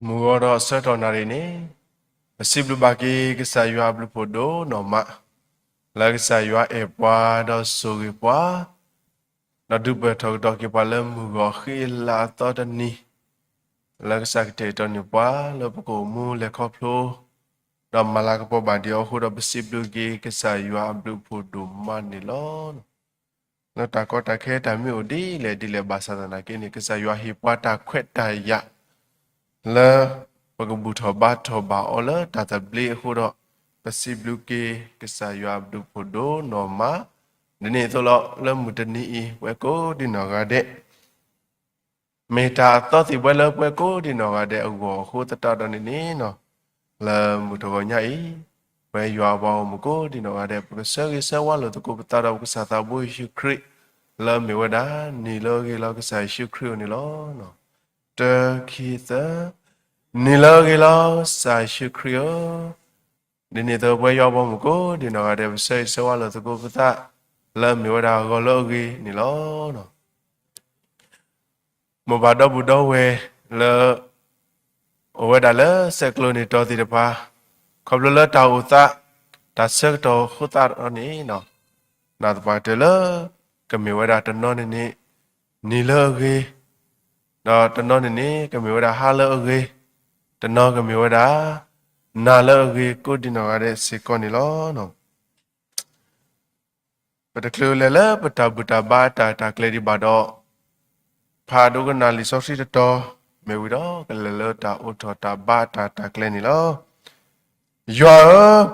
မုၢ်ဂီၤဒီးဆၢကတီၢ်နၣ်ရံၣ်န့ၣ်, ပစံးဘျုးဘၣ်က့ၤကစၢ်ယွၤအဘျုးဖှိၣ်ဒိၣ်နီၢ်မး, လၢကစၢ်ယွၤအဲၣ်ပှၤဒီးဆိၣ်ဂ့ၤပှၤ, ဒီးဒုးပှဲၤထီၣ်ကဒီးက့ၤပှၤလၢမုၢ်ဂီၤဃံလၤအသီတနံၤ, လၢကစၢ်ကတဲာ်ကတီၤန့ၢ်ပှၤလၢပကအိၣ်မူလဲၤခီဖျိ, ဒီးမၤလၤကပီၤဘၣ်ဒံးအီၤအဃိဒီး ပစံးဘျုးက့ၤကစၢ်ယွၤအဘျုးဖှိၣ်ဒိၣ်မးန့ၣ်လီၤ. လၢတၢ်ကီတၢ်ခဲတၢ်မ့ၢ်အိၣ်ဒ်လဲၣ်ဒ်လဲၣ်ဘၣ်ဆၣ်သနာ်က့န့ၣ် ကစၢ်ယွၤဟ့ၣ်ပှၤတၢ်ခွဲးတၢ်ယာ် လၢပကဘူၣ်ထီၣ်ဘါထီၣ်ဘၣ်အီၤလၢတၢ်သဘျ့အဃိဒီး, ပစံးဘျုးက့ၤကစၢ်ယွၤအဘျုးဖှိၣ်ဒိၣ်နီၢ်မး, ဒ်န့ၣ်အသိးလီၤ. လၢမုၢ်တနံၤအံၤ ပှၤကိးဒံနီၢ်ဂၤဒဲး မ့ၢ်တၢ်အသီသံၣ်ဘှဲလၢပှၤကိးဒံနီၢ်ဂၤဒဲးအဂီၢ်အဃိသတးဒီးန့ၣ်န့ၣ်, လၢမုၢ်တဂီၤညါအံၤ, ပဝဲယွၤအပှၤဂီၢ်မုၢ်ကိးဒံနီၢ်ဂၤဒဲး ပကဆၢဂ့ၤဆၢဝါလိာ်သကိးပသးဒီးပကစၢ်သးဘိယ့ၣ်ၡူးခရံာ်, လၢအမ့ၢ်ဝဲဒၣ် နံၤလၢအဂ့ၤလီၤကစၢ်ယ့ၣ်ၡူးခရံာ်အအိၣ်န့ၣ်လီၤ. တၢ ခံ သၢ, နံၤလၢအဂ့ၤလီၤကစၢ်ယ့ၣ်ၡူးခရံာ်ဧၢ, ဒ်န့ၣ်အသိးပဝဲယွၤအပှၤဂီၢ်မုၢ်ကိးဒံနီၢ်ဂၤဒဲး ပဆၢဂ့ၤဆၢဝါလိာ်သကိးပသး, လၢအမ့ၢ်ဝဲဒၣ်ဂီၤလၢအဂ့ၤန့ၣ်လီၤ. မိၢ်ပၢ်ဒီပုၢ်ဒီဝဲၢ်လၢ အိၣ်ဝဲဒၣ်လၢဆဲးကျိးန့ၢ်တီၤသ့ၣ်တဖၣ်, ခီဖျိလၢတၢ်အိၣ်သး တၢ်ဆၢကတီၢ်အဃိသတးဒီးန့ၣ်, နာ်သပှၢ်တၢၢ်လၢ ကမ့ၢ်ဝဲဒၣ်တနီၤန့ၣ်န့ၣ် နံၤလၢအဂ့ၤ, ဒီးတနီၤန့ၣ်န့ၣ် ကမ့ၢ်ဝဲဒၣ်ဟါလၢအဂ့ၤ, တနီၤကမ့ၢ်ဝဲဒၣ် နၤလၢအဂ့ၤ ကိးဒံနီၢ်ဂၤဒဲးစ့ၢ်ကီးန့ၣ်လီၤ. ပတချုးလဲၤလၢပတၢ်ဘူၣ်တၢ်ဘါတၢ်တၢ်ကျဲၤဒံးဘၣ်ဒီး, ဖးဒိကနၣ်လံာ်စီဆှံတတီၤ, မ့ၢ်ဝံၤဒီးကလဲၤလၢတၢ်အိးထီၣ်တၢ်ဘါတၢ်တၢ်ကျဲၤန့ၣ်လီၤ. ယွၤဧၢ,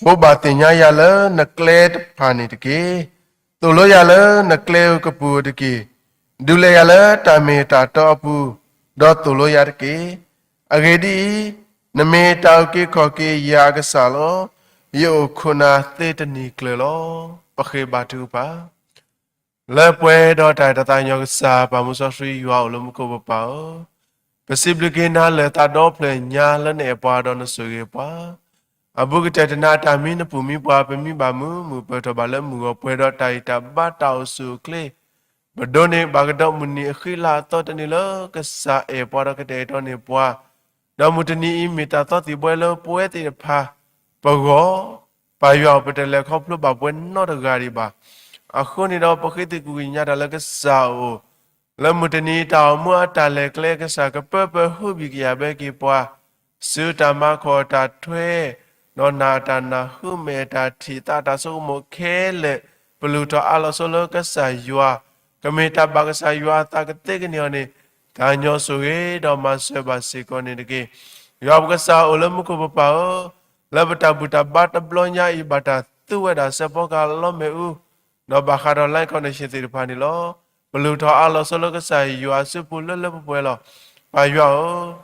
ဘိးဘၣ်သ့ၣ်ညါယၤလၢနကျဲတဖၣ်န့ၣ်တက့ၢ်. သိၣ်လိယၤလၢနကျဲဧိၤကပူၤဧိၤတက့ၢ်. ဒုးလဲၤယၤလၢတၢ်မ့ၢ်တၢ်တီအပူၤ, ဒီးသိၣ်လိယၤတက့ၢ်. အဂ့ၢ်ဒ်အံၤ, နမ့ၢ်တၢ်အုၣ်က့ၤခီၣ်က့ၤယၤအကစၢ်လီၤ. ယအိၣ်ခိၣ်နၢ်သ့တနံၤကျၢၤလီၤ. ပဃ့ဘါထုကဖၣ် လၢပှဲၤဒီးတၢ်အဲၣ်တၢ်သးကညီၤကစၢ် ပၢ်မူစီဆှံယွၤအိၣ်လၢမူခိၣ်ပပၢ်ဧၢ, ပစံးဘျုးက့ၤနၤလၢာ်သးဒီဖျၢၣ်ညါလၢနအဲၣ်ပှၤဒီးနဆိၣ်ဂ့ၤပှၤ, အဘူးကတၢၢ်တနၤအတၢ်မံ နပူၤမံပှၤ ပမံဘၣ်မုာ် မုာ်ပၢၢ်ထီၣ်ဘၣ်လၢမုၢ်ဂီၤပှဲၤဒီးတၢ်အံၤတၢ်ဘါတၢ်အိၣ်ဆူၣ်အိၣ်ချ့, ပဒိးန့ၢ်ဘၣ်ကဒီးမုၢ်နံၤအဃံလၤအသီတနံၤလၢကစၢ်အဲၣ်ပှၤဒီးကတဲာ်ကတီၤန့ၢ်ပှၤ, ဒီးမုၢ်တနံၤအံၤမ့ၢ်တၢ်သီသံၣ်ဘှဲလၢပဝဲသ့ၣ်တဖၣ်ပဂီၢ်, ပၢ်ယွၤဧၢ ပတလဲၤခီဖျိဘၣ်ပှၤနီတဂၤဒံးဘၣ်. အဃိန့ၣ်ဒီး ပဃ့သကွံာ်ကညးတၢ်လၢကစၢ်အအိၣ်, လၢမုၢ်တနံၤတၢ်အိၣ်မူအတၢ်လဲၤကျဲ ကစၢ်ကပၢပၢဟုဘံၣ်ကယာ်ဘၢက့ၤပှၤ, စုတၢ်မၤခီၣ်တၢ်ထွဲ, ဒီးနၢ်တၢ်နၢ်ဟူ မဲာ်တၢ်ထံၣ် သးတၢ်ဆိကမိၣ်ခဲလၢာ်, ပလူၤထီၣ်အါလီၤဆိလၢကစၢ်ယွၤ, ကမ့ၢ်တၢ်ဘၣ်ကစၢ်ယွၤအသးကသ့ကန့ၢ်အီၤန့ၣ်, သးကညီၤဆိၣ်ဂ့ၤဒီးမၤစၢၤဘၣ်စ့ၢ်ကီးန့ၣ်တက့ၢ်. ယွၤပကစၢ်အိၣ်လၢမူခိၣ်ပပၢ်ဧၢ, လၢပတၢ်ဘူၣ်တၢ်ဘါတဘျီညါအံၤ ဘၣ်တၢ်သူဝဲဒၣ်စဲးဖီကဟၣ်လီမ့ၣ်အူ, ဒီးဘၣ်ဃးဒီး live connection သ့ၣ်တဖၣ်န့ၣ်လီၤ. ပလူၤထီၣ်အါလီၤဆိလၢကစၢ်ယွၤအစုပူၤလၢလၢပှဲၤပှဲၤလီၤ. ပၢ်ယွၤဧၢ,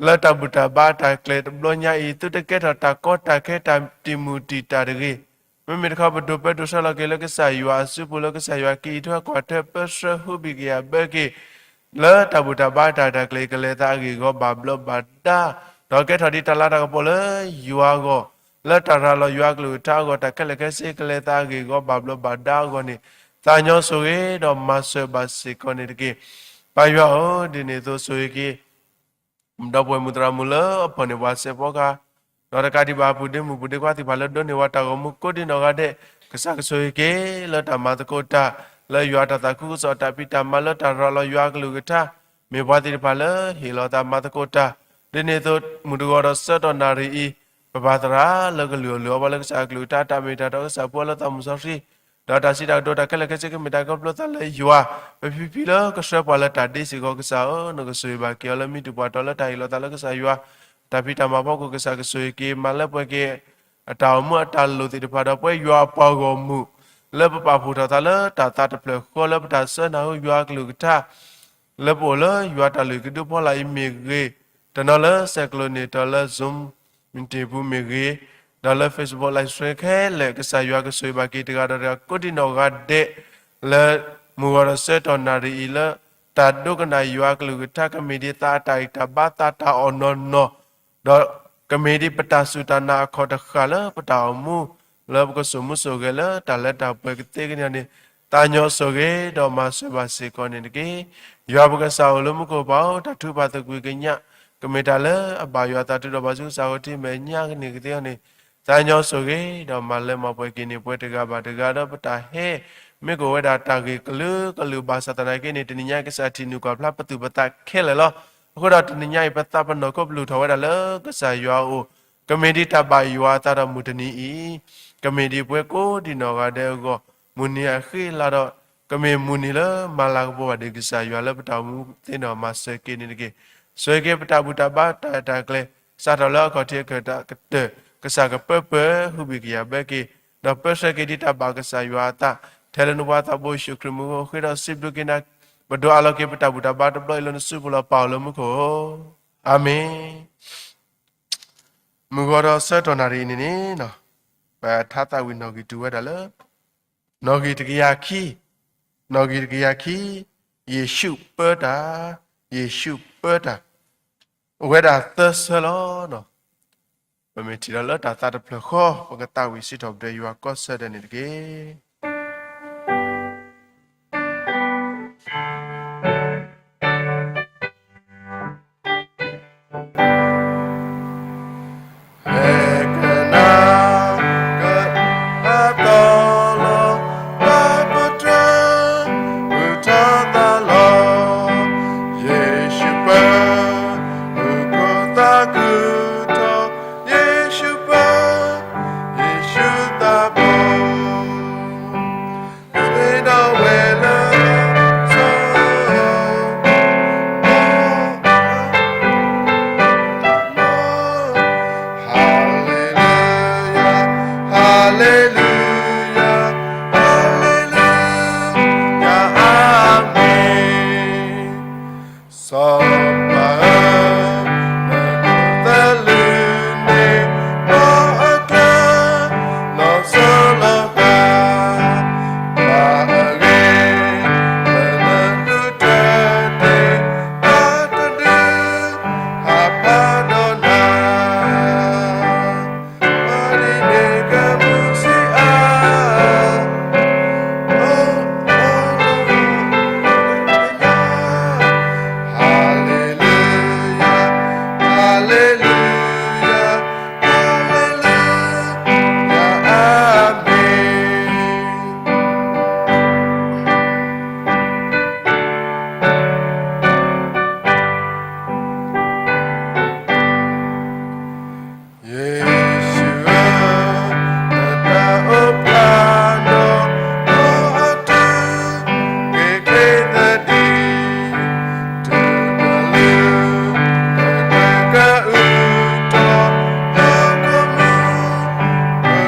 လၢတၢ်ဘူၣ်တၢ်ဘါတၢ်ကျဲၤတဘျီညါအံၤ သုတကဲထီၣ်တၢ်ကီတၢ်ခဲတၢ်တံာ်မုၢ်တံာ်တာ်တဂ့ၤ. မ့မ့ၢ်တခီ ပဒိးပၢဒိးဆှၢလီၤက့ၤလၢကစၢ်ယွၤအစုပူၤ လၢကစၢ်ယွၤက့ၤအံးထွဲကွၢ်ထွဲပၢဆှၢဟုဘံၣ်ကယာ်ဘၢက့ၤ လၢတၢ်ဘူၣ်တၢ်ဘါတၢ်တၢ်ကျဲၤ ကလဲၤသးအဂ့ၢ်ဂီၤဘၣ်ဘျီးဘၣ်ဒါ, ဒီးကဲထီၣ်ဒ်တၢ်လၤတၢ်ကပီၤလၢယွၤအဂီၢ်, လၢတၢ်ရၤလီၤယွၤအကလုၢ်ကထါအဂီၢ် တၢ်ခဲလၢာ်ခဲဆ့ ကလဲၤသးအဂ့ၢ်ဂီၤဘၣ်ဘျီးဘၣ်ဒါအဂီၢ်န့ၣ်, သးကညီၤဆိၣ်ဂ့ၤဒီးမၤစၢၤဘၣ်စ့ၢ်ကီးန့ၣ်တက့ၢ်. ပၢ်ယွၤဧၢ, ဒ်န့ၣ်အသိးဆိၣ်ဂ့ၤက့ၤ ဒီပုၢ်ဝဲၢ်မုၢ်သရၣ်မုၣ်လၢအဖီၣ်န့ၢ်ပှၤစဲးဖီကဟၣ်, ဒီးတကးဒံးဘၣ် ပုၢ်ဒ့မုၣ်ပုၢ်ဒ့ခွါသ့ၣ်တဖၣ်လၢဒိးန့ၢ်ဝဲတၢ်ဂီၤမူကိးဒံနီၢ်ဂၤဒဲး, ကစၢ်ကဆိၣ်ဂ့ၤက့ၤ လၢတၢ်မၤသကိးတၢ်, လၢယွၤတၢ်သးခုကစီၣ် တၢ်ဖံးတၢ်မၤလၢတၢ်ရၤလီၤယွၤအကလုၢ်ကထါ, မ့ၢ်ပှၤသ့ၣ်တဖၣ်လၢဟ့ၣ်လီၤသးမၤသကိးတၢ်, ဒ်န့ၣ်အသိး မုၢ်တဂီၤဒီးဆၢကတီၢ်နၣ်ရံၣ်အံၤ, ပပၢ်သရၣ်လၢကလုၢ်အီၣ်လုၢ်အီပှၤလၢကစၢ်အကလုၢ်ကထါ တၢ်မ့ၢ်တၢ်တီကစၢ်ဖိလၢသးမုၢ်စီဆှံ ဒီးတၢ်စံးတၢ်ကတိၤတၢ်ခဲလၢာ်ခဲဆ့ကမ့ၢ်တၢ်ကဖျိသးလၢယွၤ, ပဖံဖံလၢကဆှၢပှၤလၢတၢ်ဒ့စ့ၢ်ကီးကစၢ်ဧၢ, နကဆိၣ်ဂ့ၤဘၣ်က့ၤအီၤလၢမ့ၢ်တူၢ်ပှၤတီၤလၢတၢ်ဟ့ၣ်လီၤသးလၢကစၢ်ယွၤ, တၢ်ဖံးတၢ်မၤဖီခိၣ်ကစၢ်ကဆိၣ်ဂ့ၤက့ၤ မၤလၢပှဲၤက့ၤ အတၢ်အိၣ်မူအတၢ်လိၣ်သ့ၣ်တဖၣ်ဒီး ပဝဲယွၤအပှၤဂီၢ်မုၢ် လၢပပာ်ဖှိၣ်ထီၣ်သးလၢတၢ်သးတဖျၢၣ်ဃီလၢပတၢ်ဆၢနၢ်ဟူယွၤအကလုၢ်ကထါ လၢပအိၣ်လၢယွၤတၢ်လုၢ်ကဒုဖီလာ်အံၤမ့ၢ်ဂ့ၤ, တနီၤလၢဆဲးကျိးန့ၢ်တီၤလၢ Zoom meeting ပူၤမ့ၢ်ဂ့ၤ, ဒီးလၢ Facebook live stream ခဲလၢာ် ကစၢ်ယွၤကဆိၣ်ဂ့ၤဘၣ်က့ၤတဂၤဒီးတဂၤကိးဒံနီၢ်ဂၤဒဲး, လၢမုၢ်ဂီၤဒီးဆၢကတီၢ်နၣ်ရံၣ်အံၤလၢ တၢ်ဒိကနၣ်ယွၤအကလုၢ်ကထါ ကမ့ၢ်ဒ်သးအတၢ်ဂံၢ်တၢ်ဘါသးတၢ်အီၣ်နီၢ်နီၢ်, ဒီးကမ့ၢ်ဒ်ပတၢ်စူၢ်တၢ်နာ်အခီၣ်တဃၣ်လၢပတၢ်အိၣ်မူ လၢပကစိာ်မူစိာ်ဂဲၤလၢတၢ်လၢတၢ်ပှဲၤကသ့ကညါန့ၣ်, သးကညီၤဆိၣ်ဂ့ၤဒီးမၤစၢၤဘၣ်စ့ၢ်ကီးန့ၣ်တက့ၢ်. ယွၤပကစၢ်အိၣ်လၢမူခိၣ်ပၢ်ဧၢ, တၢ်ထုကဖၣ်သကွံာ်ကညး, ကမ့ၢ်တၢ်လၢအဘၣ်ယွၤအသး တုၤဒိးဘၣ်ဆူကစၢ်အဃိ ထံၣ်မဲာ်ညါကန့ၢ်ကသ့အီၤန့ၣ် သးညီဆိၣ်ဂ့ၤ ဒီးမၤလၢမၤပှဲၤက့ၤန့ၢ်ပှၤတဂၤဘၣ်တဂၤ ဒီးပတၢ်ဟဲ မ့ၢ်ကအိၣ်ဝဲဒၣ်တၢ်ဂ့ၢ်ကလုာ်ကလုာ်ဘၣ်ဆၣ်သနာ်က့န့ၣ် တနံၤညါအံၤ ကစၢ်ထံၣ်နုာ်ကွၢ်ဖျါပသူၣ်ပသးခဲလၢာ်လီၤ. အဃိဒီးတနံၤညါအံၤ ပသးပနီၢ်ခိပလူၢ်ထီၣ်ဝဲဒၣ်လၢကစၢ်ယွၤအအိၣ် ကမ့ၢ်ဒ်တၢ်ဘၣ်ယွၤအသးဒီးမုၢ်တနံၤအံၤ, ကမ့ၢ်ဒ်ပှၤကိးဒံးနီၢ်ဂၤဒဲးအဂီၢ်, မုၢ်နံၤအဃံအလၤဒီး ကမ့ၢ်မုၢ်နံၤလၢမၤလၤကပီၤဘၣ်ဒံးကစၢ်ယွၤလၢပတၢ်အိၣ်မူသ့ၣ်နီၣ်မၤစၢၤက့ၤန့ၣ်တက့ၢ်. စၢၤက့ၤပတၢ်ဘူၣ်တၢ်ဘါတၢ်အဲၣ်တၢ်ကျဲၤ စးထီၣ်လၢအခီၣ်ထံးအခၢၣ်တၢ်ကတၢၢ် ကစၢ်ကပၢပၢၤ ဟုဘံၣ်ကယာ်ဘၢက့ၤ, ဒီးပၢဆှၢက့ၤဒ်တၢ်ဘၣ်ကစၢ်ယွၤအသး ထဲလၢနဖိသးဘိယ့ၣ်ၡူးခရံာ်မူအဃိ ဃ့ဒီးစံးဘျုးက့ၤနၤ, ပဒိးအးလီၤက့ၤပတၢ်ဘူၣ်တၢ်ဘါတဘျီအံၤလၢနစုပူၤလီၤ ပၢ်အိၣ်လၢမူခိၣ်ဧၢ, အၤမ့ၣ်. မုၢ်ဂီၤဒီးဆၢကတီၢ်နၣ်ရံၣ်အံၤန့ၣ်န့ၣ်, ပထါသးဝံၣ်နီၣ်ဂံၢ်တုၤဝဲဒၣ်လၢ နီၣ်ဂံၢ်တကယၤခံ, နီၣ်ဂံၢ်တကယၤခံ, ယ့ၣ်ၡူးပၢတၢ်, ယ့ၣ်ၡူးပၢတၢ်, အိၣ်ဝဲဒၣ်သၢဆၢလီၤ. ပမ့ၢ်ထံၣ်ဒီးလၢတၢ်သးတဖျၢၣ်ဃီ ပကသးဝံၣ်စံးထီၣ်ပတြၢၤယွၤကီၢ်ဆၢဒဲးန့ၣ်တက့ၢ်. ဟဲကနၣ်ကသီလီၤ တၢ်ပတြၢၤ မုၢ်ထီသးလီၤ, ယ့ၣ်ၡူးပၢ, မုၢ်ခိၣ်သးခုထီၣ်, ယ့ၣ်ၡူးပၢ, ယ့ၣ်ၡူးသးဘိ မ့ၢ်ဒီးဝဲလၢ Hallelujah, hallelujah, hallelujah, အၤမ့ၣ်. စီၤပၤဧၢ, နသလုၢ်န့ၣ် ဘီအကျါ လီၤဆီလီၤဃာ် ပှၤအဂ့ၤ လၢနဃုထၢတ့ၢ် အတဒု ဟးဖးဒီးနၤ ပှၤဒ်န့ၣ်ကမူစံးအါ Hallelujah, hallelujah, hallelujah, အၤမ့ၣ်. ယ့ၣ်ၡူးဧၢ, နတၢ်အိၣ်ဖျါဒီး ဒီးအတုၤ က့ၤချ့သဒံး တုၤကလုၢ် ကတၢၢ်ကအုးထီၣ် ဟီၣ်ခိၣ်မူ ကလံၤကွံာ်လံ ကသးဝံၣ်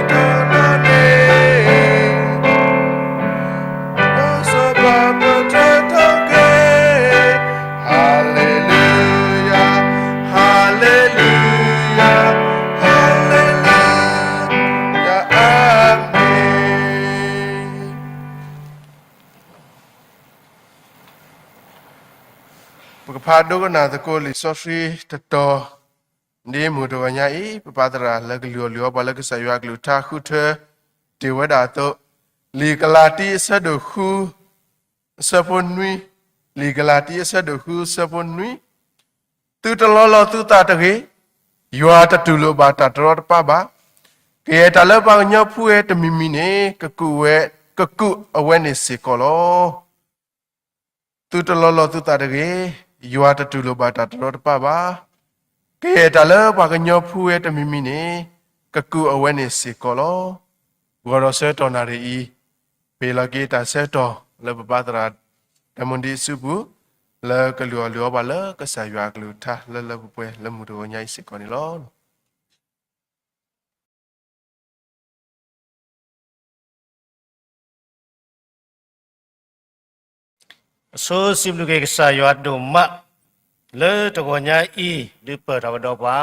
ထီၣ်နၤန့ၣ် ဒီးစီၤပၤပတြၢၤထီၣ်က့ၤ Hallelujah, hallelujah, hallelujah, အၤမ့ၣ်. ပကဖးဒိကနၣ်သကိးလံာ်စီဆှံတတီၤ ဒ်မုၢ်တဂီၤညါအံၤ ပပၢ်သရၣ်လၢကလုၢ်အီၣ်လုၢ်အီပှၤလၢကစၢ်ယွၤအကလုၢ်ကထါ ဃုထၢတ့ၢ်ဝဲဒၣ်အသိး, လံာ်ကလၤတံ အဆၢဒိၣ်ဃု အဆၢဖိနွံ, လံာ်ကလၤတံ အဆၢဒိၣ်ဃု အဆၢဖိနွံ, သုတလီလီၤသုသးတဂ့ၤ, ယွၤတတူၢ်လိာ်ဘၣ်တၢ်တရီတပါဘၣ်. ကယဲၢ်တၢ်လၢပှၤကညီဖှူဝဲတမံၤမံၤန့ၣ် ကကူးဝဲ, ကကူးအဝဲန့ၣ်စ့ၢ်ကီးလီၤ. သုတလီလီၤသုသးတဂ့ၤ, ယွၤတတူၢ်လိာ်ဘၣ်တၢ်တရီတပါဘၣ်. ကယဲၢ်တၢ်လၢပှၤကညီဖှူဝဲတမံၤမံၤန့ၣ် ကကူးအဝဲန့ၣ်စ့ၢ်ကီးလီၤ. ဂီၤဒီးဆၢကတီၢ်နၣ်ရံၣ်အံၤ, ပဟ့ၣ်လီၤက့ၤတၢ်ဆၢကတီၢ်လၢပပၢ်သရၣ် ဒဲမူဒံအစုပူၤ, လၢကလုၢ်အီၣ်လုၢ်အီပှၤလၢကစၢ်ယွၤအကလုၢ်ကထါ လၢလၢပှဲၤပှဲၤလၢမုၢ်တဂီၤညါအံၤစ့ၢ်ကီးန့ၣ်လီၤ. အဆိစံးဘျုးက့ၤကစၢ်ယွၤဒိၣ်မး လၢတဂီၤညါအံၤ ဒုးပၢၢ်ထီၣ်ကဒီးပှၤ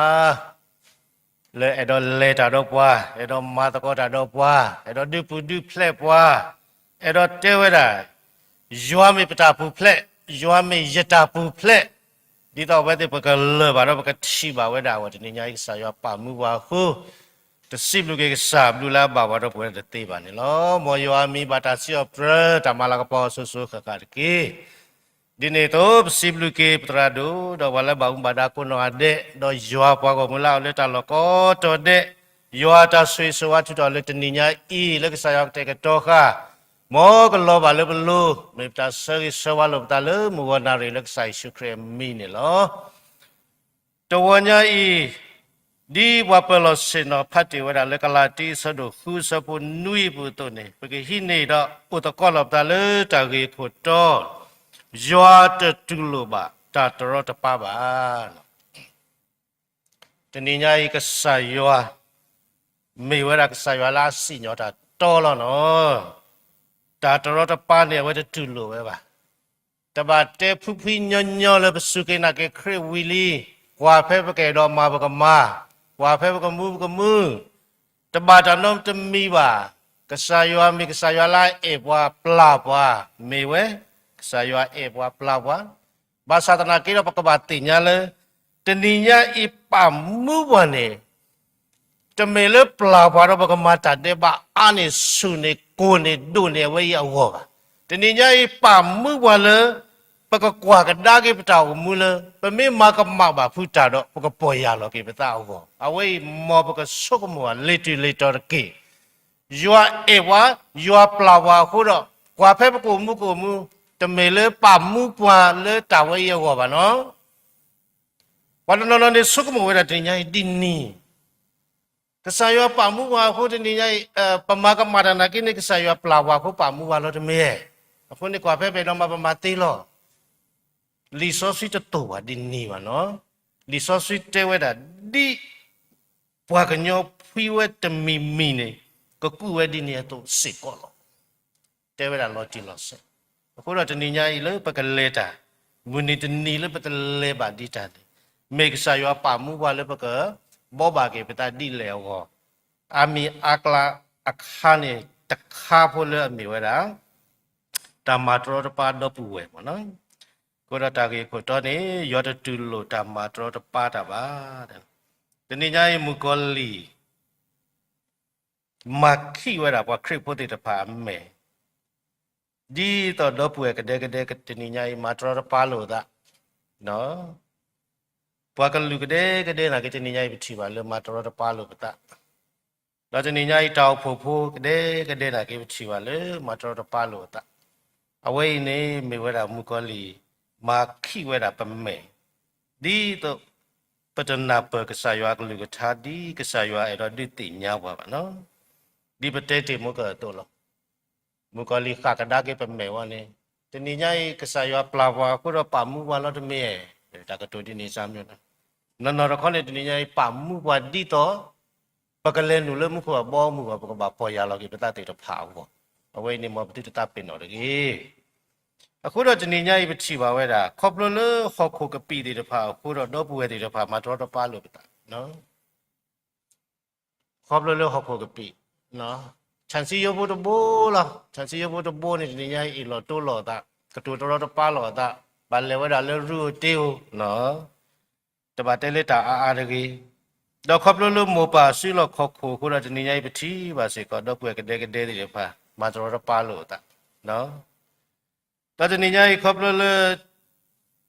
လၢအဲၣ်ဒိးလဲၤတၢ်ဒီးပှၤ, အဲၣ်ဒိးမၤသကိးတၢ်ဒီးပှၤ, အဲၣ်ဒိးဒုးပူၤဒုးဖျဲးပှၤ, အဲၣ်ဒိးတဲဝဲဒၣ် ယွၤမ့ၢ်ပတၢ်ပူၤဖျဲး, ယွၤမ့ၢ်ယတၢ်ပူၤဖျဲး, ဒ်သိးအဝဲသ့ၣ်ပကလၢၢ်ဘၣ်ဒီးပကထံၣ်ဘၣ်ဝဲဒၣ်အဂီၢ် တနံၤညါအံၤကစၢ်ယွၤပာ်မူပှၤအဃိ တစံးဘျုးက့ၤကစၢ်ဘျုးလၢအဘၣ်ပှၤဒီပုၢ်ဝဲၢ်တသ့ဘၣ်န့ၣ်လီၤ. မ်ယွၤအမံၤဘၣ်တၢ်စံးထီၣ်ပတြၢၤ တၢ်မၤလၤကပီၤအီၤစိၤစိၤဃၣ်ဃၣ်တက့ၢ်. ဒ်န့ၣ်အသိး ပစံးဘျုးက့ၤပသရၣ်ဒိၣ် ဒီးပှၤလၢဘၣ်မူဘၣ်ဒါကိးနီၢ်ဂၤဒဲး, ဒီးယွၤပှၤဂီၢ်မုၢ်လၢအအိၣ်လၢတၢ်လီၢ်ကိးတီၤဒဲး, ယွၤတၢ်ဆိၣ်ဂ့ၤဆိၣ်ဝါထုးထီၣ်လၢတနံၤညါအံၤ လၢကစၢ်ယွၤကတဲာ်ကတီၤဃာ် မ်ကလီၤဘၣ်လၢပလိၤ, မ့ၢ်ပတၢ်ဆၢဂ့ၤဆၢဝါလိာ်ပသးလၢမုၢ်ဂီၤနၣ်ရံၣ် လၢကစၢ်ယ့ၣ်ၡူးခရံာ်အမံၤန့ၣ်လီၤ. တဂီၤညါအံၤ, ဒ်ပှၤပၢၤလီၢ်ဆ့ၣ်နီၤဖးတ့ၢ်ဝဲဒၣ်လၢကလၤတံ အဆၢဒိၣ်ဃု အဆၢဖိနွံအပူၤအသိးန့ၣ်, ပကဟံးန့ၢ်ဒီးအိၣ်သကိးလီၤပသးလၢတၢ်ဂ့ၢ်အခိၣ်တီ, ယွၤတတူၢ်လိာ်ဘၣ်တၢ်တရီတပါဘၣ်. တနံၤညါအံၤကစၢ်ယွၤ မ့ၢ်ဝဲဒၣ်ကစၢ်ယွၤလၢအစံၣ်ညီၣ်တၢ်တီလီၤနီၤ. တၢ်တရီတပါန့ၣ် အဝဲတတူၢ်လိာ်ဝဲဘၣ်. တဘၣ်တဲဖှံဖှံညီညီလၢပစူၢ်က့ၤနာ်က့ၤခရံာ်ဝံၤလံ, ကွၢ်ဖဲပကအဲၣ်ဒိးမၤပကမၤ, ကွၢ်ဖဲပကမူပကမူ, တဘၣ်တၢ်နီတမံၤဘၣ်. ကစၢ်ယွၤမ့ၢ်ကစၢ်ယွၤလၢအအဲၣ်ပှၤပျၢ်ပှၤ, မ့ၢ်ဝဲ, ကစၢ်ယွၤအဲၣ်ပှၤပျၢ်ပှၤ, ဘၣ်ဆၣ်သနာ်က့ဒီးပကဘၣ်သ့ၣ်ညါလၢ တနံၤညါအံၤပာ်မူပှၤန့ၣ် တမ့ၢ်လၢပျၢ်ပှၤဒီးပကမၤတၢ်ဒဲးဘးအါန့ၢ်ဆူၣ်န့ၢ်ကိၢ်န့ၢ်ဒိၣ်န့ၢ် အဝဲအံၤအဂီၢ်ဘၣ်. တနံၤညါအံၤပာ်မူပှၤလၢ ပကကွၢ်ကဒါက့ၤပတၢ်အိၣ်မူလၢ ပမ့ၢ်မၤကမၣ်ဘၣ်ဖုတၢ်ဒီး ပကပီၢ်ယၢ်လီၤက့ၤပသးအဂီၢ်, အဝဲအံၤမ်ပကဆိကမိၣ်အလ့ၤတုၤလ့ၤတီၤတက့ၢ်. ယွၤအဲၣ်ပှၤ, ယွၤပျၢ်ပှၤအဃိဒီး ကွၢ်ဖဲပကအိၣ်မူကအိၣ်မူ, တမ့ၢ်လၢပာ်မူပှၤလၢတၢ်ဝဲအံၤအဂီၢ်ဘၣ်နီၤ. ပှၤတနီၤနီၤန့ၣ်ဆိကမိၣ်ဝဲဒၣ်တနံၤညါအံၤဒ်န့ၣ်, ကစၢ်ယွၤပာ်မူပှၤအဃိတနံၤညါအံၤ, ပမၤကမၣ်တၢ်နာ်က့န့ၣ် ကစၢ်ယွၤပျၢ်ပှၤအဃိပာ်မူပှၤလီၤတမ့ၢ်. အဃိန့ၣ်ကွၢ်ဖဲပအဲၣ်ဒိးမၤပမၤသ့လီၤ. လံာ်စီဆှံတတိာ်ဘၣ်ဒ်န့ၣ်ဘၣ်နီၤ. လံာ်စီဆှံတဲဝဲဒၣ် ဒ်ပှၤကညီဖှံဝဲတမံၤမံၤန့ၣ် ကကူးဝဲဒ်န့ၣ်အသိးစ့ၢ်ကီးလီၤ. တဲဝဲဒၣ်လီၤတံၢ်လီၤဆဲး. အဃိဒီးတနံၤညါအံၤလၢပကလဲၤတၢ်, မုၢ်နံၤတနံၤလၢပတလဲၤဘၣ်ဒံးတၢ်န့ၣ်, မ့ၢ်ကစၢ်ယွၤပာ်မူပှၤလၢပကဘှီဘၣ်က့ၤပသးဒ်လဲၣ်အဂီၢ်, အါမံၤအါကျါအခါန့ၣ်တခါဖိလၢအမ့ၢ်ဝဲဒၣ် တၢ်မၤတရီတပါဒီပုၢ်ဝဲၢ်မ့ၢ်နီၤ. အဃိဒီးတၢ်ဂ့ၢ်ခိၣ်တီန့ၣ် ယွၤတတူၢ်လိာ်တၢ်မၤတရီတပါတၢ်ဘၣ်. တနံၤညါအံၤမုၣ်ကီၤလံၢ် မၤခံးဝဲဒၣ်ပှၤခရံာ်ဖိသ့ၣ်တဖၣ်အမဲာ်, ဒ်သိးဒီပုၢ်ဝဲၢ်ကဒဲကဒဲတနံၤညါအံၤ မၤတရီတပါလိာ်အသး, ပှၤကလုာ်ကဒဲကဒဲနာ်က့တနံၤညါအံၤ ပထံၣ်ဘၣ်လၢမၤတရီတပါလိာ်ပသး, ဒီးတနံၤညါအံၤတၢ်အိၣ်ဖှိၣ်ဖိကဒဲကဒဲနာ်က့ ပထံၣ်ဘၣ်လၢမၤတရီတပါလိာ်အသး. အဝဲအံၤန့ၣ်မ့ၢ်ဝဲဒၣ်မုၣ်ကီၤလံၢ် မၤခံးဝဲဒၣ်ပမဲာ်, ဒ်သိး ပတနၢ်ပၢၢ်ကစၢ်ယွၤအကလုၢ်ကထါ ဒ်ကစၢ်ယွၤအဲၣ်ဒိးဒုးသ့ၣ်ညါပှၤဘၣ်နီၤ. ဒ်ပတဲတ့ၢ်မုၢ်ကီၤလံၢ်အသိးလီၤ. မုၣ်ကီၤလံၢ်ဃၣ်ကဒါက့ၤပမဲာ်ဝဲန့ၣ်, တနံၤညါအံၤ ကစၢ်ယွၤပျၢ်ပှၤအဃိဒီးပာ်မူပှၤလီၤတမ့ၢ်, တၢ်ကတိၤဒ်န့ၣ်စၢ်မ့ၢ်, နီၢ်နီၢ်တခီန့ၣ် တနံၤညါအံၤပာ်မူပှၤဒ်သိး ပကလဲၤနုာ်လၢမူခိၣ်အဘီအမုၢ်အဂီၢ် ပကဘၣ်ပီၢ်ယၢ်လီၤက့ၤပသးသ့ၣ်တဖၣ်အဂီၢ်, အဝဲအံၤန့ၣ်မ်ပသုတသးပ့ၤနီၣ်တဂ့ၤ. အဃိဒီးတနံၤညါအံၤပထံၣ်ဘၣ်ဝဲဒၣ် ခီဖျိလၢဟီၣ်ခိၣ်ကပံာ်သ့ၣ်တဖၣ်အဃိဒီး ဒီပုၢ်ဝဲၢ်သ့ၣ်တဖၣ်မၤတရီတပါလိာ်ပသး ခီဖျိလၢဟီၣ်ခိၣ်ကပံာ်, ဆၣ်စံယိဖိတဘိလီၤ. ဆၣ်စံယိဖိတဘိန့ၣ် တနံၤညါအံၤအ့ၣ်လိာ်တိလိာ်အသး, ကတိၤတရီတပါလိာ်အသး, ဘၣ်လဲၤဝဲဒၣ်လၢရူအိၣ်တ့အိၣ်, တဘၣ်တဲလၢတၢ်အါအါတဂ့ၤ. ဒီးခီဖျိလၢမိၢ်ပၢ်စုလီၢ်ခီၣ်ခိၣ်အဃိဒီး တနံၤညါအံၤပထံၣ်ဘၣ်စ့ၢ်ကီး ဒီပုၢ်ဝဲၢ်ကဒဲကဒဲသ့ၣ်တဖၣ် မၤတရီတပါလိာ်အသး, ဒီးတနံၤညါအံၤခီဖျိလၢ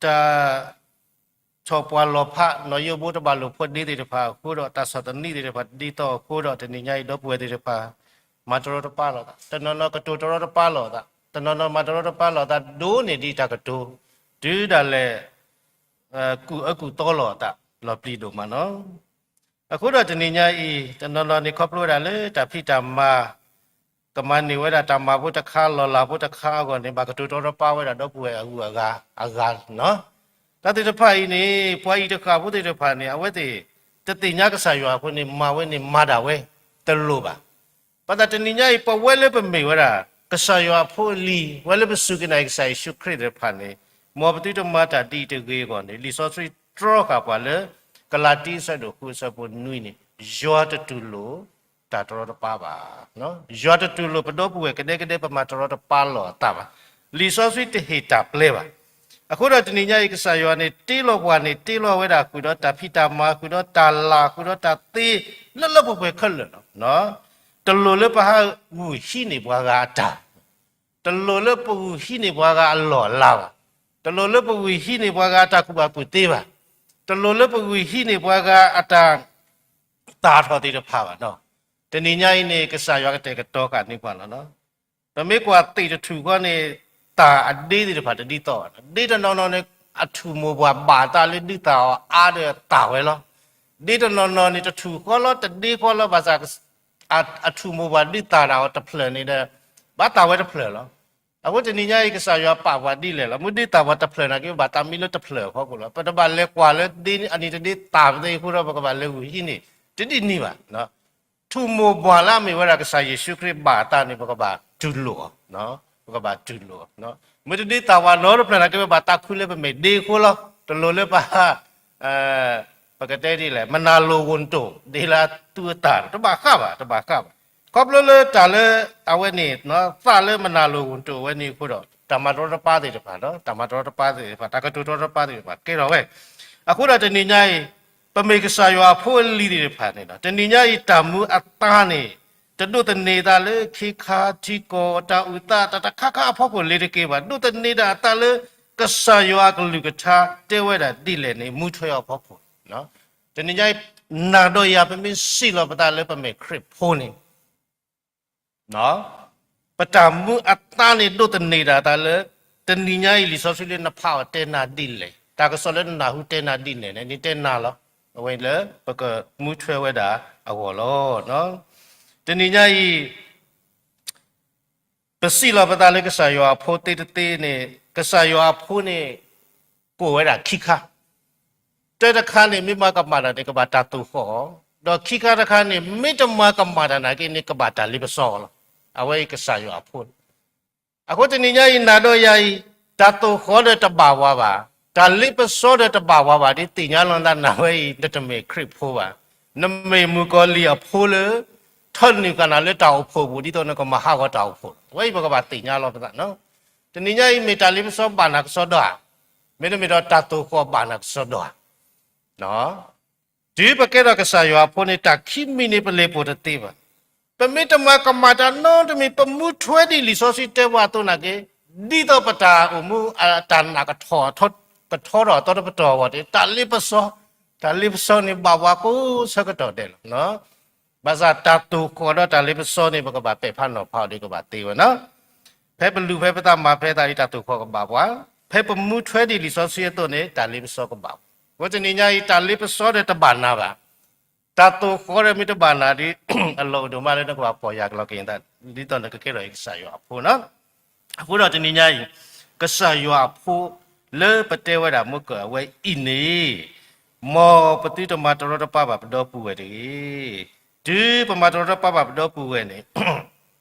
တၢ် ထီၣ်ပှၢ်လီၤဖး နီၢ်ယိၣ်ဘိတဘၣ်လိာ်ဖိးဒ့သ့ၣ်တဖၣ်အဃိဒီး တၢ်ဆီၣ်သနံးသ့ၣ်တဖၣ်ဒ်သိးအဃိဒီး တနံၤညါအံၤဒီပုၢ်ဝဲၢ်သ့ၣ်တဖၣ် မၤတရီတပါလိာ်သး, တနီၤနီၤကတိၤတရီတပါလိာ်သး, တနီၤနီၤမၤတရီတပါလိာ်သးဒိၣ်န့ၢ်ဒံးတၢ်ကတိၤ, တုၤဒၣ်လဲာ် ကူၣ်အၢကူၣ်သီလိာ်အသး လီၤပျံၤဒိၣ်မးနီၤ. အဃိဒီးတနံၤညါအံၤ တနီၤနီၤန့ၣ်ခီဖျိဝဲဒၣ်လၢတၢ်ဖံးတၢ်မၤ ကမၤန့ၢ်ဝဲဒၣ်တၢ်မၤဖိတခါ လီၢ်လၤဖိတခါအဂီၢ်န့ၣ် ဘၣ်ကတိၤတရီတပါဝဲဒၣ်ဒီပုၢ်ဝဲၢ်အဂုၤအဂၤအဂၤနီၤ. တၢ်သ့ၣ်တဖၣ်အံၤန့ၣ် ပှၤအံၤတဃၣ်ဖိသ့ၣ်တဖၣ်န့ၣ် အဝဲသ့ၣ် တသ့ၣ်ညါကစၢ်ယွၤအဃိန့ၣ် မၤဝဲန့ၣ်မၤဒၣ်ဝဲ တလိၣ်ဘၣ်. ဘၣ်ဆၣ်တနံၤညါအံၤ ပဝဲလၢပမ့ၢ်ဝဲဒၣ် ကစၢ်ယွၤအဖိအလံၤ ဝဲလၢပစူၢ်က့ၤနာ်က့ၤကစၢ်ယ့ၣ်ၡူးခရံာ်သ့ၣ်တဖၣ်န့ၣ် မ်ပသုတမၤတၢ်ဒ်အံၤတဂ့ၤအဂီၢ်န့ၣ် လံာ်စီဆှံတြီဃာ်ပှၤလၢ ကလၤတံအဆၢဒိၣ်ဃုအဆၢဖိနွံန့ၣ် ယွၤတတူၢ်လိာ် တၢ်တရီတပါဘၣ်. ယွၤတတူၢ်လိာ်ပဒီပုၢ်ဝဲၢ်ကဒဲကဒဲပမၤတရီတပါလီၤအသးဘၣ်. လံာ်စီဆှံတဟ့ၣ်တၢ်ပျဲဘၣ်. အဃိဒီးတနံၤညါအံၤ ကစၢ်ယွၤန့ၣ် တ့လီၤပှၤန့ၣ် တ့လီၤဝဲဒၣ်ဃုာ်ဒီးတၢ်ဖံးတၢ်မၤ ဃုာ်ဒီးတၢ်လၤ ဃုာ်ဒီးတၢ်သ့ လၢလၢပှဲၤပှဲၤခဲလၢာ်လီၤ. တလိၣ်လၢပဟးဂုာ်ဟံးန့ၢ်ပှၤဂၤအတၢ် တလိၣ်လၢပဂုာ်ဟံးန့ၢ်ပှၤဂၤအလီၢ်အလၤဘၣ်. တလိၣ်လၢပဂုာ်ဟံးန့ၢ်ပှၤဂၤအတၢ်ကူၣ်ဘၣ်ကူၣ်သ့ဘၣ်. တလိၣ်လၢပဂုာ်ဟံးန့ၢ်ပှၤဂၤအတၢ် သၣ်ထီၣ်သ့ၣ်တဖၣ်ဘၣ်နီၤ. တနံၤညါအံၤန့ၣ် ကစၢ်ယွၤကတဲာ်ကတီၤဃာ်န့ၢ်ပှၤလီၤ. ပမ့ၢ်ကွၢ်သ့ၣ်တထူၣ်ဃီန့ၣ် သၣ်အဒ့သ့ၣ်တဖၣ်တဒ်သိးဘၣ်နီၤ. ဒ့တနီၤနီၤန့ၣ် အထူၣ်မိၢ်ပှၢ်ဘၣ်အသးလၢဒုးသၣ်အီၤအါဒီးသၣ်ဝဲလီၤ. ဒ့တနီၤနီၤန့ၣ် တထူၣ်ဃီလီၤ တဒ့ဃီလီၤ ဘၣ်ဆၣ် အထူၣ်မိၢ်ပှၢ်ဒုးသၣ်တၢ်အီၤတဖျၢၣ်န့ၣ်ဒီး ဘၣ်သၣ်ဝဲတဖျၢၣ်လီၤ. အဃိတနံၤညါအံၤ ကစၢ်ယွၤပာ်ပှၤဒ်လဲၣ်လီၤ. မ့ၢ်ဒုးသၣ်ပှၤတဖျၢၣ်နာ်က့ ဘၣ်သးမံလၢတဖျၢၣ်အဖီခိၣ်လီၤ. ပတဘၣ်လဲၤကွၢ်လၢဒ့အနံၤတဒ့သၣ်ပသ့အဃိဒီး ပကဘၣ်လဲၤဂုာ်ဟံးန့ၢ် တဒ်န့ၣ်ဘၣ်. ထူၣ်မိၢ်ပှၢ်လၢအမ့ၢ်ဝဲဒၣ်ကစၢ်ယ့ၣ်ၡူးခရံာ်ဘၣ်အသးန့ၣ် ပကဘၣ်တူၢ်လိာ်အီၤ, ပကဘၣ်တူၢ်လိာ်အီၤ. မ့ၢ်တဒုးသၣ်ပှၤနီတဖျၢၣ်နာ်က့ ပဘၣ်သးခုလၢပမ့ၢ်ဒ့အဃိလီၤ. တလိၣ်လၢပဟး ပကတဲဒ်လဲၣ် မနၤလိၤဂိၢ်တိၢ် ဒ်လၢအသူအသၣ် တဘၣ်ဃးဘၣ်, တဘၣ်ဃးဘၣ်. ခီဖျိလၢတၢ်လၢ အဝဲန့ၣ် သၣ်လၢမနၤလိၤဂိၢ်တိၢ်ဝဲန့ၣ်အဃိဒီး တၢ်မၤတရီတပါသ့ၣ်တဖၣ်ဒီး တၢ်မၤတရီတပါသ့ၣ်တဖၣ် တၢ်ကတိၤတရီတပါသ့ၣ်တဖၣ် ကဲထီၣ်ဝဲ. အဃိဒီးတနံၤညါအံၤ ပမ့ၢ်ကစၢ်ယွၤအဖိအလံၤသ့ၣ်တဖၣ်န့ၣ်ဒီး တနံၤညါအံၤတၢ်မူအသါန့ၣ် တဒိးသန့ၤအသးလၢခ့ခါထံကီၢ် တၢ်အုၣ်သး တၢ်တခါခါအဖီခိၣ်လ့ၤတက့ၢ်ဘၣ်. ဒိးသန့ၤဒၣ်အသးလၢ ကစၢ်ယွၤအကလုၢ်ကထါတဲဝဲဒၣ်ဒ်လဲၣ်န့ၣ် မူထွဲအီၤအဖီခိၣ်. တနံၤညါအံၤ နၤဒီးယၤ ပမ့ၢ်စံးလီၤပသးလၢပမ့ၢ်ခရံာ်ဖိန့ၣ် ပတၢ်မူအသါန့ၣ်ဒိးသန့ၤဒၣ်အသးလၢ တနံၤညါအံၤ လံာ်စီဆှံလၢနဖးအီၤတဲနၤဒ်လဲၣ်, တၢ်ကစီၣ်လၢနနၢ်ဟူတဲနၤဒ်လဲၣ်န့ၣ် နတဲနၤလီၤ. အဝဲလၢပကမူထွဲဝဲဒၣ်အဂီၢ်လီၤ. တနံၤညါအံၤ ပစံးလီၤပသးလၢကစၢ်ယွၤအဖိသ့တသ့န့ၣ် ကစၢ်ယွၤအဖိန့ၣ် ကိးဝဲဒၣ်ခံခါ, တၢတခါန့ၣ် မ့ၢ်မၤကမၣ်တၢ်န့ၣ် ကဘၣ်တၢ်သိၣ်ဃီၣ်အီၤ, ဒီးခံခါတခါန့ၣ် မ့ၢ်တမၤကမၣ်တၢ်နာ်က့န့ၣ် ကဘၣ်တၢ်လ့ပစီအီၤလီၤ. အဝဲအံၤကစၢ်ယွၤအဖိန့ၣ် အဃိတနံၤညါအံၤ နၤဒီးယၤအံၤ တၢ်သိၣ်ဃီၣ်ဒီးတဘၣ်ဝဲဘၣ်, တၢ်လ့ပစီဒီးတဘၣ်ဝဲဘၣ် ဒ်သ့ၣ်ညါလီၤနသးနၤဝဲအံၤ နတမ့ၢ်ခရံာ်ဖိဘၣ်, နမ့ၢ်မုၣ်ကီၤလံၢ်အဖိလၢ ထၢနုာ်ဃာ်နၤလၢတၢ်အိၣ်ဖှိၣ်ပူၤ ဒ်သိးနကမၤဟးဂီၤတၢ်အိၣ်ဖှိၣ်လီၤ. အဝဲအံၤပကဘၣ်သ့ၣ်ညါလီၤပသးနီၤ. တနံၤညါအံၤမ့ၢ်တၢ်လ့ပစီဘၣ်နၤကစီဒီဧါ, မ့တမ့ၢ်ဒီးတၢ်သိၣ်ဃီၣ်ဘၣ်နၤကစီဒီဧါ. တုၤပကဲထီၣ်ကစၢ်ယွၤအဖိန့ၣ် တၢ်ခံမံၤန့ၣ် ပလ့ၣ်ပိၢ်တသ့ဘၣ်. ပမ့ၢ်တမၤကမၣ်တၢ်နီတမံၤ ပမူထွဲဒ်လံာ်စီဆှံတဲပှၤအသိးနာ်က့, ဒ်သိးပတၢ်အိၣ်မူအတၢ်နာ်ကထီၣ် ကထီထီၣ်အသီတပတီၢ်အဂီၢ်န့ၣ် တၢ်လ့ပစီ, တၢ်လ့ပစီန့ၣ် ဘၣ်ပှၤကိးဆၢကတီၢ်ဒဲးလီၤ. ဘၣ်ဆၣ်တၢ်သိၣ်ဃီၣ်ဒီးတၢ်လ့ပစီန့ၣ် ပကဘၣ်ပဲာ်ဖးနီၤဖးအီၤဒီးကဘၣ်သ့ဝဲနီၤ. ဖဲပလူၤဖဲပသးမၤဖဲသးဒ်တၢ်သိၣ်ဃီၣ်ကဘၣ်ပှၤ, ဖဲပမူထွဲဒ်လံာ်စီဆှံအသိးန့ၣ် တၢ်လ့ပစီကဘၣ်ပှၤ. အဃိတနံၤညါအံၤ တၢ်လ့ပစီဒီးတဘၣ်နၤဘၣ်, တၢ်သိၣ်ဃီၣ်ဒီးမ့ၢ်တဘၣ်နၤဒီး အလီၢ်အိၣ်ဒိၣ်မးလၢနကဘၣ်ပီၢ်ယၢ်ကလီက့ၤနသး ဒ်သိးနကကဲထီၣ်အံၤကစၢ်ယွၤအဖိနီၤ. အဃိဒီးတနံၤညါအံၤ ကစၢ်ယွၤအဖိလၢပတဲဝဲဒၣ်မ့ၢ်ကၢၢ်အဝဲအံၤန့ၣ် မ်ပသုတမၤတရီတပါဘၣ်ပဒီပုၢ်ဝဲၢ်တဂ့ၤ. တုၤပမၤတရီတပါဘၣ်ပဒီပုၢ်ဝဲၢ်န့ၣ်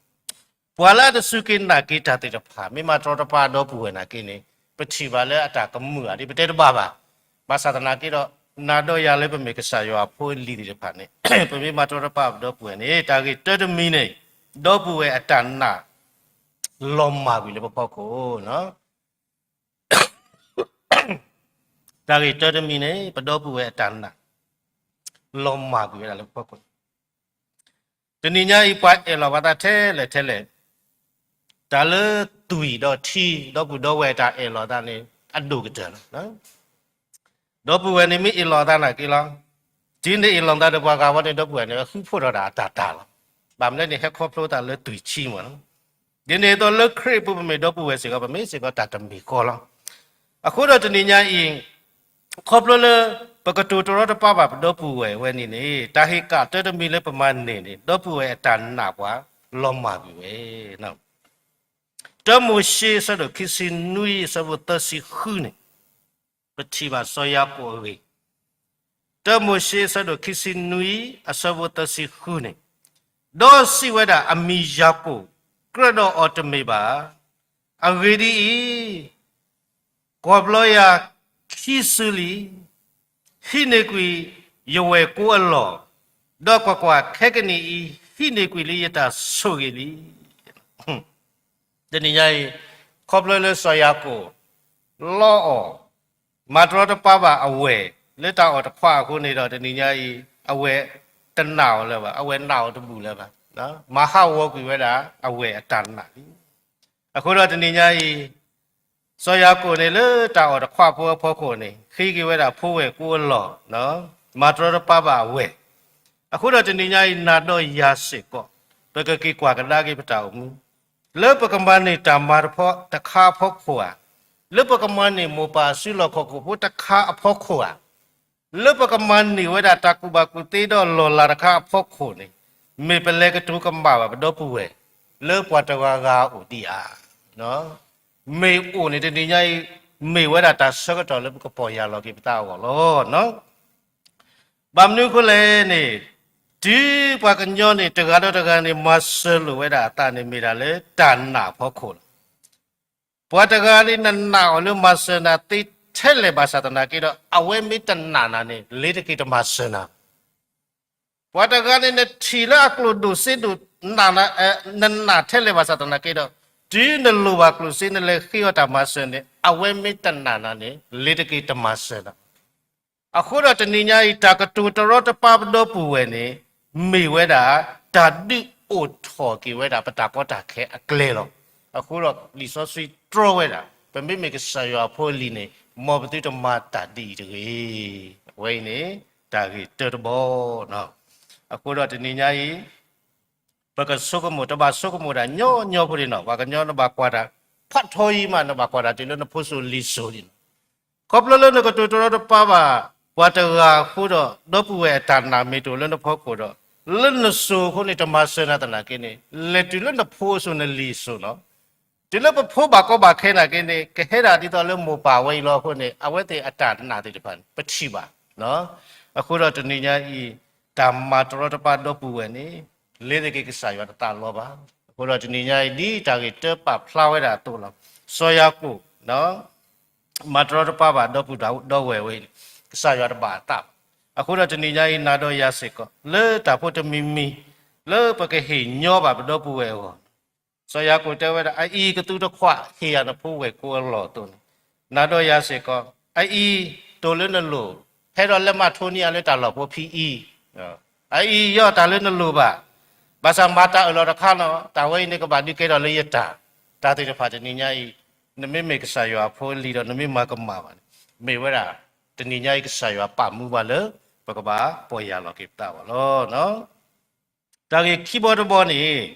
ပှၤလၢအတစူၢ်က့ၤနာ်က့ၤတၢ်သ့ၣ်တဖၣ် မ့ၢ်မၤတရီတပါဒီပုၢ်ဝဲၢ်နာ်က့န့ၣ် ပထံၣ်ဘၣ်လၢအတၢ်ကမုာ်ဧါဒ်ပတဲတဘၣ်ဘၣ်. ဘၣ်ဆၣ်သနာ်က့ဒီး နၤဒီးယၤလၢပမ့ၢ်ကစၢ်ယွၤအဖိအလံၤသ့ၣ်တဖၣ်န့ၣ် ပမ့ၢ်မၤတရီတပါဘၣ်ပဒီပုၢ်ဝဲၢ်န့ၣ် တၢ်ဂ့ၢ်တၢတမံၤန့ၣ် ဒီပုၢ်ဝဲၢ်အတၢ်နာ် လီၤမၢ်ကွံာ်လၢပဖီခိၣ် တၢ်ဂ့ၢ်တၢတမံၤန့ၣ် ပဒီပုၢ်ဝဲၢ်အတၢ်နာ် လီၤမၢ်ကွံာ်ဝဲဒၣ်လၢပဖီခိၣ်. တနံၤညါအံၤ ပှၤအဲၣ်လီၤပှၤသးထဲလဲၣ်ထဲလဲၣ်, တၢ်လၢသွံၣ်ဒီးထံ ဒီပုၢ်ဒီဝဲၢ်တၢ်အဲၣ်လီၤသးန့ၣ် အဒိၣ်ကတၢၢ်လီၤ. ဒီပုၢ်ဝဲၢ်န့ၣ်မ့ၢ်အဲၣ်လီၤသးနာ်က့လီၤ. တုၤနအဲၣ်လီၤသးဒီးပှၤဂၤဝဲန့ၣ် ဒီပုၢ်ဝဲၢ်န့ၣ် ဃုဖှိၣ်ထီၣ်ဒၣ်အတၢ်တၢ်လီၤ. ဘၣ်မနုၤန့ၣ် ဟဲခီဖျိသးလၢသွံၣ်ထံမ့ၢ်လီၤ. ဒ်န့ၣ်အသိးလၢခရံာ်အပူၤ ပမ့ၢ်ဒီပုၢ်ဝဲၢ်စ့ၢ်ကီး ပမ့ၢ်စ့ၢ်ကီးတၢ်တမံၤဃီလီၤ. အဃိဒီးတနံၤညါအံၤ ခီဖျိလၢ ပကတိၤတရီတပါဘၣ်ပဒီပုၢ်ဝဲၢ်ဝဲန့ၣ်န့ၣ် တၢ်ဟ့ၣ်ကၣ်တၢတမံၤလၢပမၤန့ၢ်န့ၣ် ဒီပုၢ်ဝဲၢ်အတၢ်နာ်ပှၤ လီၤမၢ်ကွံာ်ဝဲ တၢမိၤၡ့ အဆၢဒိၣ်ခံဆံနွံ အဆၢဖိသၢဆံဃုန့ၣ် ပထံၣ်ဘၣ်စီၤယၤကိာ်အဂ့ၢ်, တၢမိၤၡ့ အဆၢဒိၣ်ခံဆံနွံ အဆၢဖိသၢဆံဃုန့ၣ်, ဒီးစံးဝဲဒၣ် အမံၤယၤကိာ် ကြၢးဒီးအီၤတမ့ၢ်ဘၣ်. အဂ့ၢ်ဒ်အံၤ, ကွၢ်ဘျီယၤခံစုလံ, ဟံးန့ၢ်ကွံာ်ယဝဲၢ်ကိအလီၢ်, ဒီးကွၢ်ကွၢ်, ခဲကနံၣ်အံၤ ဟံးန့ၢ်ကွံာ်လံယတၢ်ဆိၣ်ဂ့ၤလံ. တနံၤညါအံၤ ခီဖျိလၢစီၤယၤကိာ် လီအီၣ်, မၤတရီတပါဘၣ်အဝဲၢ် လၢတၢ်အီၣ်တခွးအဃိန့ၣ်ဒီး တနံၤညါအံၤ အဝဲၢ်တနာ်အီၤလၢၤဘၣ်, အဝဲၢ်နာ်အီၤတဘူၣ်လၢၤဘၣ်, မၤဟးဂီၤကွံာ်ဝဲဒၣ်အဝဲၢ်အတၢ်နာ်လံ. အဃိဒီးတနံၤညါအံၤ စီၤယၤကိာ်န့ၣ်လၢတၢ်အီၣ်တခွးဖိအဖီခိၣ်န့ၣ် ဃ့က့ၤဝဲဒၣ်ဖိဝဲၢ်ကိးအလီၢ်, မၤတရီတပါဘၣ်အဝဲၢ်. အဃိဒီးတနံၤညါအံၤ နၤဒီးယၤစ့ၢ်ကီး ပကက့ၤကွၢ်ကဒါက့ၤပတၢ်အိၣ်မူ လၢပကမၤန့ၢ်တၢ်မၤတဖီတခါအဖီခိၣ်ဧါ, လၢပကမၤန့ၢ်မိၢ်ပၢ်အစုလီၢ်ခီၣ်ခိၣ်ဖိတခါအဖီခိၣ်ဧါ, လၢပကမၤန့ၢ်ဝဲဒၣ်တၢ်ကူၣ်ဘၣ်ကူၣ်သ့ဒီးလီၢ်လၤတခါအဖီခိၣ်န့ၣ်, မ့ၢ်ပလဲၤကတိၤကမၣ်ဘၣ်ပဒီပုၢ်ဝဲၢ် လၢပှၤတဂၤဂၤအအိၣ်ဒံးဧါ. မ့ၢ်အိၣ်န့ၣ်တနံၤညါအံၤ မ့ၢ်ဝဲဒၣ်တၢ်ဆၢကတီၢ်လၢပကပီၢ်ယၢ်လီၤက့ၤပသးအဂီၢ်လီၤ. ဘၣ်မနုၤအဃိလဲၣ်န့ၣ်, တုၤပှၤကညီန့ၣ် တဂၤဒီးတဂၤန့ၣ် မၤစၢၤလိာ်ဝဲဒၣ်အသးန့ၣ် မ့ၢ်ဒၣ်လၢတၢ်နာ်အဖီခိၣ်လီၤ. ပှၤတဂၤန့ၣ် နနာ်အီၤလၢမၤစၢၤနၤသ့ထဲလဲၣ်ဘၣ်ဆၣ်သနာ်က့ဒီး အဝဲမ့ၢ်တနာ်နၤန့ၣ် လ့ၤတက့ၤတမၤစၢၤနၤ. ပှၤတဂၤန့ၣ် နထံၣ်လၢအကျိၣ်ဒိၣ်စ့ဒိၣ် နနာ်ထဲလဲၣ်ဘၣ်ဆၣ်သနာ်က့ဒီး, တုၤနလိၣ်ဘၣ်ကျိၣ်စ့ နလဲၤဃ့အီၤတၢ်မၤစၢၤန့ၣ် အဝဲမ့ၢ်တနာ်နၤန့ၣ် လ့ၤတက့ၤတမၤစၢၤနၤ. အဃိဒီးတနံၤညါအံၤ တၢ်ကတိၤတရီတပါပဒီပုၢ်ဝဲၢ်န့ၣ် မ့ၢ်ဝဲဒၣ် တၢ်ဒုးအိၣ်ထီၣ်က့ၤဝဲဒၣ် ပတၢ်ကီတၢ်ခဲအကျဲလီၤ. အဃိဒီးလံာ်စီဆှံတြီဝဲဒၣ် ပမ့မ့ၢ်ကစၢ်ယွၤအဖိအလံၤန့ၣ် မ်ပသုတမၤတၢ်ဒ်အံၤတဂ့ၤ. အဝဲအံၤန့ၣ် တၢ်ဂ့ၢ်တၢတဘီ. အဃိဒီးတနံၤညါအံၤ ပကဆိကမိၣ် တဘၣ်ဆိကမိၣ်ဒၣ်ညီညီဖိဒံးနီၤ, ပှၤကညီနဘၣ်ကွၢ်တၢ် ဖးထီအံၤမး နဘၣ်ကွၢ်တၢ်တုၤလၢနဖိစိၤလံၤစိၤဒံးနီၤ. ခီဖျိလၢနကတိၤတရီတပါဘၣ် ပှၤတဂၤအဃိဒီး ဒီပုၢ်ဝဲၢ်အတၢ်နာ်မ့ၢ်တအိၣ်လၢနဖီခိၣ်ဒီး လၢနစိၤအဃိန့ၣ် တမၤစၢၤနၤသနာ်က့န့ၣ် လဲၤတုၤလၢနဖိအစိၤနလံၤစိၤနီၤ. တုၤလၢပဖိဘၣ်ကီဘၣ်ခဲနာ်က့န့ၣ် ကဟဲဒၣ်ဒ်သိးလၢမိၢ်ပၢ်ဝဲအံၤလီၤအဃိန့ၣ် အဝဲသ့ၣ်အတၢ်နာ်သ့ၣ်တဖၣ်န့ၣ် ပထံၣ်ဘၣ်. အဃိဒီးတနံၤညါအံၤ တၢ်မၤတရီတပါဒီပုၢ်ဝဲၢ်န့ၣ် လ့ၤတက့ၤကစၢ်ယွၤတသးလီဘၣ်. အဃိဒီးတနံၤညါအံၤ ဒ်တၢ်ဂ့ၢ်တၢပာ်ဖျါဝဲဒၣ်အသိးလီၤ. စီၤယၤကိာ် မၤတရီတပါဘၣ်ဒီပုၢ်ဒီဝဲၢ်ဝဲအံၤန့ၣ် ကစၢ်ယွၤတဘၣ်အသးဘၣ်. အဃိဒီးတနံၤညါအံၤ နၤဒီးယၤစ့ၢ်ကီး လၢတၢ်ဖိတမံၤမံၤ လၢပကဟ့ၣ်ညီဘၣ်ပဒီပုၢ်ဝဲၢ်အဂီၢ် စီၤယၤကိာ်တဲဝဲဒၣ် အအံၤကသူတခွး ဟ့ၣ်ယၤနဖိဝဲၢ်ကိးအလီၢ်အသိးန့ၣ်, နၤဒီးယၤစ့ၢ်ကီး အအံၤ တိၢ်လၢနလိၤ, ဟဲဒီးလဲၤမၤထိနံၤအလၢတၢ်လီၢ်ဖိဖံအံၤ, အအံၤ ယီၢ်တၢ်လၢနလိၤဘၣ်, ဘၣ်ဆၣ်မၤတၢ်အၢၣ်လီၤတခါနီၤ, တၢ်ဝဲအံၤန့ၣ်ကဘၣ်ဒုးကဲထီၣ်လၢယတၢ်, တၢ်သ့ၣ်တဖၣ်တနံၤညါအံၤ နမ့မ့ၢ်ကစၢ်ယွၤအဖိအလံၤဒီး နမ့ၢ်မၤကမၣ်ဘၣ်န့ၣ် မ့ၢ်ဝဲဒၣ် တနံၤညါအံၤကစၢ်ယွၤပာ်မူဘၣ်လၢ ပကဘၣ်ပီၢ်ယၢ်လီၤက့ၤပသးအဂီၢ်လီၤ. တၢ်ဂ့ၢ်ခံဘီတဘီန့ၣ်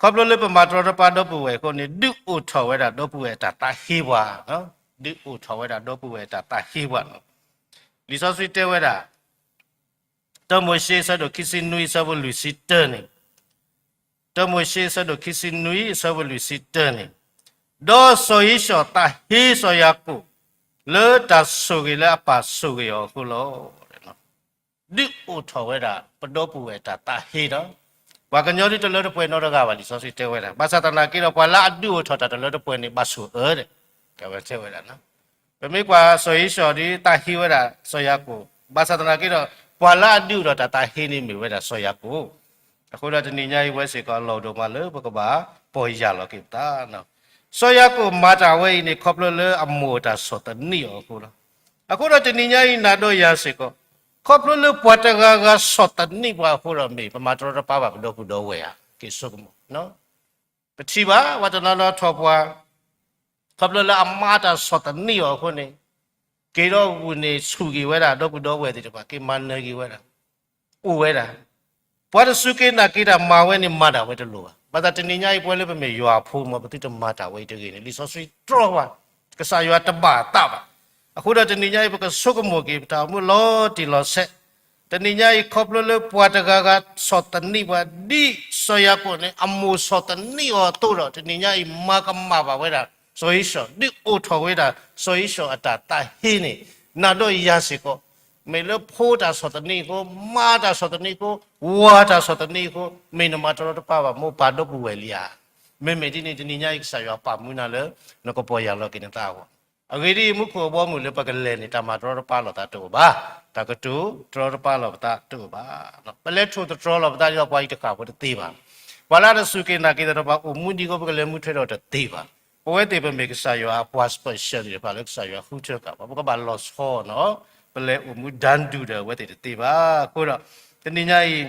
ခီဖျိလၢပမၤတရီတပါဒီပုၢ်ဝဲၢ်အဃိန့ၣ် ဒုးအိၣ်ထီၣ်ဝဲဒၣ်ဒီပုၢ်ဝဲၢ်အတၢ်သးဟ့ပှၤ, ဒုးအိၣ်ထီၣ်ဝဲဒၣ်ဒီပုၢ်ဝဲၢ်အတၢ်သးဟ့ပှၤလီၤ. လံာ်စီဆှံတဲဝဲဒၣ် တၢမိၤၡ့အဆၢဒိၣ်ခံဆံနွံအဆၢဖိလွံၢ်ဆံတၢန့ၣ်, တၢမိၤၡ့အဆၢဒိၣ်ခံဆံနွံအဆၢဖိလွံၢ်ဆံတၢန့ၣ်, ဒီးစီၤဧ့ၡီၤသးဟ့စီၤယၤကိာ် လၢတၢ်ဆိၣ်ဂ့ၤလၢအပၢ်ဆိၣ်ဂ့ၤအီၤအဃိလီၤ. ဒုးအိၣ်ထီၣ်ဝဲဒၣ် ပဒီပုၢ်ဝဲၢ်တၢ်သးဟ့ဒီး ပှၤကညီဒ်တလၢတပှဲၤနီတဂၤဘၣ် လံာ်စီဆှံတဲဝဲဒၣ်, ဘၣ်ဆၣ်သနာ်က့ဒီး ပှၤလၢအဒုးအိၣ်ထီၣ်တၢ်တလၢတပှဲၤန့ၣ် ဘၣ်ဆိၣ်အၢဒဲး, အဝဲတဲဝဲဒၣ် ပမ့ၢ်ကွၢ်စီၤဧ့ၡီၤဒီး သးဟ့ဝဲဒၣ်စီၤယၤကိာ်, ဘၣ်ဆၣ်သနာ်က့ဒီး ပှၤလၢအဒုးအိၣ်ထီၣ်တၢ်သးဟ့န့ၣ်မ့ၢ်ဝဲဒၣ်စီၤယၤကိာ်. အဃိဒီးတနံၤညါအံၤ ဝဲစ့ၢ်ကီးအလီၢ်ဒိၣ်မးလၢပကဘၣ်ပီၢ်ယၢ်လီၤက့ၤပသး, စီၤယၤကိာ်မၤတၢ်ဝဲအံၤန့ၣ် ခီဖျိလၢအမိၢ်အတၢ်ဆီၣ်သနံးအီၤအဃိလီၤ. အဃိဒီးတနံၤညါအံၤ နၤဒီးယၤစ့ၢ်ကီး ခီဖျိလၢပှၤတဂၤဂၤဆီၣ်သနံးပှၤအဃိဒီး မ့ၢ်ပမၤတရီတပါဘၣ်ပဒီပုၢ်ဒီဝဲၢ်ဧါ, က့ၤဆိကမိၣ် ပထံၣ်ဘၣ် ပှၤတနီၤနီၤထီၣ်ပှၤ ခီဖျိလၢအမါတၢ်ဆီၣ်သနံးအီၤအဃိန့ၣ် က့ၤဒီးဂုာ်န့ၢ်ဆူၣ်က့ၤဝဲဒၣ် ဒီပုၢ်ဒီဝဲၢ်သ့ၣ်တဖၣ် က့ၤမၤနၢၤက့ၤဝဲဒၣ် အိၣ်ဝဲဒၣ်. ပှၤတစူၢ်က့ၤနာ်က့ၤတၢ်မၤဝဲန့ၣ် မၤတၢ်ဝဲတလိၤဘၣ်. ဘၣ်ဆၣ်တနံၤညါအံၤ ပဝဲလၢပမ့ၢ်ယွၤအဖိမ့ၢ် ပသုတမၤတၢ်ဝဲအံၤတဂ့ၤန့ၣ် လံာ်စီဆှံတြီဘၣ် ကစၢ်ယွၤတဘၣ်အသးဘၣ်. အဃိဒီးတနံၤညါအံၤ ပကဆိကမိၣ်က့ၤ ပတၢ်အိၣ်မူလီၤတံၢ်လီၤဆဲး တနံၤညါအံၤ ခီဖျိလၢပှၤတဂၤဂၤဆီၣ်သနံးပှၤ ဒ်စီၤယၤကိာ်န့ၣ် အမိၢ်ဆီၣ်သနံးအီၤအသိးဒီး တနံၤညါအံၤ မၤကမၣ်ဘၣ်ဝဲဒၣ် စီၤဧ့ၡီၤ ဒုးအိၣ်ထီၣ်ဝဲဒၣ် စီၤဧ့ၡီၤအတၢ်သးဟ့န့ၣ် နၤဒီးယၤစ့ၢ်ကီး မ့ၢ်လၢဖိတၢ်ဆီၣ်သနံးအဃိ, မါတၢ်ဆီၣ်သနံးအဃိ, ဝၤတၢ်ဆီၣ်သနံးအဃိ, မ့ၢ်နမၤတရီတပါဘၣ် မိၢ်ပၢ်ဒီပုၢ်ဝဲၢ်လံဧါ. မ့မ့ၢ်ဒ်န့ၣ် တနံၤညါအံၤ ကစၢ်ယွၤပာ်မူနၤလၢ နကပီၢ်ယၢ်လီၤက့ၤနသးအဂီၢ်. အဂ့ၢ်ဒ်အံၤ မူခိၣ်အဘီအမုၢ်လၢပကလဲၤန့ၣ် တၢ်မၤတရီတပါလိာ်သးတအိၣ်ဘၣ်, တၢ်ကတိၤတရီတပါလိာ်ပသးတအိၣ်ဘၣ်. ပလဲၤထိၣ်သတြီၤလိာ်ပသးဒ်သိးပှၤအံၤတဃၣ်ဖိတသ့ဘၣ်. ပှၤလၢအတစူၢ်က့ၤနာ်က့ၤသးတဖၣ် အိၣ်မူဒ်အံၤအဃိ ပကလဲၤမူထွဲဒီးတသ့ဘၣ်. ပဝဲသ့ၣ်ပမ့ၢ်ကစၢ်ယွၤအပှၤ special သ့ၣ်တဖၣ်လၢကစၢ်ယွၤဃုထၢဃာ်ပှၤ, ပကဘၣ်လီၤဆီနီၤ, ပလဲၤအိၣ်မူတၢ်ဒူၣ်ဒီးအဝဲသ့ၣ်တသ့ဘၣ်. အဃိဒီး တနံၤညါအံၤ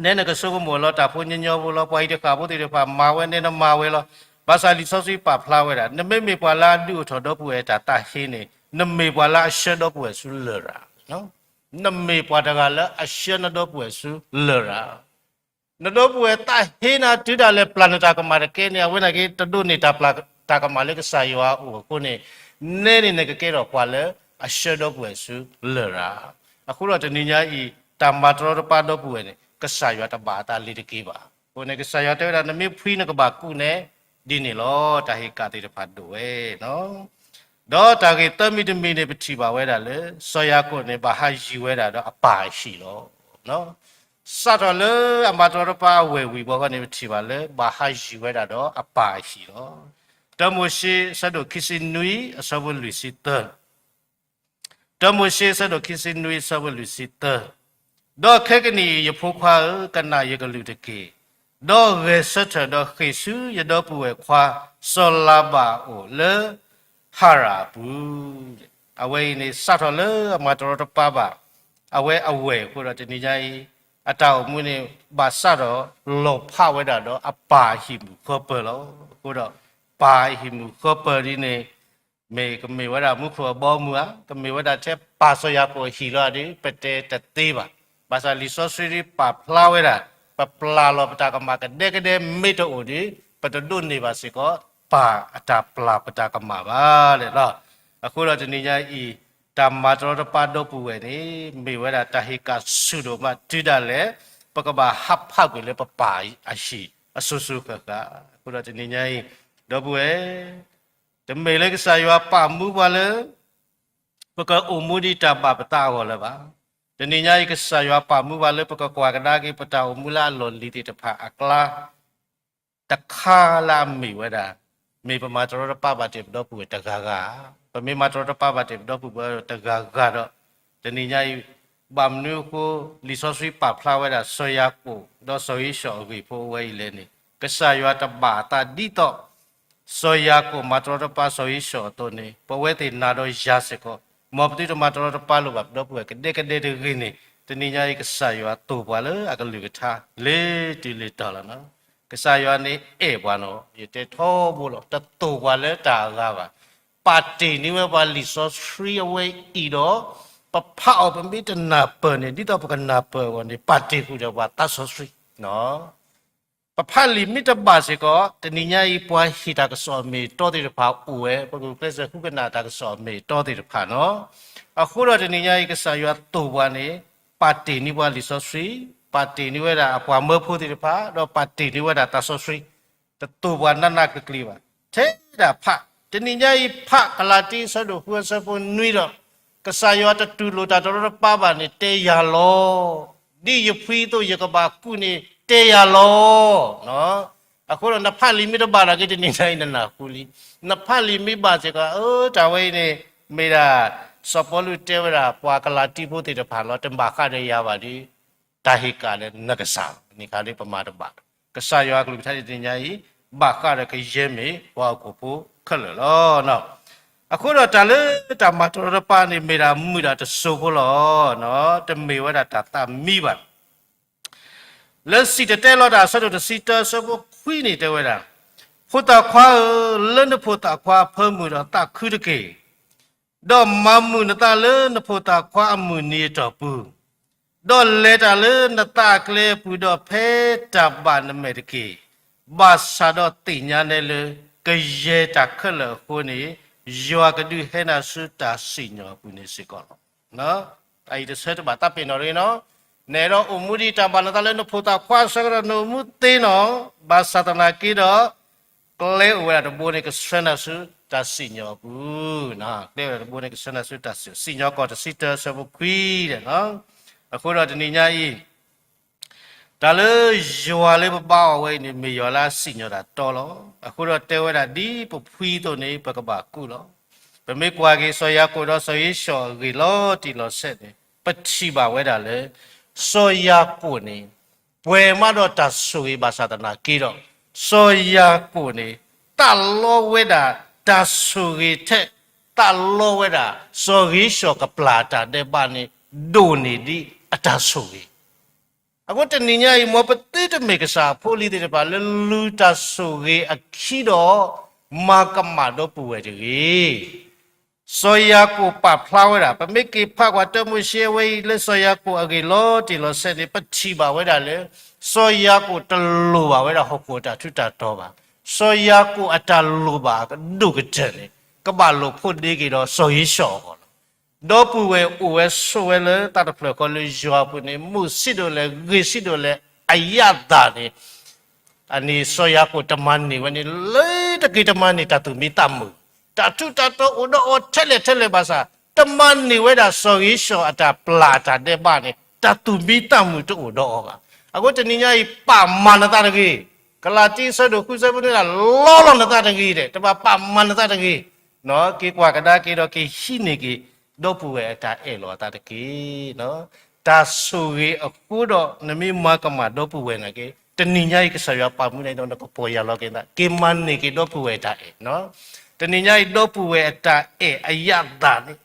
နဲနကဆိကမိၣ်လီၤ တၢ်ဖိညီညီဖိလီၤ, ပှၤအံၤတဃၣ်ဖိသ့ၣ်တဖၣ်မၤဝဲ နဲနမၤဝဲလီၤ. ဘၣ်ဆၣ်လံာ်စီဆှံပာ်ဖျါဝဲဒၣ် နမ့မ့ၢ်ပှၤလၢအဒုးအိၣ်ထီၣ်ဒီပုၢ်ဝဲၢ်အတၢ်သးဟ့န့ၣ် နမ့ၢ်ပှၤလၢအဆှၢဒီပုၢ်ဝဲၢ်ဆူလရာ်, နမ့ၢ်ပှၤတဂၤလၢအဆှၢနဒီပုၢ်ဝဲၢ်ဆူလရာ်. နဒီပုၢ်ဝဲၢ်သးဟ့နၤတုၤဒၣ်လဲာ် ပျၢ်နတၢ်ကမၣ်တကဲန့ၣ် အဝဲန့ၣ်က့ တဒိးန့ၢ်တၢ်ပျၢ်တၢ်ကမၣ်လၢကစၢ်ယွၤအအိၣ်အဃိန့ၣ်, နဲန့ၣ်နကကဲထီၣ်ပှၤလၢအဆှၢဒီပုၢ်ဝဲၢ်ဆူလရာ်. အဃိဒီးတနံၤညါအံၤ တၢ်မၤတရီတပါဒီပုၢ်ဝဲၢ်န့ၣ် ကစၢ်ယွၤတဘၣ်အသးလၢၤတက့ၢ်ဘၣ်. အဃိန့ၣ် ကစၢ်ယွၤတဲဝဲဒၣ် နမ့ၢ်ဖှံနကဘၣ်ကူးနဲဒ်န့ၣ်လီၤ. တၢ်ဟ့ၣ်ကၣ်သ့ၣ်တဖၣ်ဒိၣ်ဝဲ ဒီးတၢ်ဂ့ၢ်သၢမံၤတမံၤန့ၣ် ပထံၣ်ဘၣ်ဝဲဒၣ်လၢ စီၤယၤကိာ်န့ၣ် ဘၣ်ဟးယံၤဝဲဒၣ်ဒီးအပၢ်အဟံၣ်လီၤ. စးထီၣ်လၢအမၤတရီတပါအဝဲၢ်ဝံၤဘီဃီန့ၣ် ပထံၣ်ဘၣ်လၢ ဘၣ်ဟးယံၤဝဲဒၣ်ဒီးအပၢ်အဟံၣ်လီၤ. တၢမိၤၡ့ အဆၢဒိၣ်ခံဆံနွံ အဆၢဖိလွံၢ်ဆံသၢ တၢမိၤၡ့ အဆၢဒိၣ်ခံဆံနွံ အဆၢဖိလွံၢ်ဆံသၢ, ဒီးခဲကနံၣ်အံၤ ယဖိခွါဧၢ, ကနၣ်ယကလုၢ်တက့ၢ်, ဒီးဂဲၤဆၢထၢၣ်ဒီးဃ့ၢ်ဆူယဒီပုၢ်ဝဲၢ်ခွါ စီၤလၤဘၣ်အအိၣ်လၢ ဟၤရၣ်အပူၤ. အဝဲအံၤန့ၣ် စးထီၣ်လၢအမၤတရီတပါဘၣ် အဝဲအဝဲၢ်အဃိဒီး တနံၤညါအံၤ အတၢ်အိၣ်မူန့ၣ် ဘၣ်ဆၣ်ဒီးလီၤဖးဝဲဒၣ်ဒီးအပၢ်အဟံၣ်မုၢ်ဃီပၢၤလီၤ. အဃိဒီး ပၢ်အဟံၣ်မုၢ်ဃီပၢၤဒ်န့ၣ် မ့ၢ်ကမ့ၢ်ဝဲဒၣ်မူခိၣ်အဘီအမုၢ်ဧါ, ကမ့ၢ်ဝဲဒၣ်ထဲပၢ်စီၤယၤကိာ်အဟံၣ်လီၤဒ် ပတဲတသ့ဘၣ်. ဘၣ်ဆၣ်လံာ်စီဆှံဒ်ပာ်ဖျါဝဲဒၣ် ပပျၢ်လီၤပတၢ်ကမၣ်ကဒဲကဒဲမ့ၢ်တအိၣ်ဒီး ပတဒိးန့ၢ်ဘၣ်စ့ၢ်ကီး ပၢ်အတၢ်ပျၢ်ပတၢ်ကမၣ်ဘၣ်န့ၣ်လီၤ. အဃိဒီးတနံၤညါအံၤ တၢ်မၤတရီတပါဒီပုၢ်ဝဲၢ်န့ၣ် မ့ၢ်ဝဲဒၣ်တၢ်ဟ့ၣ်ကၣ်ဆူၣ်ဒိၣ်မး တုၤဒၣ်လဲာ် ပကဘၣ်ဟးဖးကွံာ်လၢပပၢ်အဟံၣ်အစိၤစိၤဃၣ်ဃၣ်. အဃိဒီးတနံၤညါအံၤ ဒီပုၢ်ဝဲၢ် တမ့ၢ်လၢကစၢ်ယွၤပာ်မူပှၤလၢ ပကအိၣ်မူဒ်တၢ်ဘၣ်ပသးအဂီၢ်လၢၤဘၣ်. တနံၤညါအံၤ ကစၢ်ယွၤပာ်မူပှၤလၢ ပကကွၢ်ကဒါက့ၤပတၢ်အိၣ်မူလၢအလီၢ်လံၤသ့ၣ်တဖၣ်အကျါ တခါလၢအမ့ၢ်ဝဲဒၣ် မ့ၢ်ပမၤတရီတပါဘၣ်တ့ၢ်ပဒီပုၢ်ဝဲၢ်တဂၤဂၤ, ပမ့ၢ်မၤတရီတပါဘၣ်တ့ၢ်ပဒီပုၢ်ဝဲၢ်တဂၤဂၤဒီး တနံၤညါအံၤ ဘၣ်မနုၤအဃိ လံာ်စီဆှံပာ်ဖျါဝဲဒၣ် စီၤယၤကိာ် ဒီးစီၤဧ့ၡီၣ်အဂ့ၢ်ဖိအဝဲအံၤလဲၣ်န့ၣ် ကစၢ်ယွၤတဘၣ်အသးဒ်သိး စီၤယၤကိာ်မၤတရီတပါစီၤဧ့ၡီၣ်အသိးန့ၣ် ပဝဲသ့ၣ်နၤဒီးယၤစ့ၢ်ကီး မ်ပသုတမၤတရီတပါလိာ်ဘၣ်ပဒီပုၢ်ဝဲၢ်ကဒဲကဒဲတဂ့ၤန့ၣ် တနံၤညါအံၤ ကစၢ်ယွၤသိၣ်ပှၤလၢအကလုၢ်ကထါ လၢတုၤလၢတီၤလီၤနီၤ. ကစၢ်ယွၤန့ၣ်အဲၣ်ပှၤနီၤ, ယတဲထီဘိလီၤ, တသိၣ်ပှၤလၢတၢ်အဂၤဘၣ်. ပာ်တ့ၢ်န့ၢ်ဝဲပှၤလံာ်စီဆှံအဝဲအံၤဒီး ပဖးအီၤပမ့ၢ်တနၢ်ပၢၢ်န့ၣ် ဒ်သိးပကနၢ်ပၢၢ်အဂီၢ်န့ၣ် ပာ်တ့ၢ်ဃုာ်ဒီးပှၤသးစီဆှံ ပဖးလံာ်မ့ၢ်တဘၣ်စ့ၢ်ကီး တနံၤညါအံၤ ပှၤဟ့ၣ်တၢ်ကစီၣ်အမ့ၢ်အတီသ့ၣ်တဖၣ်အိၣ်ဝဲ, ပကကျဲးစၢးဃုကနၣ်တၢ်ကစီၣ်အမ့ၢ်အတီသ့ၣ်တဖၣ်နီၤ. အဃိဒီးတနံၤညါအံၤ ကစၢ်ယွၤသိၣ်ပှၤန့ၣ် ပာ်တ့ၢ်န့ၢ်ပှၤလံာ်စီဆှံ, ပာ်တ့ၢ်န့ၢ်ဝဲဒၣ်အပှၤမၢဖိသ့ၣ်တဖၣ်, ဒီးပာ်တ့ၢ်န့ၢ်ဝဲဒၣ်သးစီဆှံ တသိၣ်ပှၤနးနးကျံၤကျံၤဘၣ်. ထဲဒၣ်ဖး, တနံၤညါအံၤဖးကလၤတံ အဆၢဒိၣ်ဃု အဆၢဖိနွံဒီး ကစၢ်ယွၤတတူၢ်လိာ်တၢ်တရီတပါဘၣ်န့ၣ် တဲယၤလီၤ. ဒ်ယဖှံအသိးယကဘၣ်ကူးန့ၣ် တဲယၤလီၤ. အဃိဒီးနဖးလံာ်မ့ၢ်တဘၣ်နာ်က့ တနံၤညါအံၤ နနၢ်ဟူလံ. နဖးလံာ်မ့ၢ်ဘၣ်စ့ၢ်ကီး အၢ တၢ်ဝဲအံၤန့ၣ် မ့ၢ်ဒၣ် စီၤပီလူးတဲဝဲဒၣ် ပှၤကလၤတံဖိသ့ၣ်တဖၣ်လီၤ, တဘၣ်ဃးဒီးယၤဘၣ်ဒီး တၢ်ဟ့ၣ်ကၣ်လၢနကစၢ်, န့ၣ်ခါဒ်ပမၤတဘၣ်. ကစၢ်ယွၤအကလုၢ်ကထါတနံၤညါအံၤ ဘၣ်ဃးဒီးကယဲၢ်မ့ၢ်ပှၤဟီၣ်ခိၣ်ဖိခဲလၢာ်လီၤ. အဃိဒီးတၢ်လၢတၢ်မၤတရီတပါန့ၣ် မ့ၢ်ဒၣ်မုာ်ဒၣ်တစိၤဖိလီၤ. တမ့ၢ်ဝဲဒၣ်တၢ်သးမံဘၣ်. လၢစံၣ်တဲၤတဲလီၤတၢ်အဆၢဒိၣ်တဆံတၢ အဆၢဖိခွံန့ၣ်တဲဝဲဒၣ်, ဖိသၣ်ခွါဧၢ, လၢနဖိသၣ်ခွါအဖၢမုၢ်ဒီးသးခုတက့ၢ်. ဒီးမၤမုာ်နသးလၢနဖိသၣ်ခွါအမုၢ်နံၤအတီၢ်ပူၤ, ဒီးလဲၤတၢ်လၢနသးအကျဲအပူၤဒီးဖဲတၢ်ဘၣ်နမဲာ်တက့ၢ်. ဘၣ်ဆၣ်ဒီးသ့ၣ်ညါနဲလၢ ကယဲၢ်တၢ်ခဲလၢာ်အဃိန့ၣ် ယွၤကဒုးဟဲနၤဆူတၢ်စံၣ်ညီၣ်အပူၤန့ၣ်စ့ၢ်ကီးလီၤ. အအံၤတဆၢတဘၣ်သးပ့ၤနီၣ်တဂ့ၤနီၤ. နအဲၣ်ဒိးအိၣ်မူဒ်တၢ်ဘၣ်နသးလၢနဖိသၣ်ခွါအဆၢကတီၢ် နအိၣ်မူသ့နီၤ, ဘၣ်ဆၣ်သနာ်က့ဒီး ကျဲအိၣ်ဝဲဒၣ်တဘိန့ၣ် ကဆှၢနၤဆူတၢ်စံၣ်ညီၣ်အပူၤ, ကျဲအိၣ်ဝဲဒၣ်တဘိန့ၣ် ကဆှၢနၤဆူတၢ်စံၣ်ညီၣ်, စံၣ်ညီၣ်ကွီၢ်တဆံတၢ အဆၢဖိခွံဒီး, အဃိဒီးတနံၤညါအံၤ တၢ်လၢယွၤလၢပဘါအီၤဝဲအံၤန့ၣ် မ့ၢ်ယွၤလၢအစံၣ်ညီၣ်တၢ်တီလီၤ. အဃိဒီးတဲဝဲဒၣ်ဒ်ပဖှံအသိးန့ၣ် ပကဘၣ်ကူးလီၤ. ပမ့ၢ်ကွၢ်က့ၤ စီၤယၤကိာ်ဒီးစီၤဧ့ၡီၣ်အဂ့ၢ်လီၤတံၢ်လီၤဆဲးန့ၣ် ပထံၣ်ဘၣ်ဝဲဒၣ်လၢ စီၤယၤကိာ်န့ၣ် ပှဲၤမးဒီးတၢ်ဆိၣ်ဂ့ၤဘၣ်ဆၣ်သနာ်က့ဒီး စီၤယၤကိာ်န့ၣ် သးလီဝဲဒၣ်တၢ်ဆိၣ်ဂ့ၤထဲ သးလီဝဲဒၣ် စီၤဧ့ၡီၤကပျၢ်အတၢ်ဒဲးဘးန့ၣ် ဒိၣ်န့ၢ်ဒံးအတၢ်ဆိၣ်ဂ့ၤ အဃိတနံၤညါအံၤ မ်ပသုတမ့ၢ်ကစၢ်အဖိအလံၤသ့ၣ်တဖၣ်လၢလူၤတၢ်ဆိၣ်ဂ့ၤအခံဒီး မၤကမၣ်ဒီပုၢ်ဝဲၢ်တဂ့ၤ. စီၤယၤကိာ်ပာ်ဖျါဝဲဒၣ် ပမ့ၢ်က့ၤဖးကွၢ်တၢမိၤၡ့အဝဲအံၤလၢစီၤယၤကိာ်အဂ့ၢ်လီၤတံၢ်လီၤဆဲးန့ၣ် ပထံၣ်ဘၣ်ဝဲဒၣ်လၢ စီၤယၤကိာ်တလိၣ်ဘၣ်ဝဲဒၣ်ဟီၣ်ခိၣ်အတၢ်ထူးတၢ်တီၤဘၣ်. စီၤယၤကိာ်အတၢ်လိၣ်ဘၣ်အကဒိၣ်ကတၢၢ်န့ၣ် ကဘၣ်လိာ်ဖိးဒ့က့ၤဒီးစီၤဧ့ၡီၤအဂီၢ်လီၤ. ဒီပုၢ်ဝဲၢ်အိၣ်ဝဲဆိးဝဲလၢတၢ်တဖျၢၣ်ဃီလၢယွၤအပူၤန့ၣ် မုၢ်ဆံးဒိၣ်လဲၣ် ဂ့ၤဆံးဒိၣ်လဲၣ် အယၣ်သၣ်န့ၣ် အန့ၣ်စီၤယၤကိာ်တမၤန့ၢ်ဝဲန့ၣ် လၢတက့ၤတမၤန့ၢ်တၢ်သူၣ်မံသးမုာ်, တၢ်ထူးတၢ်တီၤအိၣ်ဒီးအီၤထဲလဲၣ်ထဲလဲၣ်ဘၣ်ဆၣ် တမၤန့ၢ်ဝဲဒၣ်စီၤဧ့ၡီၤအတၢ်ပျၢ်အတၢ်ဒဲးဘးန့ၣ် တၢ်သူၣ်မံသးမုာ်တအိၣ်ဒီးအီၤဘၣ်. အဃိတနံၤညါအံၤ ပာ်မၤနသးတဂ့ၤ. ကလၤတံအဆၢဒိၣ်ဃုဆၢဖိန့ၣ် လီလီၤနသးတဂ့ၤဒဲး တဘၣ်ပာ်မၤနသးတဂ့ၤ က့ၤကွၢ်ကဒါက့ၤဒီးက့ၤဟံးန့ၢ်က့ၤ ဒီပုၢ်ဝဲၢ်အတၢ်အဲၣ်လီၤအသးတက့ၢ်. တၢ်ဆိၣ်ဂ့ၤအဃိဒီး နမ့ၢ်မၤကမၣ်ဒီပုၢ်ဝဲၢ်နာ်က့ တနံၤညါအံၤ ကစၢ်ယွၤပာ်မူနၤဒီး နကပီၢ်ယၢ်လီၤက့ၤနသး က့ၤမၤန့ၢ်က့ၤဒီပုၢ်ဝဲၢ်အတၢ်အဲၣ်. တနံၤညါအံၤ ဒီပုၢ်ဝဲၢ်အတၢ်အဲၣ်အယၣ်သၣ်န့ၣ်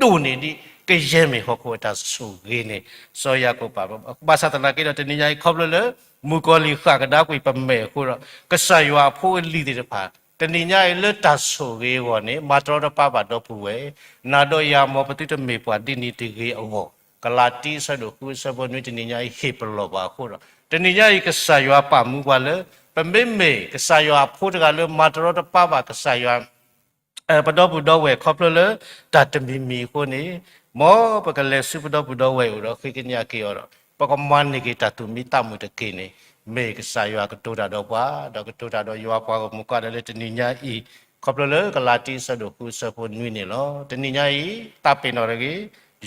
ဒိၣ်န့ၢ်ဒံး ကယဲၢ်မ့ၢ်ဟီၣ်ခိၣ်အတၢ်ဆိၣ်ဂ့ၤန့ၣ် စီၤယၤကိာ်ပာ်ဖျါ ဘၣ်ဆၣ်သနာ်က့ဒီး တနံၤညါအံၤ ခီဖျိလၢ မုၣ်ကီၤလံၢ်ဃၣ်ကဒါကွံာ်ပမဲာ်အဃိဒီး ကစၢ်ယွၤအဖိအလံၤသ့ၣ်တဖၣ် တနံၤညါအံၤလၢတၢ်ဆိၣ်ဂ့ၤအဂီၢ်န့ၣ် မၤတရီတပါဘၣ်ဒီပုၢ်ဝဲၢ်, နၤဒီးယၤ မ်ပသုတမ့ၢ်ပှၤဒ်န့ၣ်တဂ့ၤအဂီၢ်, ကလၤတံအဆၢဒိၣ်ဃုအဆၢဖိနွံ တနံၤညါအံၤ ဟ့ၣ်ပလီၢ်ဘၣ်အဃိဒီး တနံၤညါအံၤ ကစၢ်ယွၤပာ်မူပှၤလၢ ပမ့မ့ၢ်ကစၢ်ယွၤအဖိတဂၤလၢမၤတရီတပါဘၣ်ကစၢ်ယွၤ ပဒီပုၢ်ဒီဝဲၢ်ခီဖျိလၢတၢ်တမံၤမံၤအဃိန့ၣ်, မ်ပကလဲၤဆူပဒီပုၢ်ဒီဝဲၢ်အအိၣ်ဒီးဃ့ကညးက့ၤအီၤဒီး ပကမၤန့ၢ်က့ၤတၢ်သူၣ်မံသးမုာ်တက့ၢ်န့ၣ်, မ့ၢ်ကစၢ်ယွၤကတိၤတၢ်ဒီးပှၤ, ဒီးကတိၤတၢ်ဒီးယွၤပှၤဂီၢ်မုၢ်ကိးဂၤဒဲးလၢတနံၤညါအံၤ, ခီဖျိလၢကလၤတံအဆၢဒိၣ်ဃုအဆၢဖိနွံန့ၣ်လီၤ. တနံၤညါအံၤ သးပ့ၤနီၣ်တဂ့ၤ,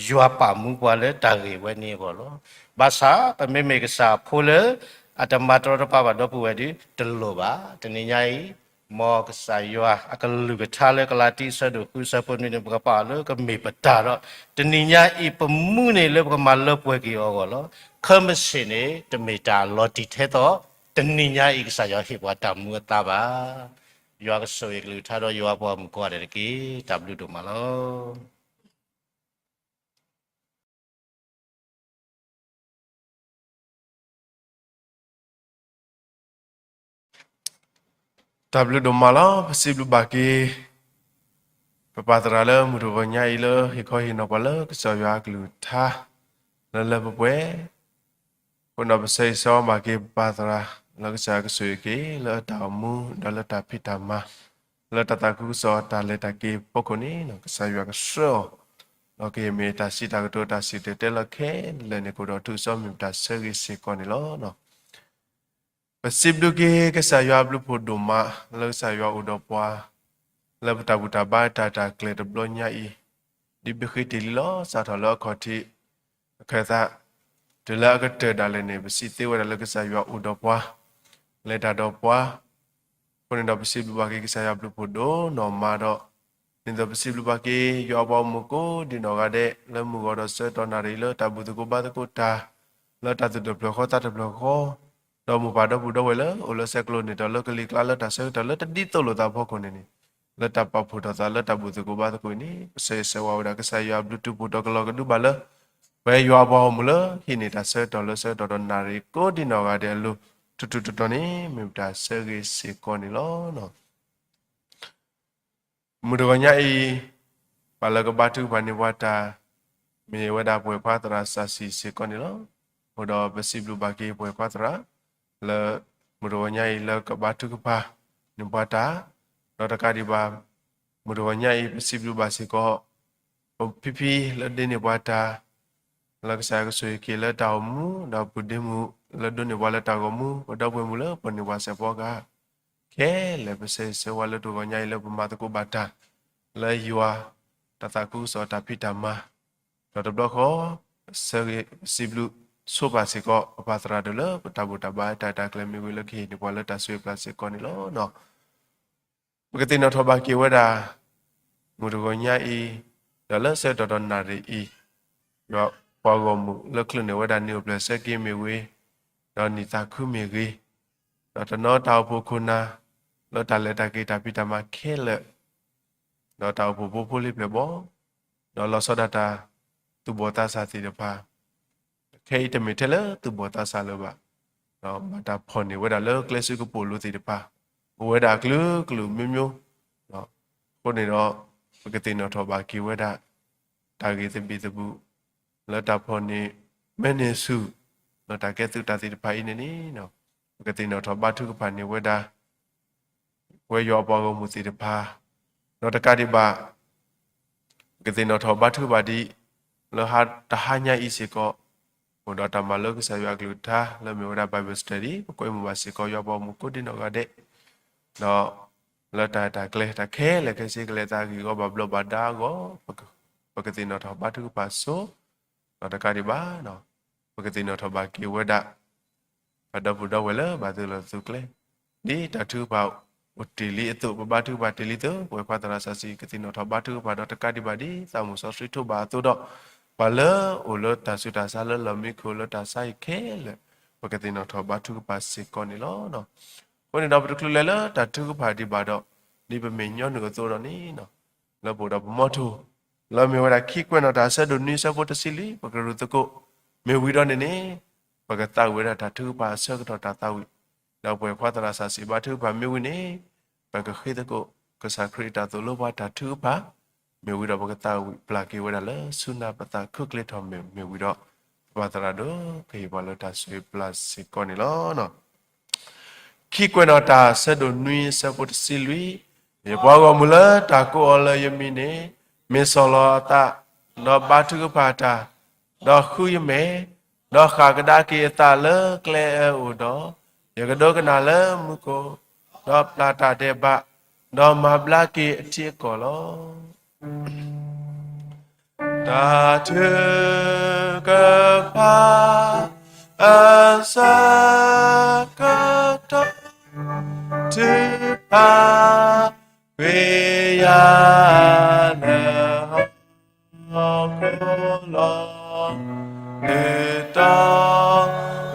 ယွၤပာ်မူပှၤလၢတၢ်ဂ့ၢ်ဝဲန့ၣ်အဂီၢ်လီၤ. ဘၣ်ဆၣ်ပမ့မ့ၢ်ကစၢ်အဖိလၢ အတမၤတရီတပါဘၣ်ဒီပုၢ်ဝဲၢ်ဒီး တလိၣ်ဘၣ်. တနံၤညါအံၤ မ်ကစၢ်ယွၤအကလုၢ်ကထါလၢကလၤတံအဆၢဒိၣ်ဃုအဆၢဖိနွံန့ၣ် ပကပာ်အီၤလၢကမ့ၢ်ပတၢ်ဒီး တနံၤညါအံၤပမူန့ၢ်လၢပကမၤလၢပှဲၤက့ၤအီၤအဂီၢ်လီၤ. ခဲမုၢ်ဆ့ၣ်န့ၣ် တမ့ၢ်တၢ်အလီၤတံၢ်ထဲသိး တနံၤညါအံၤကစၢ်ယွၤဟ့ၣ်ပှၤတၢ်မူအသါဘၣ်. ယွၤကဆိၣ်ဂ့ၤကလုၢ်ကထါဒီးယွၤပှၤဂီၢ်မုၢ်ကိးဂၤဒဲးတက့ၢ်. တၢ်ဘျုးဒိၣ်မးလီၤ. တၢ်ဘျုးဒိၣ်မးလီၤ. ပစံးဘျုးဘၣ်က့ၤ ပပၢ်သရၣ်လၢမုၢ်တဂီၤညါအံၤလၢ ဟ့ၣ်ခီဟ့ၣ်နီၤပှၤလၢကစၢ်ယွၤအကလုၢ်ကထါ လၢလၢပှဲၤပှဲၤ, အဃိဒီးပဆၢဂ့ၤဆၢဝါဘၣ်က့ၤပပၢ်သရၣ် လၢကစၢ်ယွၤကဆိၣ်ဂ့ၤက့ၤ လၢအတၢ်အိၣ်မူ ဒီးလၢတၢ်ဖံးတၢ်မၤ လၢတၢ်သးခုကစီၣ်တၢ်လဲၤတၢ်က့ၤဖီခိၣ်န့ၣ် ကစၢ်ယွၤကဆှၢအီၤ, ဒီးကဟ့ၣ်မ့ၢ်တၢ်စံးတၢ်ကတိၤတၢ်စံၣ်တဲၤတဲလီၤခဲလၢာ်န့ၣ် ကအိၣ်ဒီးထူးစီမ့ၢ်ပတၢ်ဆၢဂ့ၤစ့ၢ်ကီးန့ၣ်လီၤ. ပစံးဘျုးက့ၤကစၢ်ယွၤအဘျုးဖှိၣ်ဒိၣ်မး လၢကစၢ်ယွၤအိၣ်ဒီးပှၤ လၢပတၢ်ဘူၣ်တၢ်ဘါတၢ်တၢ်ကျဲၤတဘျီညါအံၤ, ဒ်ဘၣ်ဃ့တ့ၢ်လံလီၤ စးထီၣ်လၢအခီၣ်ထံး အခၢၣ်သး တုၤလၢအကတၢၢ်ဒၣ်လဲာ်န့ၣ် ပစံးသ့ဝဲဒၣ်လၢကစၢ်ယွၤအိၣ်ဒီးပှၤ လဲၤတၢ်ဒီးပှၤ, အဃိန့ၣ်ဒီးပစံးဘျုးဘၣ်က့ၤကစၢ်ယွၤဘျုးဖှိၣ်ဒိၣ်နီၢ်မးဒီး ဒ်သိးပစံးဘျုးဘၣ်က့ၤ ယွၤအပှၤဂီၢ်မုၢ်ကိးဒံးနီၢ်ဂၤဒဲး လၢမုၢ်ဂီၤဒီးဆၢကတီၢ်နၣ်ရံၣ်လၢတၢ်ဘူၣ်သကိးဘါသကိးတၢ် လၢတၢ်သူၣ်တဖျၢၣ်ဃီသးတဖျၢၣ်ဃီ, ဒီးမိၢ်ပၢ်ဒီပုၢ်ဒီဝဲၢ်လၢအိၣ်လၢဆဲးကျိးန့ၣ်ဒီးလၢကလံၤကျါလၢတၢ်ဆၢကတီၢ်လၢတဒ်သိးလိာ်သးအဖီခိၣ်န့ၣ်န့ၣ်, လၢတၢ်ပာ်ဖှိၣ်ထီၣ်သးလၢတၢ်ဘူၣ်သကိးဘါသကိးအံၤန့ၣ် ပဆၢဂ့ၤဆၢဝါဝဲဒၣ်ကစၢ်ယွၤဘျုးတူၢ်ပူၤတီကလီၤကဒုဘၣ်လၢ ပှၤယွၤအပှၤဂီၢ်မုၢ်လၢဟံးန့ၢ်တၢ်ဆၢကတီၢ်လၢဆၢကတီၢ်ဒီးနၣ်ရံၣ်ကိးဒံးနီၢ်ဂၤဒဲးအလိၤ ထူးထူးတီၤတီၤန့ၣ် မ့ၢ်ပတၢ်ဆၢဂ့ၤစ့ၢ်ကီးန့ၣ်လီၤ. မုၢ်တဂီၤညါအံၤ ပှၤလၢကဘါထုကဖၣ်န့ၢ်ပှၤတၢ် မ့ၢ်ဝဲဒၣ်ပှဲၤခွါသရၣ်စၢ်စံၣ်စ့ၢ်ကီးန့ၣ်လီၤ. အဃိဒီးပစံးဘျုးဘၣ်က့ၤပှဲၤခွါသရၣ် လၢမုၢ်တဂီၤညါအံၤလၢကဘါထုကဖၣ်န့ၢ်ပှၤတၢ်, ဒီးတကးဒံးဘၣ် မုၢ်တဂီၤညါအံၤ ပစံးဘျုးဘၣ်စ့ၢ်ကီး ပဖံဖံလၢဒ့န့ၢ်ပှၤတၢ် လၢကစၢ်ယွၤကဆိၣ်ဂ့ၤက့ၤလၢတၢ်အိၣ်မူ ဒီးပုၢ်ဒ့မုၣ်လၢဒိးန့ၢ်ပှၤလၢတၢ်ဂီၤမူ ပဒီပုၢ်ဝဲၢ်မုၣ်လၢပှၤန့ၢ်ပှၤစဲးဖီကဟၣ် ခဲလၢာ်ပဆၢဂ့ၤဆၢဝါလၢတဂီၤညါအံၤလၢပမၤသကိးဘၣ်တၢ် လၢယွၤ တၢ်သးခုကစီၣ်တၢ်ဖံးတၢ်မၤ ဒီးတဘျီဃီ ဆၢဂ့ၤစံးဘျုးဆိပာ်စ့ၢ်ကီး ပပၢ်သရၣ်ဒိၣ်လၢပတၢ်ဘူၣ်တၢ်ဘါတၢ်တၢ်ကျဲၤမ့ၢ်ဂ့ၤလၢကဟ့ၣ်န့ၢ်ပှၤလၢတၢ်ဆိၣ်ဂ့ၤပျၢ်စ့ၢ်ကီးန့ၣ်လီၤ. ပကသ့ၣ်နီၣ်ထီၣ်ဘၣ်က့ၤဝဲဒၣ် မုၢ်တဂီၤညါအံၤ ဒီးလၢဆၢကတီၢ်ဒီးနၣ်ရံၣ်အံၤ ယွၤပှၤဂီၢ်မုၢ်လၢချုးန့ၢ်ဝဲဒၣ်နံၣ်အိၣ်ဖျဲၣ်ဆၢက့ၤမ့ၢ်ဂ့ၤ, ဒီးနံၣ်သးခုမ့ၢ်ဂ့ၤ, ဒီးတနီၤတၢ်အိၣ်ဖှိၣ်ခိၣ်နၢ် လၢတၢ်လဲၤတၢ်က့ၤတၢ်ဖံးတၢ်မၤခဲလၢာ်, ဒီးတၢ်အိၣ်ဖှိၣ်ဖိဖိလံၤပျဲၢ်ဘီ, ဒီးလီၤဆီဒၣ်တၢ်သူၣ်ဘီၣ်သးစၢ်သ့ၣ်တဖၣ်, ခဲအံၤတမ့ၢ်ထဲလၢသူၣ်ဘီၣ်သးစၢ်လၢၤဘၣ်, ဒီးဘၣ်တၢ်ဖီၣ်န့ၢ်ဝဲဒၣ်လၢကျဲစ့ကပိာ်လိၤသ့ၣ်တဖၣ်, အိၣ်ဝဲဒၣ်အကလုာ်ကလုာ်မိမိ, အဃိန့ၣ်ဒီး ပကသ့ၣ်နီၣ်ထီၣ်ဘၣ်က့ၤဝဲဒၣ် တၢ်ဂ့ၢ်သဘံၣ်သဘုၣ် လၢတၢ်ဖီၣ်န့ၢ် မဲာ်န့ၢ်ဆူၣ် လၢတၢ်ကဲသုးတၢ်သ့ၣ်တဖၣ်အံၤန့ၣ်န့ၣ်, ပကသ့ၣ်နီၣ်ထီၣ်ဘါထုကဖၣ်န့ၢ်ဝဲဒၣ် ပဝဲယွၤအပှၤဂီၢ်မုၢ်သ့ၣ်တဖၣ်, ဒီးတကးဒံးဘၣ် ပကသ့ၣ်နီၣ်ထီၣ်ဘါထုကဖၣ်ဒံး လၢတဟါညါအံၤစ့ၢ်ကီး, အိၣ်ဒီးတၢ်မၤလိကစၢ်ယွၤအကလုၢ်ကထါ လၢမ့ၢ်ဝဲဒၣ် Bible study ပကွဲမုာ်ဘၣ်စ့ၢ်ကီး ယွၤပှၤဂီၢ်မုၢ်ကိးဒံနီၢ်ဂၤဒဲး, ဒီးလၢတၢ်တၢ်ကျဲတၢ်ခဲလၢာ်ခဲဆ့ကလဲၤသးဂ့ၢ်ဂီၢ်ဘၣ်ဘျီးဘၣ်ဒါအဂီၢ်, ပကသ့ၣ်နီၣ်ထီၣ်ဘါထုကဖၣ်ဆိ, ဒီးတကးဒံးဘၣ် ပကသ့ၣ်နီၣ်ထီၣ်ဘၣ်က့ၤဝဲဒၣ် ပဒီပုၢ်ဒီဝဲၢ်လၢဘၣ်သုးလီၢ်သုးကျဲ, ဒ်တၢ်ထုကဖၣ်အိၣ်တ့ၢ်လံအသိး ပဘါထုကဖၣ်တ့ၢ်လံအသိး ပဝဲခွါသရၣ်စီဆှံ ကသ့ၣ်နီၣ်ထီၣ်ဘါထုကဖၣ်ဒီးတကးဒံးဘၣ်ဒ်သးမုၢ်စီဆှံထိးဘၣ်အသိးဒီး, ပှၤလၢအိၣ်လၢတၢ်ဆူးတၢ်ဆါလၢလီၢ်မံခိၣ်လၢတၢ်ဆါဟံၣ်ခဲလၢာ်, ပကသ့ၣ်နီၣ်ထီၣ်ဘါထုကဖၣ်စ့ၢ်ကီးန့ၣ်လီၤ. အဃိန့ၣ်ဒီးပတချုးလဲၤလၢတၢ်ထုကဖၣ်ဒံးဘၣ်ဒီး, ဒ်ပမ့ၢ်ညီနုၢ်အသိးဒီးန့ၣ် လၢပအိၣ်ဒီးပမီထိၣ်, လၢမ့ၢ်ဝဲဒၣ်ခံကွဲးနီၣ်တၢ်အဆၢဒိၣ်နွံအဆၢဖိတဆံလွံၢ် ပကရူၢ်သကိး, မ့ၢ်ဝံၤဒီးန့ၣ်န့ၣ်, ပကသးဝံၣ်ဝဲဒၣ်တၢ်ထုကဖၣ်အဆၢကတီၢ်တၢ်သးဝံၣ်, ဒီးပဝဲခွါသရၣ်စီဆှံဘါထုကဖၣ်မ့ၢ်ဝံၤန့ၣ်, ပကဃ့သကိးကစၢ်ခရံာ်အတၢ်သိၣ်လိပှၤတၢ်ထုကဖၣ်, မ့ၢ်ဝံၤဒီးပကသးဝံၣ်ပျၢ်က့ၤဝဲဒၣ်လၢဆူနၢ်ပသးခုကလ့ထီၣ်မ့ၢ်မ့ၢ်ဝံၤဒီး, ပၢ်သရၣ်ဒိးကဟ့ၣ်ပှၤလၢတၢ်ဆိၣ်ဂ့ၤပျၢ်စ့ၢ်ကီးန့ၣ်လီၤ. ခံကွဲးနီၣ်တၢ်အဆၢဒိၣ်နွံအဆၢဖိတဆံလွံၢ်, ယပှၤဂီၢ်မုၢ်လၢတၢ်ကိးအီၤလၢယမံၤန့ၣ်, မ့ၢ်ဆီၣ်လီၤအသး, ဒီးဘါထုကဖၣ်တၢ်, ဒီးဃုယမဲာ်, ဒီးဃၣ်ကဒါက့ၤအသးလၢကျဲအၢအိၣ်ဒီး, ယကဒိကနၣ်လၢမူခိၣ်, ဒီးပျၢ်တၢ်ဒဲးဘး, ဒီးမၤဘျါက့ၤအထံအကီၢ်လီၤ. တၢ်ထုကဖၣ် အဆၢကတီၢ် ထုကဖၣ် ဝံယၤလၢဟီၣ်ခိၣ်လီၤ. နုာ်တီ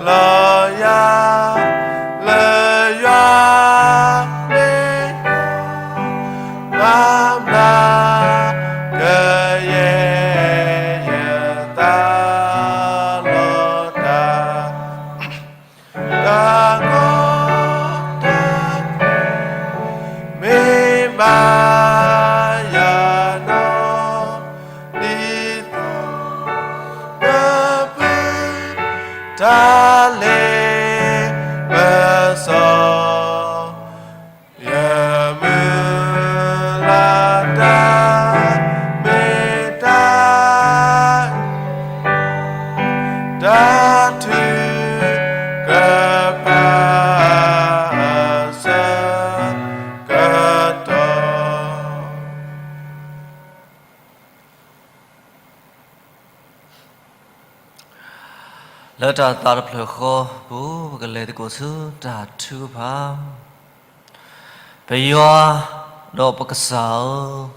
လီၤယၤ လၢယွၤမ့ၢ် မၤဘျါကယဲၢ်ယသးလီၤတၢ် တၢ်ကီတၢ်ခဲ မ့ၢ်ဘၣ်ယၤနီ ဒ်သိး ကဖုတၢ်လ့ပစီ ယမုၢ်လၢ်တၢ် မ့ၢ်တၢ် တၢ်ထုကဖၣ် အဆၢကတီၢ် လၢတၢ်သးတဖျၢၣ်ဃီပူၤ ပကလဲၤသကိးဆူတၢ်ထုကဖၣ်. ပယွၤဒီးပကစၢ်ဧၢ,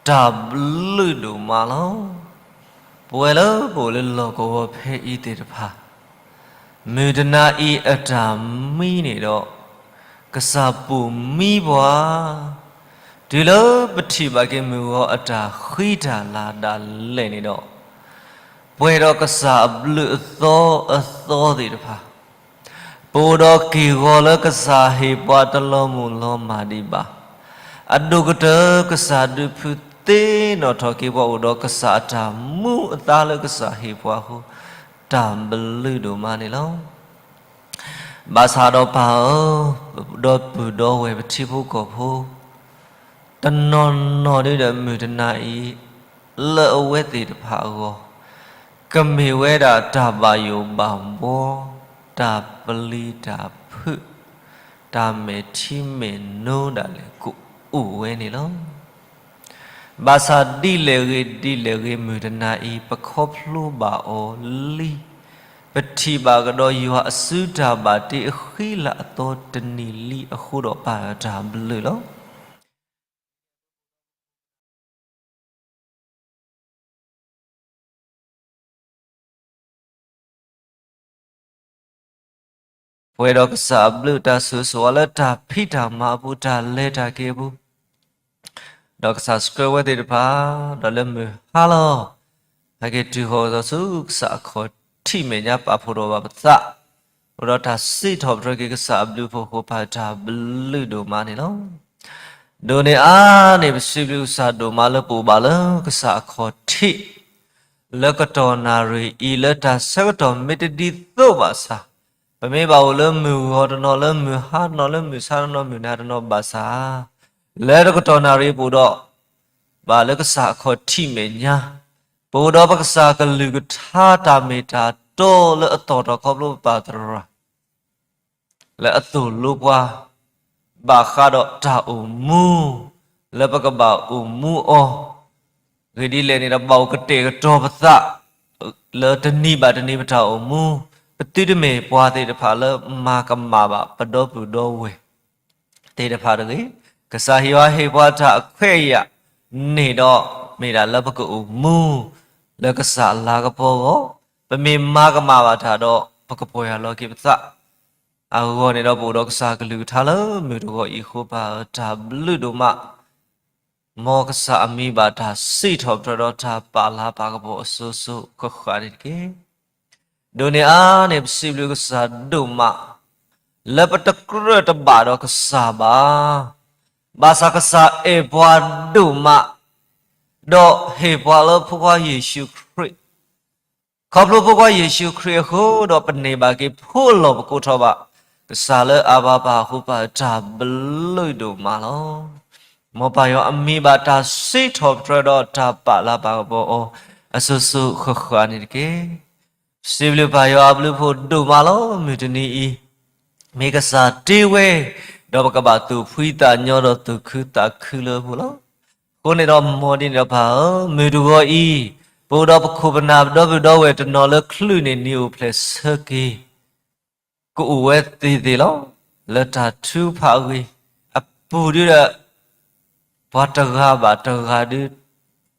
တၢ်ဘျုးဒိၣ်မးလီၤ. ပဝဲလၢပအိၣ်လၢလီၢ်ကဝီၤဖဲအံၤသ့ၣ်တဖၣ်, မုၢ်တနၤအံၤအတၢ်မံန့ၣ်ဒီး ကစၢ်ပိာ်မံပှၤ, တုၤလၢပထံၣ်ဘၣ်က့ၤမုၢ်ဂီၤအတၢ်ဃံတၢ်လၤဒၣ်လဲာ်န့ၣ်ဒီး, ပှဲၤဒီးကစၢ်အဘျုးအသီအသီသ့ၣ်တဖၣ်, ပအိၣ်ဒီးက့ၢ်ဂီၤလၢကစၢ်ဟ့ၣ်ပှၤတလီၤမုၢ်လီၤမၢ်ဒံးဘၣ်, အဒိၣ်ကတၢၢ်ကစၢ်ဒုးဖုးသ့ၣ်နီၣ်ထီၣ်က့ၤပှၤအိၣ်ဒီးကစၢ်အတၢ်မူအသါလၢကစၢ်ဟ့ၣ်ပှၤအဃိ, တၢ်ဘျုးဒိၣ်မးန့ၣ်လီၤ. ဘၣ်ဆၣ်ဒီးပၢ်ဧၢ, ဒီပုၢ်ဒီဝဲၢ်ပထံဖိကီၢ်ဖိ တနီၤနီၤဒ်ဒီးမုၢ်တနၤအံၤ လၢအဝဲသ့ၣ်တဖၣ်အဂီၢ်, ကမ့ၢ်ဝဲဒၣ်တၢ်ဘၣ်ယိၣ်ဘၣ်ဘှီ, တၢ်ပျံၤတၢ်ဖုး, တၢ်မဲာ်ထံမဲာ်နိဒၣ်လဲာ်ကအိၣ်ဝဲန့ၣ်လီၤ. ဘၣ်ဆၣ်ဒ်လဲၣ်ဂ့ၤဒ်လဲၣ်ဂ့ၤ မုၢ်တနၤအံၤ ပခီဖျိဘၣ်အီၤလံ, ပထံၣ်ဘၣ်ကဒီးယွၤအစုတၢ်ဘၣ်တ့အဃံလၤအသီတနံၤလံအဃိဒီး ပၢ်တၢ်ဘျုးလီၤ. ပှဲၤဒီးကစၢ်အဘျုးတၢ်ဆိၣ်ဂ့ၤဆိၣ်ဝါလၢတၢ်ဖံးတၢ်မၤအပူၤ တၢ်လဲၤတၢ်က့ၤအပူၤ ဒီးကစၢ်ဆှၢဝဲသ့ၣ်တဖၣ် ဒီးလၢမုၢ်ဟါလီၤ ဟဲက့ၤတုၤဃီၤဒီးဆူကစၢ်အခီၣ်ထံးမဲာ်ညါ ပာ်ဖှိၣ်ထီၣ်ဘၣ်ပသး အိၣ်ဒီးတၢ်စံးထီၣ်ပတြၢၤက့ၤကစၢ်အဘျုးအဖှိၣ်အဃိ ပၢ်တၢ်ဘျုးဒိၣ်မးန့ၣ်လီၤ. ဒိးန့ၢ်အါန့ၢ် ပစံးဘျုးကစၢ်ဒိၣ်မးလၢပအိၣ်ဘၣ်လၢကစၢ်အခီၣ်ထံး လၢကတီၢ်နၣ်ရံၣ်အံၤ လၢတၢ်ဆၢကတီၢ်မ့ၢ်တဒ်သိးဘၣ်ဆၣ်, ပမ့ၢ်ဘၣ်အိၣ်လၢမုၢ်ဂီၤတနီၤ လၢမုၢ်ဟါတနီၤ လၢမုၢ်ဆါတနီၤ မုၢ်နၤတနီၤဘၣ်ဆၣ်, လၢတကတီၢ်နၣ်ရံၣ်ပအိၣ်ဒီး ဘၣ်လၢကစၢ်အခီၣ်ထံးမဲာ်ညါ, ပအိၣ်ဒီးပကစၢ်ကလုၢ်ကထါတၢ်မ့ၢ်တၢ်တီလၢအသီၣ်ထီၣ်ခီဖျိပပၢ်သရၣ် လၢအသိၣ်လိပှၤ ဘၣ်ဃးဒီးတၢ်အိၣ်မူ လၢပကဘၣ်အိၣ်မူအီၤ, ဂ့ၢ်ဒ်လဲၣ်န့ၣ်ဒီး ဘၣ်အိၣ်ကတဲာ်ကတီၤပသး လၢတနံၤဘၣ်တနံၤပတၢ်အိၣ်မူ, ပသုတမ့ၢ်ပှၤသ့ၣ်တဖၣ်လၢမၤကမၣ်ဘၣ်ပဒီပုၢ်ဒီဝဲၢ် သ့ၣ်တဖၣ်တဂ့ၤ, ကစၢ်ဟ့ၣ်အီၤဟ့ၣ်ပှၤတၢ်အခွဲးအယာ်န့ၣ်ဒီး မ့ၢ်ဒၣ်လၢပကအိၣ်မူ လၢကစၢ်လၤကပီၤအဂီၢ်, ပမ့ၢ်မၤကမၣ်ဘၣ်တၢ်ဒီး ပကပီၢ်ယၢ်လီၤက့ၤပသး, အဂီၢ်န့ၣ်ဒီး ပအိၣ်ဒီးကစၢ်ကလုၢ်ကထါလၢမုၢ်တဂီၤအံၤအဃိ ပၢ်တၢ်ဘျုးဒိၣ်မး မ်ကစၢ်အမံၤဘၣ်တၢ်စံးထီၣ်ပတြၢၤဒီးတၢ်ပာ်လၤပာ်ကပီၤအစိၤစိၤဃၣ်ဃၣ်န့ၣ်တက့ၢ်. ဒိးန့ၢ်အါန့ၢ် ပစံးဘျုးကစၢ်ဒိၣ်မး လၢပတကြၢးတဘၣ်ဒီးကစၢ်ဘၣ်. ဘၣ်ဆၣ်ကစၢ်အဲၣ်ပှၤဒိၣ်မး, ဒီးဟ့ၣ်ပှၤလၢဖိခွါယ့ၣ်ၡူးခရံာ် ခီဖျိဖိခွါယ့ၣ်ၡူးခရံာ်အဃိဒီး ပန့ၢ်ဘၣ်က့ၤဖိအလီၢ်ပကိးထီၣ်ဘၣ် ကစၢ်လၢအဘၤပၢ်အဃိ ပၢ်တၢ်ဘျုးဒိၣ်မးလီၤ. မ်ပၢ်ယွၤအမံၤဘၣ်တၢ်စံးထီၣ်ပတြၢၤဒီးတၢ်ပာ်လၤပာ်ကပီၤအီၤ အစိၤစိၤဃၣ်ဃၣ်န့ၣ်တက့ၢ်. စံးဘျုးပၢ်ယွၤအဘျုးအဖှိၣ်ဒိၣ်မးလီၤ. မုၢ်တနံၤအံၤ မ့ၢ်ကစၢ်တ့ဝဲ, ဒီးပကဘၣ်သူၣ်ဖှံသးညီဒီးသူၣ်ခုသးခုလၢအပူၤလီၤ. အဃိန့ၣ်ဒီး မ်ဒ်န့ၣ်ဒီးပၢ်ဧၢ, မုၢ်တဂီၤအံၤ ပအိၣ်ဒီးပခိၣ်ပနၢ်ပဒီပုၢ်ဒီဝဲၢ်တနီၤလၢချုးန့ၢ်နံၤအိၣ်ဖျဲၣ်ဆၢက့ၤ ကအိၣ်ဝဲသ့သ့လီၤ. လၢတၢ်ထုကဖၣ်အဂ့ၢ် အပူၤဒုဒီး ပှၤတဂၤဘၣ်တဂၤဒု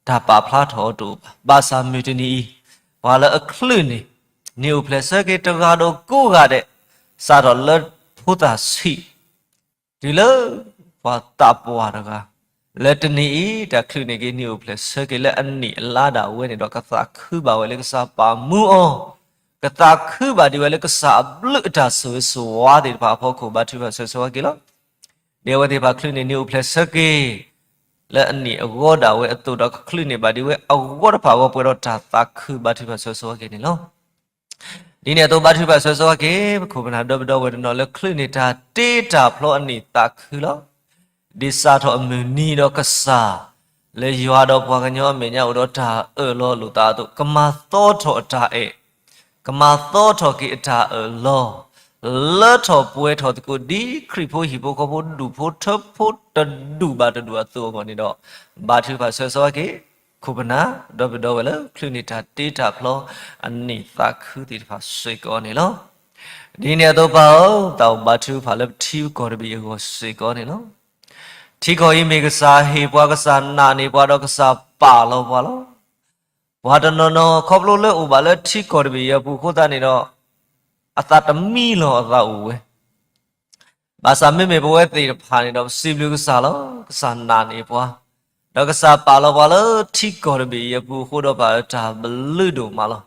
တၢ်ပာ်ဖျါထီၣ်အီၤတအိၣ်ဘၣ်. ဘၣ်ဆၣ်မုၢ်တနံၤအံၤ ပှၤလၢအချုးန့ၢ် နံၤအိၣ်ဖျဲၣ်ဆၢက့ၤ တဂၤဒီးကိးဂၤဒဲး စးထီၣ်လၢဖိသၣ်ဆံး တုၤလၢပှၤသးပှၢ်တဂၤ လၢတနံၤအံၤ တၢ်ချုးန့ၢ်က့ၤနံၤအိၣ်ဖျဲၣ်ဆၢက့ၤလၢအနံၣ်အလါဒၣ်ဝဲန့ၣ်ဒီး ကသးခုဘၣ်ဝဲလၢကစၢ်ပာ်မူအီၤ, ကသးခုဘၣ်ဒံးဝဲလၢကစၢ်အဘျုးအတၢ်ဆိၣ်ဂ့ၤဆိၣ်ဝါသ့ၣ်တဖၣ်အဖီခိၣ် ဘါထုကဖၣ်ဆၢဂ့ၤဆၢဝါက့ၤလီၤ. ဒ်အဝဲသ့ၣ်တဖၣ်ချုးန့ၢ်နံၤအိၣ်ဖျဲၣ်ဆၢက့ၤ လၢအနံၣ်အဂီၢ်ဒၣ်ဝဲအသိးဒီး ကချုးန့ၢ်ဘၣ်ဒံးဝဲအဂီၢ်တဖၣ်အဂီၢ် ပှဲၤဒီးတၢ်သးခု ဘါထုကဖၣ်ဆၢဂ့ၤဆၢဝါက့ၤန့ၣ်လီၤ. ဒ်န့ၣ်အသိး ဘါထုကဖၣ်ဆၢဂ့ၤဆၢဝါက့ၤ ပခိၣ်ပနၢ်ဒီပုၢ်ဒီဝဲၢ်တနီၤလၢချုးန့ၢ်တၢ်တ့တၢ်ဖျီအနံၣ်သးခုလီၤ. ဒ်စးထီၣ်အမုၢ်နံၤဒီးကစၢ် လၢယွၤဒီးပှၤကညီအမဲာ်ညါအိၣ်ဒီးတၢ်အၢၣ်လီၤလိာ်သးအသိး ကမၤသီထီၣ်အတၢ်အဲၣ်, ကမၤသီထီၣ်က့ၤအတၢ်အၢၣ်လီၤ, လၢထီၣ်ပှဲၤထီၣ်သကိး ဒ်ခရံာ်ဖိဟံၣ်ဖိဃီဖိဒူၣ်ဖိထၢဖိတဒူၣ်ဘၣ်တဒူၣ်အသိးအဂီၢ်န့ၣ်ဒီး ဘါထုကဖၣ်ဆၢဂ့ၤဆၢဝါက့ၤ ခိၣ်ပနၢ် ဒီပုၢ်ဒီဝဲၢ်လၢ ချုးန့ၢ်တၢ်တ့တၢ်ဖျီ အနံၣ်သးခုသ့ၣ်တဖၣ်စ့ၢ်ကီးန့ၣ်လီၤ. ဒ်န့ၣ်အသိးပၢ်ဧၢ, သးအိၣ်ဘါထုကဖၣ်လၢပထံပကီၢ်တဘ့ၣ်အဂီၢ်စ့ၢ်ကီးန့ၣ်လီၤ. ထံကီၢ်အံၤမ့ၢ်ကစၢ်ဟ့ၣ်ပှၤ ကစၢ်နာ်န့ၢ်ပှၤဒီးကစၢ်ပာ်လီၤပှၤလီၤ. ပှၤတနီၤနီၤခီဖျိလၢအိၣ်ဘၣ်လၢထံကီၢ်တဘ့ၣ်အံၤအပူၤအဃိသတးန့ၣ်ဒီး အသးတမံလီၤအသးအိၣ်ဝဲ ဘၣ်ဆၣ်မ့မ့ၢ်ပဝဲသ့ၣ်တဖၣ်န့ၣ်ဒီး ပစံးဘျုးကစၢ်လီၤ. ကစၢ်နာ်န့ၢ်ပှၤ, ဒီးကစၢ်ပာ်လီၤပှၤလၢထံကီၢ်တဘ့ၣ်အံၤအပူၤအဃိဒီး ပၢ်တၢ်ဘျုးဒိၣ်မးလီၤ.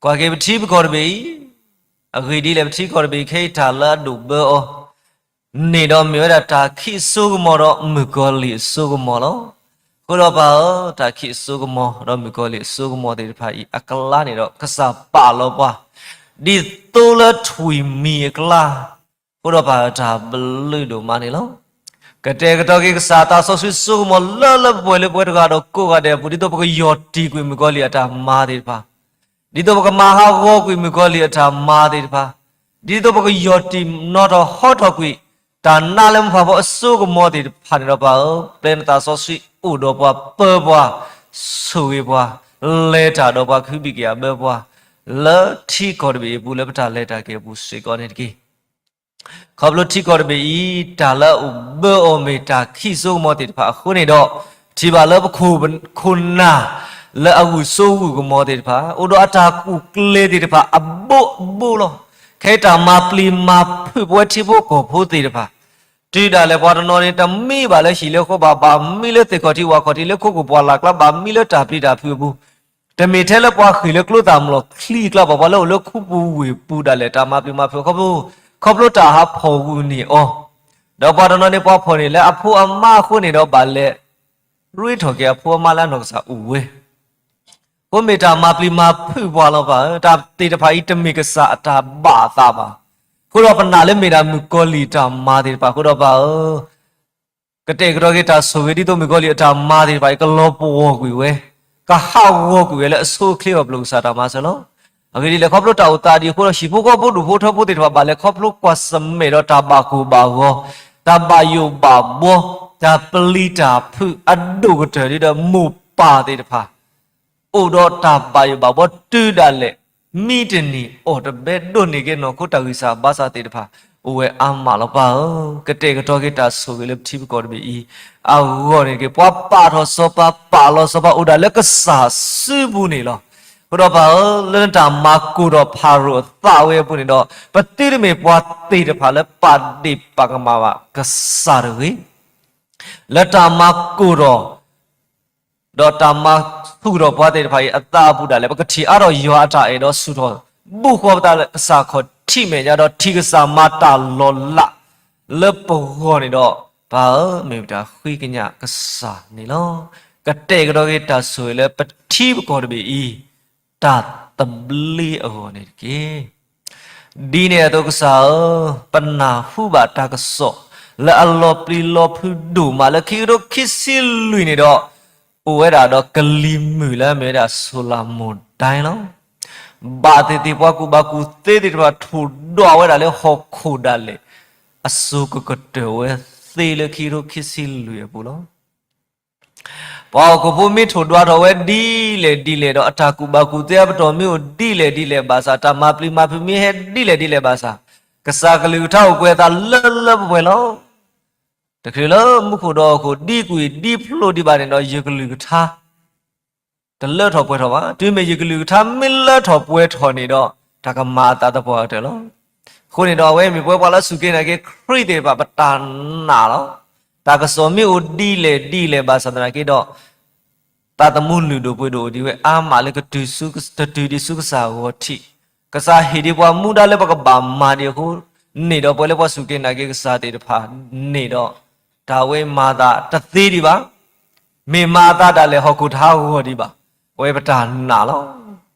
ကွၢ်က့ၤပထံပကီၢ်တဘ့ၣ်အံၤ, အဂ့ၢ်ဒ်လဲၣ် ပထံကီၢ်တဘ့ၣ်အံၤခဲအံၤတၢ်လၢအဒိၣ်ဘၢအီၤ န့ၣ်ဒီးမ့ၢ်ဝဲဒၣ်တၢ်ခံးအစိကမီၤဒီးမုၣ်ကီၤလံၢ်အစိကမီၤလီၤ. အဃိဒီးပၢ်ဧၢ, တၢ်ခံးအစိကမီၤဒီးမုၣ်ကီၤလံၢ်အစိကမီၤသ့ၣ်တဖၣ်အံၤအကျါန့ၣ်ဒီး ကစၢ်ပာ်လီၤပှၤ ဒ်သိလၢထွံၣ်မံၤအကျါ, အဃိဒီးပၢ်တၢ်ဘျုးဒိၣ်မးန့ၣ်လီၤ. ကတဲာ်ကတီၤက့ၤကစၢ်တၢ်စီဆှံစိကမီၤလၢလၢပှဲၤပှဲၤလၢပဝဲတဂၤဒီးကိးဂၤဒဲးအပူၤ ဒ်သိးပကယီၢ်တံၢ်ကွံာ်မုၣ်ကီၤလံၢ်အတၢ်မၤသ့ၣ်တဖၣ် ဒ်သိးပကမၤဟးဂီၤကွံာ်မုၣ်ကီၤလံၢ်အတၢ်မၤသ့ၣ်တဖၣ်, ဒ်သိးပကယီၢ်တံၢ်နီၣ်ထီၣ်ဟီထီၣ်ကွံာ် တၢ်နးလၢမုၢ်ဖးဖီအစိကမီၤသ့ၣ်တဖၣ်န့ၣ်ဒီးပၢ်ဧၢ, ပျဲနသးစီဆှံအိၣ်ဒီးပှၤ ပၢပှၤ ဆိၣ်ဂ့ၤပှၤ လဲၤတၢ်ဒီးပှၤ ကဟုဘံၣ်ကယာ်ဘၢပှၤ လၢထံကီၢ်တဘ့ၣ်အံၤအပူၤ လၢပတၢ်လဲၤတၢ်က့ၤအပူၤစ့ၢ်ကီးန့ၣ်တက့ၢ်. ခီဖျိထံကီၢ်တဘ့ၣ်အံၤ တၢ်လၢအအိၣ်ဘၢအီၤမ့ၢ်တၢ်ခံးစိကမီၤသ့ၣ်တဖၣ်အဃိန့ၣ်ဒီး ထံၣ်ဘၣ်လၢပခိၣ်ပနၢ် လၢအဂုာ်စိဂုာ်ကမီၤသ့ၣ်တဖၣ် အိၣ်ဒီးအတၢ်ကူၣ်ကျဲၤသ့ၣ်တဖၣ်အဘိးအဘိလီၤ. ခဲအံၤတၢ်မၤပျံၤမၤဖုးပဝဲထံဖိကီၢ်ဖိသ့ၣ်တဖၣ်, တုၤဒၣ်လဲာ်ပှၤတနီၤန့ၣ် တမံဘၣ်လၢဟံၣ်လၢဃီဘၣ်, ဘၣ်မံလၢသ့ၣ်ခီၣ်ထံးဝၣ်ခီၣ်ထံး လၢခိခိၣ်ပှၢ်လၢ်ကျါ, ဘၣ်မံလၢတၢ်ပျံၤတၢ်ဖုးအပူၤ, တမ့ၢ်ထဲလၢပှၤဃ့ၢ်လၢကျိသၣ်မျိာ်ချံအကျါဘၣ်, ပှၤလၢအိၣ်လၢခူပူၤဝ့ၢ်ပူၤဒၣ်လဲာ် တၢ်မၤပျံၤမၤဖုးခီဖျိ, ခီဖျိတၢ်ဟးဖီၣ်ဂုာ်န့ၢ်အီၤ, ဒီးပှၤတနီၤန့ၣ် ပှၤဖီၣ်န့ၢ်လၢအဖိအမါအဃိန့ၣ်ဒီး ဘၣ်လဲၤရ့ထီၣ်က့ၤအဖိအမါလၢအနီၢ်ကစၢ်အိၣ်ဝဲ အဃိမ့ၢ်တၢ်မၤပျံၤမၤဖုးပှၤလီၤပၢ်ဧၢ, တၢ်သ့ၣ်တဖၣ်အံၤ တမ့ၢ်ကစၢ်အတၢ်ဘၣ်အသးဘၣ်. အဃိဒီးပနာ်လၢမ့ၢ်ဒၣ်မုၣ်ကီၤလံၢ်တၢ်မၤသ့ၣ်တဖၣ်အဃိဒီးပၢ်ဧၢ, ကတဲာ်ကတီၤက့ၤတၢ်ဆိၣ်ဂ့ၤ ဒ်သိးမုၣ်ကီၤလံၢ်အတၢ်မၤသ့ၣ်တဖၣ်အံၤ ကလီၤပှီၢ်ကွံာ်ဝဲ, ကဟးဂီၤကွံာ်ဝဲလၢအဆိအချ့အပူၤ ကစၢ်တၢ်မၤစၢၤလီၤ. အဂ့ၢ်ဒ်လဲၣ် ခီဖျိတၢ်အိၣ်သးဒ်အဃိဒီး ဟံၣ်ဖိဃီဖိဒူၣ်ဖိထၢဖိသ့ၣ်တဖၣ် ဘၣ်လဲၤခီဖျိကွၢ်ဆၢၣ်မဲာ်ဒီးတၢ်ဘၣ်ကိၢ်ဘၣ်ဂီၤ, တၢ်ဘၣ်ယိၣ်ဘၣ်ဘှီ, တၢ်ပျံၤတၢ်ဖုးအဒိၣ်ကတၢၢ် ဒ်ဒီးမိၢ်ပၢ်သ့ၣ်တဖၣ် အိၣ်ဒီးတၢ်ဘၣ်ယိၣ်ဘၣ်ဘှီတုၤဒၣ်လဲာ်, မံတနံၤအီၣ်တဘဲ ဒိးန့ၢ်က့ၤနီၢ်ခိတၢ်ဂံၢ်စၢ်ဘါစၢ်သ့ၣ်တဖၣ် အိၣ်ဝဲအါမးလီၤပၢ်ဧၢ, ကတဲာ်ကတီၤက့ၤတၢ်ဆိၣ်ဂ့ၤလၢပထံပကီၢ်တဘ့ၣ်အံၤ, အဂီၢ်န့ၣ်တက့ၢ် ပှၤပာ်ထီၣ်စီၤပၤ ပာ်လီၤစီၤပၤအိၣ်ဒၣ်လၢကစၢ်စုပူၤန့ၣ်လီၤ. အဃိဒီးပၢ်ဧၢ, လၢနတၢ်မၤကိၢ်ဒီးဖၤရိၤအသးဝဲအပူၤန့ၣ်ဒီး ပသုတမ့ၢ်ပှၤသ့ၣ်တဖၣ်လၢပာ်ဒ့ၣ်ပာ်ကမၣ်ဘၣ်ကစၢ်တဂ့ၤ လၢတၢ်မၤကိၢ်ဒီး ဒီးတၢ်မၤဆူၣ်ထီၣ်ပှၤသ့ၣ်တဖၣ်အံၤအသးအပူၤဒၣ်လဲာ် ပကထံၣ်အါထီၣ်ယွၤအတၢ်အဲၣ်ဒီးဆူၣ်ထီၣ် ဘူၣ်ဃီပသးလၢကစၢ်ခီၣ်ထံးမဲာ်ညါဒီးထံၣ်ကစၢ်မၤတၢ်လီၤလး လၢပဂီၢ်န့ၣ်ဒီး ပၢ်ဧၢ မ့ၢ်ပတၢ်ဃ့ကညးကစၢ်န့ၣ်လီၤ. ကတဲာ်ကတီၤက့ၤတၢ်ဆိၣ်ဂ့ၤလၢပထံပကီၢ်တဘ့ၣ်အံၤ တၢ်သဘျ့အဂီၢ်န့ၣ်တက့ၢ်. ဒ်န့ၣ်အသိးကစၢ်ဧၢ, ပနၢ်ဟူဘၣ်တၢ်ကစီၣ် လၢအလီၤပျံၤလီၤဖုးဒိၣ်မးလၢခံကထိခံဆံလွံၢ်န့ၣ်ဒီး အိၣ်ဝဲဒၣ်ဒီးကလံၤမုၢ်လၢအမ့ၢ်ဝဲဒၣ် solar မုၢ်ဒၣ်လီၤ. ဘၣ်သ့ၣ်သ့ၣ်ပှၤကူၣ်ဘၣ်ကူၣ်သ့သ့ၣ်တဖၣ်ထိၣ်ဒွးဝဲဒၣ်လၢဟီၣ်ခိၣ်ဒၣ်လဲာ် အစိၤကကတၢၢ်ဝဲသ့လၢခံကထိခံဆံလွံၢ်အပူၤလီၤ. ပှၤဟီၣ်ခိၣ်ဖိမ့ၢ်ထိၣ်ဒွးထီၣ်ဝဲဒ်လဲၣ်ဒ်လဲၣ်ဒီး အတၢ်ကူၣ်ဘၣ်ကူၣ်သ့အပတီၢ်မ့ၢ်အိၣ်ဒ်လဲၣ်ဒ်လဲၣ်ဘၣ်ဆၣ်, တၢ်မၤပျံၤမၤဖုးမ့ၢ်ဟဲဒ်လဲၣ်ဒ်လဲၣ်ဘၣ်ဆၣ်, ကစၢ်ကလုၢ်ကထါအိၣ်ပှဲၤအသးလၢလၢပှဲၤပှဲၤလီၤ. တချုးလၢမူခိၣ်ဒီးဟီၣ်ခိၣ်ဒံကွံာ်ဒံဖျိဒံးဘၣ်န့ၣ်ဒီး ယကလုၢ်ကထါ တလၢထီၣ်ပှဲၤထီၣ်ဘၣ်. တုၤမ့ၢ်ယကလုၢ်ကထါမ့ၢ်လၢထီၣ်ပှဲၤထီၣ်န့ၣ်ဒီး တၢ်ကမၤအသးသပှၢ်ကတၢၢ်လီၤ. အဃိန့ၣ်ဒီး အဝဲမ့ၢ်ပဝဲပှၤလၢစူၢ်က့ၤနာ်က့ၤခရံာ်သ့ၣ်တဖၣ် ပတၢ်နာ်လီၤ. တၢ်ကစီၣ်မ့ၢ်အိၣ်ဒ်လဲၣ်ဒ်လဲၣ်ဘၣ်ဆၣ်သနာ်က့ဒီး သးသမူလုၢ်ဒိၣ်ပှ့ၤဒိၣ်အိၣ်ဒံးဝဲအါမးလၢကတုၤဆူ တတုၤဒံးဆူကစၢ်အဂီၢ်ထံး, ကစၢ်ဟ့ၣ်ဒံးပှၤမူဒါလၢပကဘၣ်မၤဒံးအဃိန့ၣ်ဒီး ပဝဲလၢပှၤစူၢ်က့ၤနာ်က့ၤကစၢ်သ့ၣ်တဖၣ်န့ၣ်ဒီး တၢ်ဝဲမၤသးတသ့ဒံးဘၣ်. မ့ၢ်မၤအသးဒၣ်လဲာ် ဟီၣ်ခိၣ်တဟးဂီၤဒံးဘၣ်. အဝဲပတၢ်နာ်လီၤ.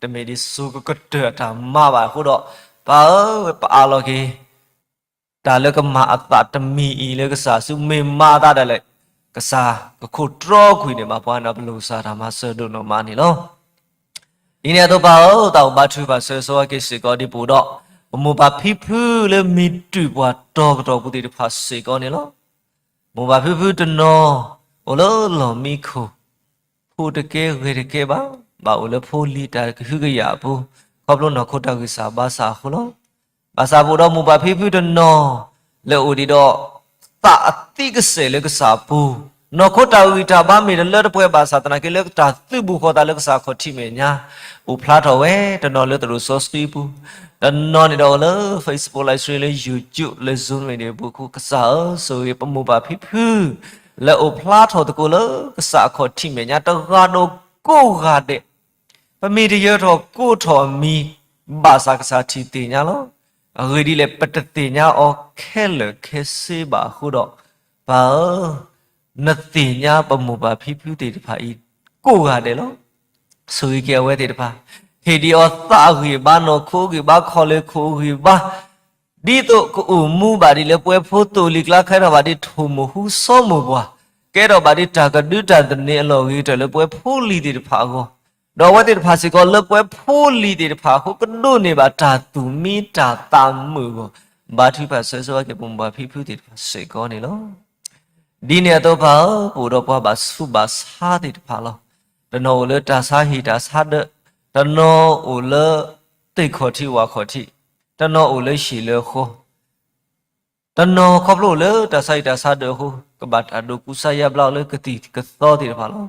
တမ့ၢ်ဒ်စိၤကကတၢၢ်အတၢ်မၤဘၣ်အဃိဒီး ပၢ်ဧၢ, ပအးလီၤက့ၤ တၢ်လၢကမၤအသးတမံၤအံၤလၢကစၢ်ဆူ မ့ၢ်မၤအသးဒၣ်လဲာ် ကစၢ်ကခိးတြီကွံာ်န့ၢ်ဘၣ်ပှၤန့ၣ် ပလိာ်ကစၢ်တၢ်မၤစၢၤဒိၣ်နီၢ်မးန့ၣ်လီၤ. ဒ်န့ၣ်အသိးပၢ်ဧၢ, သးအိၣ်ဘါထုကဖၣ်ဆၢဂ့ၤဆၢဝါက့ၤစ့ၢ်ကီးဒ်ပအိၣ်ဒီး ပမိၢ်ပၢ်ဖံဖုလၢမံၤတုၤပှၤတီၤကတီၢ်ပူၤသ့ၣ်တဖၣ်စ့ၢ်ကီးန့ၣ်လီၤ. မိၢ်ပၢ်ဖံဖုတနီၤ အိၣ်လၢလီၢ်မံခိၣ် ဖိတကဲဂဲၤတကဲဘၣ်, ဘၣ်အိၣ်လၢဖိလံၤတၢ်ကဟုကယာ်အပူၤ ခီဖျိနီၢ်ခိတၢ်ဂံၢ်စၢ်ဘါစၢ်အဃိလီၤ. ဘၣ်ဆၣ်ပအိၣ်ဒီးမိၢ်ပၢ်ဖံဖုတနီၤ လဲၤအိၣ်ဒံးဒီး သးအသံကစဲာ်လၢကစၢ်အပူၤ, နီၢ်ခိတၢ်ဂံၢ်တၢ်ဘါမ့ၢ်တလၢတပှဲၤဘၣ်ဆၣ်သနာ်က့ လၢတၢ်သုးဘူးဃီၤသးလၢကစၢ်ခီၣ်ထံးမဲာ်ညါ အိၣ်ဖျါထီၣ်ဝဲ, တနီၤလၢသရိာ်စီဆှံအပူၤ, တနီၤန့ၣ်ဒီးလၢ Facebook Live Stream လၢ YouTube လၢ Zoom န့ၣ်အပူၤအဃိ ကစၢ်ဧၢ, ဆိၣ်ဂ့ၤပမိၢ်ပၢ်ဖံဖု လၢအိၣ်ဖျါထီၣ်သကိးလၢကစၢ်အခီၣ်ထံးမဲာ်ညါ တဂၤဒီးကိးဂၤဒဲး, ပမ့ၢ်တယၢၤထီၣ်ကိးထီၣ်အမံၤ ဘၣ်ဆၣ်ကစၢ်ထံၣ်သ့ၣ်ညါလီၤ. အဂ့ၢ်ဒ်လဲၣ် ပတသ့ၣ်ညါအီၤခဲလၢာ်ခဲဆ့ဘၣ်အဃိဒီး, ပၢ်ဧၢ, နသ့ၣ်ညါပမိၢ်ပၢ်ဖံဖုသ့ၣ်တဖၣ်အံၤ ကိးဂၤဒဲးလီၤ. ဆိၣ်ဂ့ၤက့ၤအဝဲသ့ၣ်တဖၣ်, ဟ့ၣ်ဒံးအီၤသးအဂံၢ်အဘါ နီၢ်ခိအဂံၢ်အဘါ ခီၣ်လ့ၢ်ခိၣ်အဂံၢ်အဘါ ဒ်သိးကအိၣ်မူဘၣ်ဒ်လၢပဝဲဖိသိၣ်လံၤကျါ ကဲထီၣ်ဘၣ်ဒ်ထိၣ်မိၢ်ဟူစီၤမိၢ်ပှၢ်, ကဲထီၣ်ဘၣ်ဒ်တၢ်ကဒုတၢ်သန့ၤအလီၢ်ဂ့ၤကတၢၢ်လၢပဝဲဖိလံၤသ့ၣ်တဖၣ်အဂီၢ်, ဒီးအဝဲသ့ၣ်တဖၣ်စ့ၢ်ကီးလၢပဝဲဖိလံၤသ့ၣ်တဖၣ်အဃိ ကဒိးန့ၢ်ဘၣ်တၢ်သူၣ်မံတၢ်သးမုာ်အဂီၢ်, ဘါထုကဖၣ်ဆၢဂ့ၤဆၢဝါက့ၤပမိၢ်ပၢ်ဖံဖုသ့ၣ်တဖၣ်စ့ၢ်ကီးန့ၣ်လီၤ. ဒ်န့ၣ်အသိးပၢ်ဧၢ, ပအိၣ်ဒီးပှၤဘၣ်ဆူးဘၣ်ဆါသ့ၣ်တဖၣ်လီၤ. တနီၤအိၣ်လၢတၢ်ဆါဟံၣ်တၢ်ဆါဒၢး, တနီၤအိၣ်လၢသ့ၣ်ခီၣ်ထံးဝၣ်ခီၣ်ထံး, တနီၤအိၣ်လၢဟံၣ်လၢဃီ, တနီၤခီဖျိလၢတၢ်ဆါဟံၣ်တၢ်ဆါဒၢးအဃိ ကဘၣ်တၢ်ဒိးကူစါယါဘျါအီၤလၢကသံၣ်ကသီသ့ၣ်တဖၣ်လီၤ.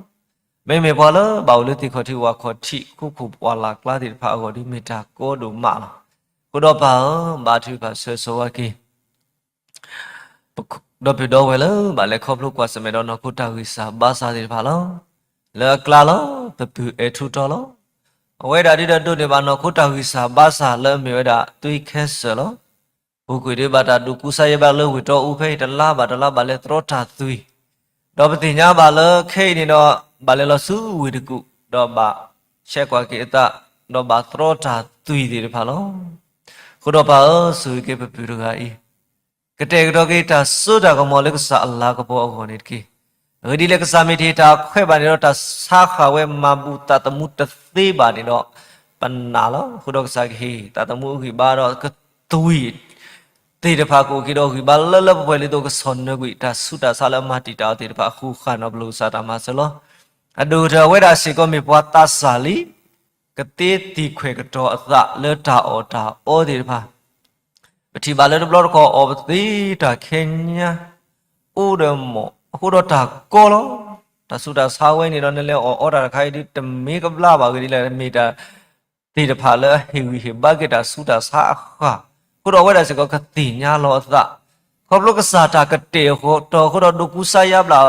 မ့မ့ၢ်ပှၤလၢဘၣ်အိၣ်လၢသ့ၣ်ခီၣ်ထံးဝၣ်ခီၣ်ထံး ခိခိၣ်ပှၢ်လၢ်ကျါသ့ၣ်တဖၣ်အဂီၢ်ဒီး မ့ၢ်တၢ်ကီဒိၣ်မးလီၤ. အဃိ အဃိဒီးပၢ်ဧၢ, ဘါထုကဖၣ်ဆၢဂ့ၤဆၢဝါက့ၤ ဒီပုၢ်ဒီဝဲၢ်လၢ ဘၣ်လဲၤခီဖျိကွၢ်ဆၢၣ်မဲာ်ဒီးနီၢ်ခိတၢ်ဂံၢ်စၢ်ဘါစၢ်သ့ၣ်တဖၣ်လီၤ. လၢအကျါလီၤ, ပပုၢ်အဲၣ်ထူးတီၤလီၤ. အဝဲဒၣ်ဒ်ဒီးဒိးန့ၢ်ဘၣ်နီၢ်ခိတၢ်ဂံၢ်စၢ်ဘါစၢ်လၢအမ့ၢ်ဝဲဒၣ် သွေးခဲစၢ်လီၤ. ပူၤကွံာ်ဒ်ဘၣ်တၢ်ဒိးကူစါယဲၢ်ဘၣ်လၢဝ့ၢ်တီအူဖဲအံၤ တလါဘၣ်တလါဘၣ်လဲၤသြီတၢ်သွံၣ်, ဒီးပသ့ၣ်ညါဘၣ်လၢခဲအံၤန့ၣ်ဒီး ဘၣ်လဲၤလီၤဆူဝ့ၢ်တကူၣ် ဒီးဘၣ်ဆဲးကွၢ်က့ၤအသး ဒီးဘၣ်သြီတၢ်သွံၣ်သ့ၣ်တဖၣ်လီၤ. အဃိဒီးပၢ်ဧၢ, ဆိၣ်ဂ့ၤက့ၤပပုၢ်တဂၤအံၤ ကတဲာ်ကတီၤက့ၤတၢ်စိတၢ်ကမီၤလၢကစၢ်အလၤကပီၤအဂီၢ်န့ၣ်တက့ၢ်. အဂ့ၢ်ဒ်လဲၣ် ကစၢ်မ့ၢ်တဟ့ၣ်တၢ်ခွဲးဘၣ်န့ၣ်ဒီး တၢ်ဆါဃၢ်ဝဲမၤဘူၣ်သးသမူတသ့ဘၣ်န့ၣ်ဒီး ပနာ်လီၤ. အဃိဒီးကစၢ်ကဟ့ၣ်သးသမူအဂံၢ်ဘါဒီးကသွံၣ် သ့ၣ်တဖၣ်ကအိၣ်က့ၤဒီးဂံၢ်ဘါလၢလၢပှဲၤပှဲၤ ဒ်သိးကဆီၣ်နၢၤကွံာ်တၢ်ဆူးတၢ်ဆါလၢအမၤတံာ်တာ်အီၤသ့ၣ်တဖၣ်အဃိ ဃၣ်နီၤပလိာ်ကစၢ်တၢ်မၤစၢၤလီၤ. အဒိၣ်ကတၢၢ်အဝဲဒၣ်စ့ၢ်ကီးမ့ၢ်ပှၤသးစၢ်လံ, ကသ့သံကွံာ်ကတီၤအသးလၢတၢ်အီၣ်တၢ်အီသ့ၣ်တဖၣ်, ပထံၣ်ဘၣ်လၢတဘျီတခီၣ်အီၣ်ပသ့တၢ်ခဲညါ အိၣ်ဒီးမီၣ် အဃိဒီးတၢ်ကီလီၤ. တၢ်ဆူးတၢ်ဆါဝဲန့ၣ်ဒီး နလဲၤအီၣ်အီတၢ်တခါအံၤဒ်တမ့ၢ်ကဘျါဘၣ်ဂ့ၤဒ်လဲၣ် မ့ၢ်တၢ်သ့ၣ်တဖၣ်လၢအဟ့ၣ်ဂံၢ်ဟ့ၣ်ဘါက့ၤတၢ်ဆူးတၢ်ဆါအဃၢ်, အဃိဒီးအဝဲဒၣ်စ့ၢ်ကီးကသ့ၣ်ညါလီၤအသး ခီဖျိကစၢ်တၢ်ကတဲာ်ကတီၤအဃိဒီး ဒိးကူစါယါဘျါ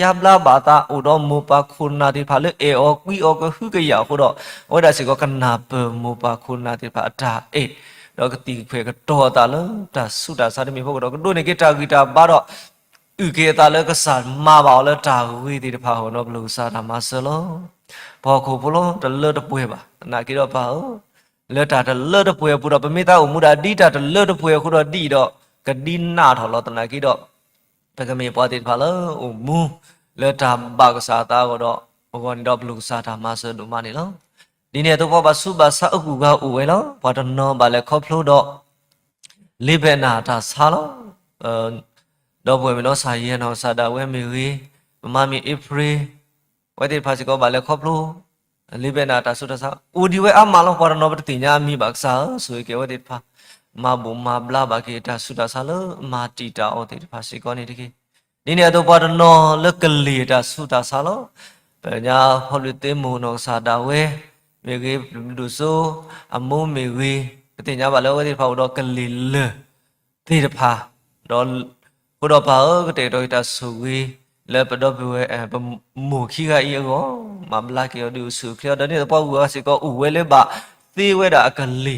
ယါဘျါဘၣ်အသး အိၣ်ဒီးမိၢ်ပၢ်ခိၣ်နၢ်သ့ၣ်တဖၣ်လၢအဲၣ်အီၤကွံအီၤကဟုကယာ်အဃိဒီး အဝဲဒၣ်စ့ၢ်ကီးကနၢ်ပၢၢ်မိၢ်ပၢ်ခိၣ်နၢ်သ့ၣ်တဖၣ်အတၢ်အဲၣ်, ဒီးကသံၣ်ကွံာ်ကတီၤအသးလၢတၢ်ဆူးတၢ်ဆါတမံၤအဖီခိၣ်ဒီး ကဒိးန့ၢ်က့ၤတၢ်ဂံၢ်တၢ်ဘါဒီး အုၣ်က့ၤအသးလၢကစၢ်မၤဘၣ်အီၤလၢတၢ်ဂ့ၤသ့ၣ်တဖၣ်အဂီၢ် နီၤပလိာ်ကစၢ်တၢ်မၤစၢၤလီၤ. ပှၤဟီၣ်ခိၣ်ဖိလီၤ တလၢတပှဲၤဘၣ် သနာ်က့ဒီးပၢ်ဧၢ, လၢတၢ်တလၢတပှဲၤအပူၤဒီး ပမ့ၢ်သးအိၣ်မူဒၣ်ဒ်တၢ်တလၢတပှဲၤအဃိဒီးဒ်အံၤဒီး ကဒ်နးထီၣ်လီၤ. သနာ်က့ဒီး ပကမ့ၢ်ပှၤသ့ၣ်တဖၣ်လၢအိၣ်မူ လၢတၢ်ဘၣ်ကစၢ်အသးအဂီၢ်ဒီး အဂီၢ်န့ၣ်ဒီး ပလိာ်ကစၢ်တၢ်မၤစၢၤဒိၣ်မးန့ၣ်လီၤ. ဒ်န့ၣ်အသိး ပှၤဘၣ်ဆူးဘၣ်ဆါအဂုၤအဂၤအိၣ်ဝဲလီၤ. ပှၤတနီၤဘၣ်လဲၤခီဖျိဒီး လ့ဘဲနၣ်တၢ်ဆါလီၤ. ဒီပုၢ်ဝဲၢ်မ့ၢ်နီၢ်ဆၣ်ယဲၢ်နီၢ်ကစၢ်ဒၣ်ဝဲမ့ၢ်ဂ့ၤ, မမါမ့ၢ်အ့ဖြ့, အဝဲသ့ၣ်တဖၣ်စ့ၢ်ကီးဘၣ်လဲၤခီဖျိ လ့ဘဲနၣ်တၢ်ဆူးတၢ်ဆါ အိၣ်ဒံးဝဲအါမးလီၤ. ပှၤတနီၤပတသ့ၣ်ညါအမံၤဘၣ်ကစၢ်ဧၢ, ဆိၣ်ဂ့ၤက့ၤအဝဲသ့ၣ်တဖၣ် မၤဘူၣ်မၤဘျါဘၣ်က့ၤတၢ်ဆူးတၢ်ဆါလၢမၤတံာ်တာ်အီၤသ့ၣ်တဖၣ်စ့ၢ်ကီးန့ၣ်တက့ၢ်. ဒ်န့ၣ်အသိးပှၤတနီၤလၢကလံၤတၢ်ဆူးတၢ်ဆါလီၤ. ပညါဖီလူၤသ့မိၢ်နီၢ်ကစၢ်ဒၣ်ဝဲမ့ၢ်ဂ့ၤ, ပဒိၣ်စိအမိၢ်မ့ၢ်ဂ့ၤ, ပသ့ၣ်ညါဘၣ်လၢအဝဲသ့ၣ်တဖၣ်အိၣ်ဒီးကလံၤလၢာ် သ့ၣ်တဖၣ်, ဒီးအဃိဒီးပၢ်ဧၢ, ကတဲာ်ကတီၤက့ၤတၢ်ဆိၣ်ဂ့ၤ လၢပဒီပုၢ်ဝဲၢ် ပမိၢ်ခံဂၤအံၤအဂီၢ်, မၤဘျါက့ၤအီၤဒုးအိၣ်ဆူၣ်အိၣ်ချ့အီၤ, ဒီးန့ၣ်သပှၢ်ဂုၤဂၤစ့ၢ်ကီးအိၣ်ဝဲလၢဘၣ်သ့ဝဲဒၣ်အကလံ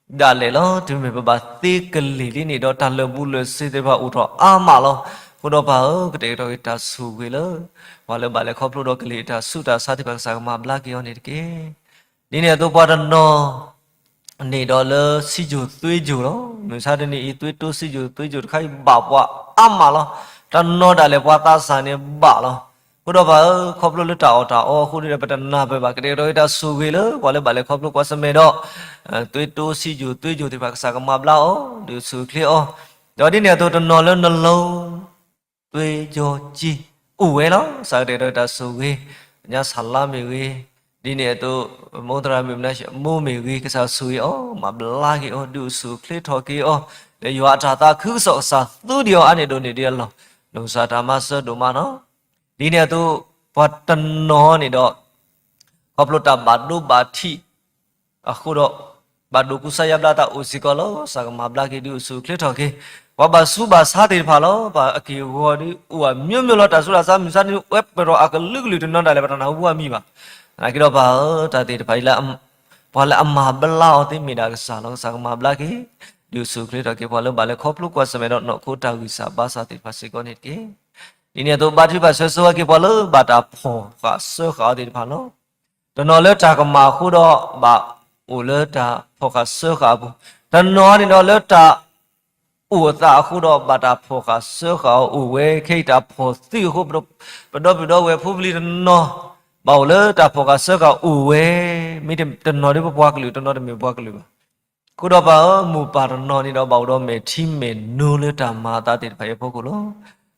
ၤဒၣ်လဲာ်လီၤ. တုၤမ့ၢ်ပဘၣ်သ့ကလံၤလံန့ၣ်ဒီး တၢ်လၢာ်ဘူၣ်လၢာ်စ့ၤသ့ၣ်တဖၣ်အိၣ်ထီၣ်အါမးလီၤ. အဃိဒီးပၢ်ဧၢ, ကတဲာ်ကတီၤက့ၤတၢ်ဆိၣ်ဂ့ၤလၢ ပှၤလၢဘၣ်လဲၤခီဖျိဒီးကလံၤတၢ်ဆူးတၢ်ဆါသ့ၣ်တဖၣ် ကစၢ်ကမၤဘျါက့ၤအီၤန့ၣ်တက့ၢ်. ဒ်န့ၣ်အသိးပှၤတနီၤ န့ၣ်ဒီးလၢစံယိၣ်သွ့ယိၣ်လီၤ. မုၢ်ဆါတနံၤအံၤ သွ့တိစံယိၣ်သွ့ယိၣ်တခါအံၤဘၣ်ပှၤအါမးလီၤ. တနီၤဒၣ်လဲာ်ပှၤသးစၢ်န့ၣ်ဘၣ်လီၤ. အဃိဒီးပၢ်ဧၢ, ခီဖျိလၢတၢ်အီၣ်တၢ်အီအဃိန့ၣ်ဒီး ပတနၢ်ပၢၢ်ဘၣ်, ကတဲာ်ကတီၤက့ၤတၢ်ဆိၣ်ဂ့ၤလၢ ပှၤလၢဘၣ်လဲၤခီဖျိကွၢ်ဆၢၣ်မဲာ်ဒီး သွ့တိစံယိၣ်သွ့ယိၣ်သ့ၣ်တဖၣ် ကစၢ်ကမၤဘျါအီၤ, ဒုးအိၣ်ဆူၣ်အိၣ်ချ့အီၤ, ဒီးဒ်န့ၣ်အသိးတနီၤလၢနလီ သွ့ယိၣ်ကံ အိၣ်ဝဲလီၤ. ကစၢ်ကတဲာ်ကတီၤတၢ်ဆိၣ်ဂ့ၤ, ညါဆၣ်လါမ့ၢ်ဂ့ၤ, ဒ်န့ၣ်အသိး မိၢ်သရၣ်မုၣ်မနၤၡ့ မိၢ်မ့ၢ်ဂ့ၤ, ကစၢ်ဆိၣ်ဂ့ၤအီၤ, မၤဘျါက့ၤအီၤ, ဒုးအိၣ်ဆူၣ်အိၣ်ချ့ထီၣ်က့ၤအီၤ, လၢယွၤအတၢ်သးခုကစီၣ် ကစၢ်သူဒံးအီၤအါန့ၢ်ဒိၣ်န့ၢ်ဒံးအလီၢ်, နီၢ်ကစၢ်တၢ်မၤစၢၤဒိၣ်မးလီၤ. ဒ်န့ၣ်အသိး ပှၤတနီၤန့ၣ်ဒီး ခီဖျိတၢ်ဘၣ်ဒိဘၣ်ထံး အဃိဒီး ဘၣ်ဒိးကူစါယါဘျါသးအိၣ်စ့ၢ်ကီးလီၤ. ကစၢ်ကမၤဘျါက့ၤ ဒုးအိၣ်ဆူၣ်အိၣ်ချ့ထီၣ်က့ၤ ပှၤဘၣ်ဆူးဘၣ်ဆါသ့ၣ်တဖၣ်လီၤ. ပှၤအက့ၢ်အဂီၤဒုးအိၣ်အမျိုးမျိုးလီၤ. တၢ်ဆူးတၢ်ဆါ မုၢ်ဆါတနံၤ ဝဲပၢၢ်ထီၣ်အကလုာ်ကလုာ် တနီၤဒၣ်လဲာ် ပတနၢ်ဟူအမံၤဘၣ်. သနာ်က့ဒီးပၢ်ဧၢ, တၢ်သ့ၣ်တဖၣ်အံၤ ပှၤလၢအမၤဘျါအီၤသ့မ့ၢ်ဒၣ်ကစၢ်လီၤ. ကစၢ်ကမၤဘျါက့ၤ ဒုးအိၣ်ဆူၣ်အိၣ်ချ့ထီၣ်က့ၤ ပှၤလၢဘၣ်လဲၤခီဖျိကွၢ်ဆၢၣ်မဲာ်ဒီး နီၢ်ခိတၢ်ဂံၢ်စၢ်ဘါစၢ်သ့ၣ်တဖၣ်စ့ၢ်ကီးန့ၣ်တက့ၢ်. ဒ်န့ၣ်အသိး ဘါထုကဖၣ်ဆၢဂ့ၤဆၢဝါက့ၤ ပှၤလၢဘၣ်တၢ်ဖီၣ်ဃာ်စၢဃာ်အီၤသ့ၣ်တဖၣ်လီၤ. တနီၤလၢတၢ်ကမၣ်အဃိဒီး ဘၣ်အိၣ်လၢတၢ်ဖီၣ်ဃာ်စၢဃာ်အပူၤ, တနီၤန့ၣ်ဒီးလၢတၢ်အိၣ်အသးအဃိဒီး ဘၣ်တၢ်ဖီၣ်ဃာ်စၢဃာ်အီၤအိၣ်ဝဲ. ခဲအံၤတၢ်ဖီၣ်သုးအဃိ ပဒီပုၢ်ဒီဝဲၢ်ဖိပလံၤတနီၤ ဘၣ်အိၣ်လၢတၢ်ဖီၣ်ဃာ်စၢဃာ်အိၣ်ဝဲ, မ့ၢ်တနီၤဒ်ပပှၤကလုာ် တနီၤတမ့ၢ်ပှၤကလုာ်ဘၣ်. အဃိဒီးပၢ်ဧၢ, မိၢ်ပၢ်တနီၤန့ၣ်ဒီး ဘၣ်အိၣ်ဒီးမဲာ်ထံမဲာ်နိလၢတၢ်မၤအသးသ့ၣ်တဖၣ်အံၤအဖီခိၣ်လီၤ.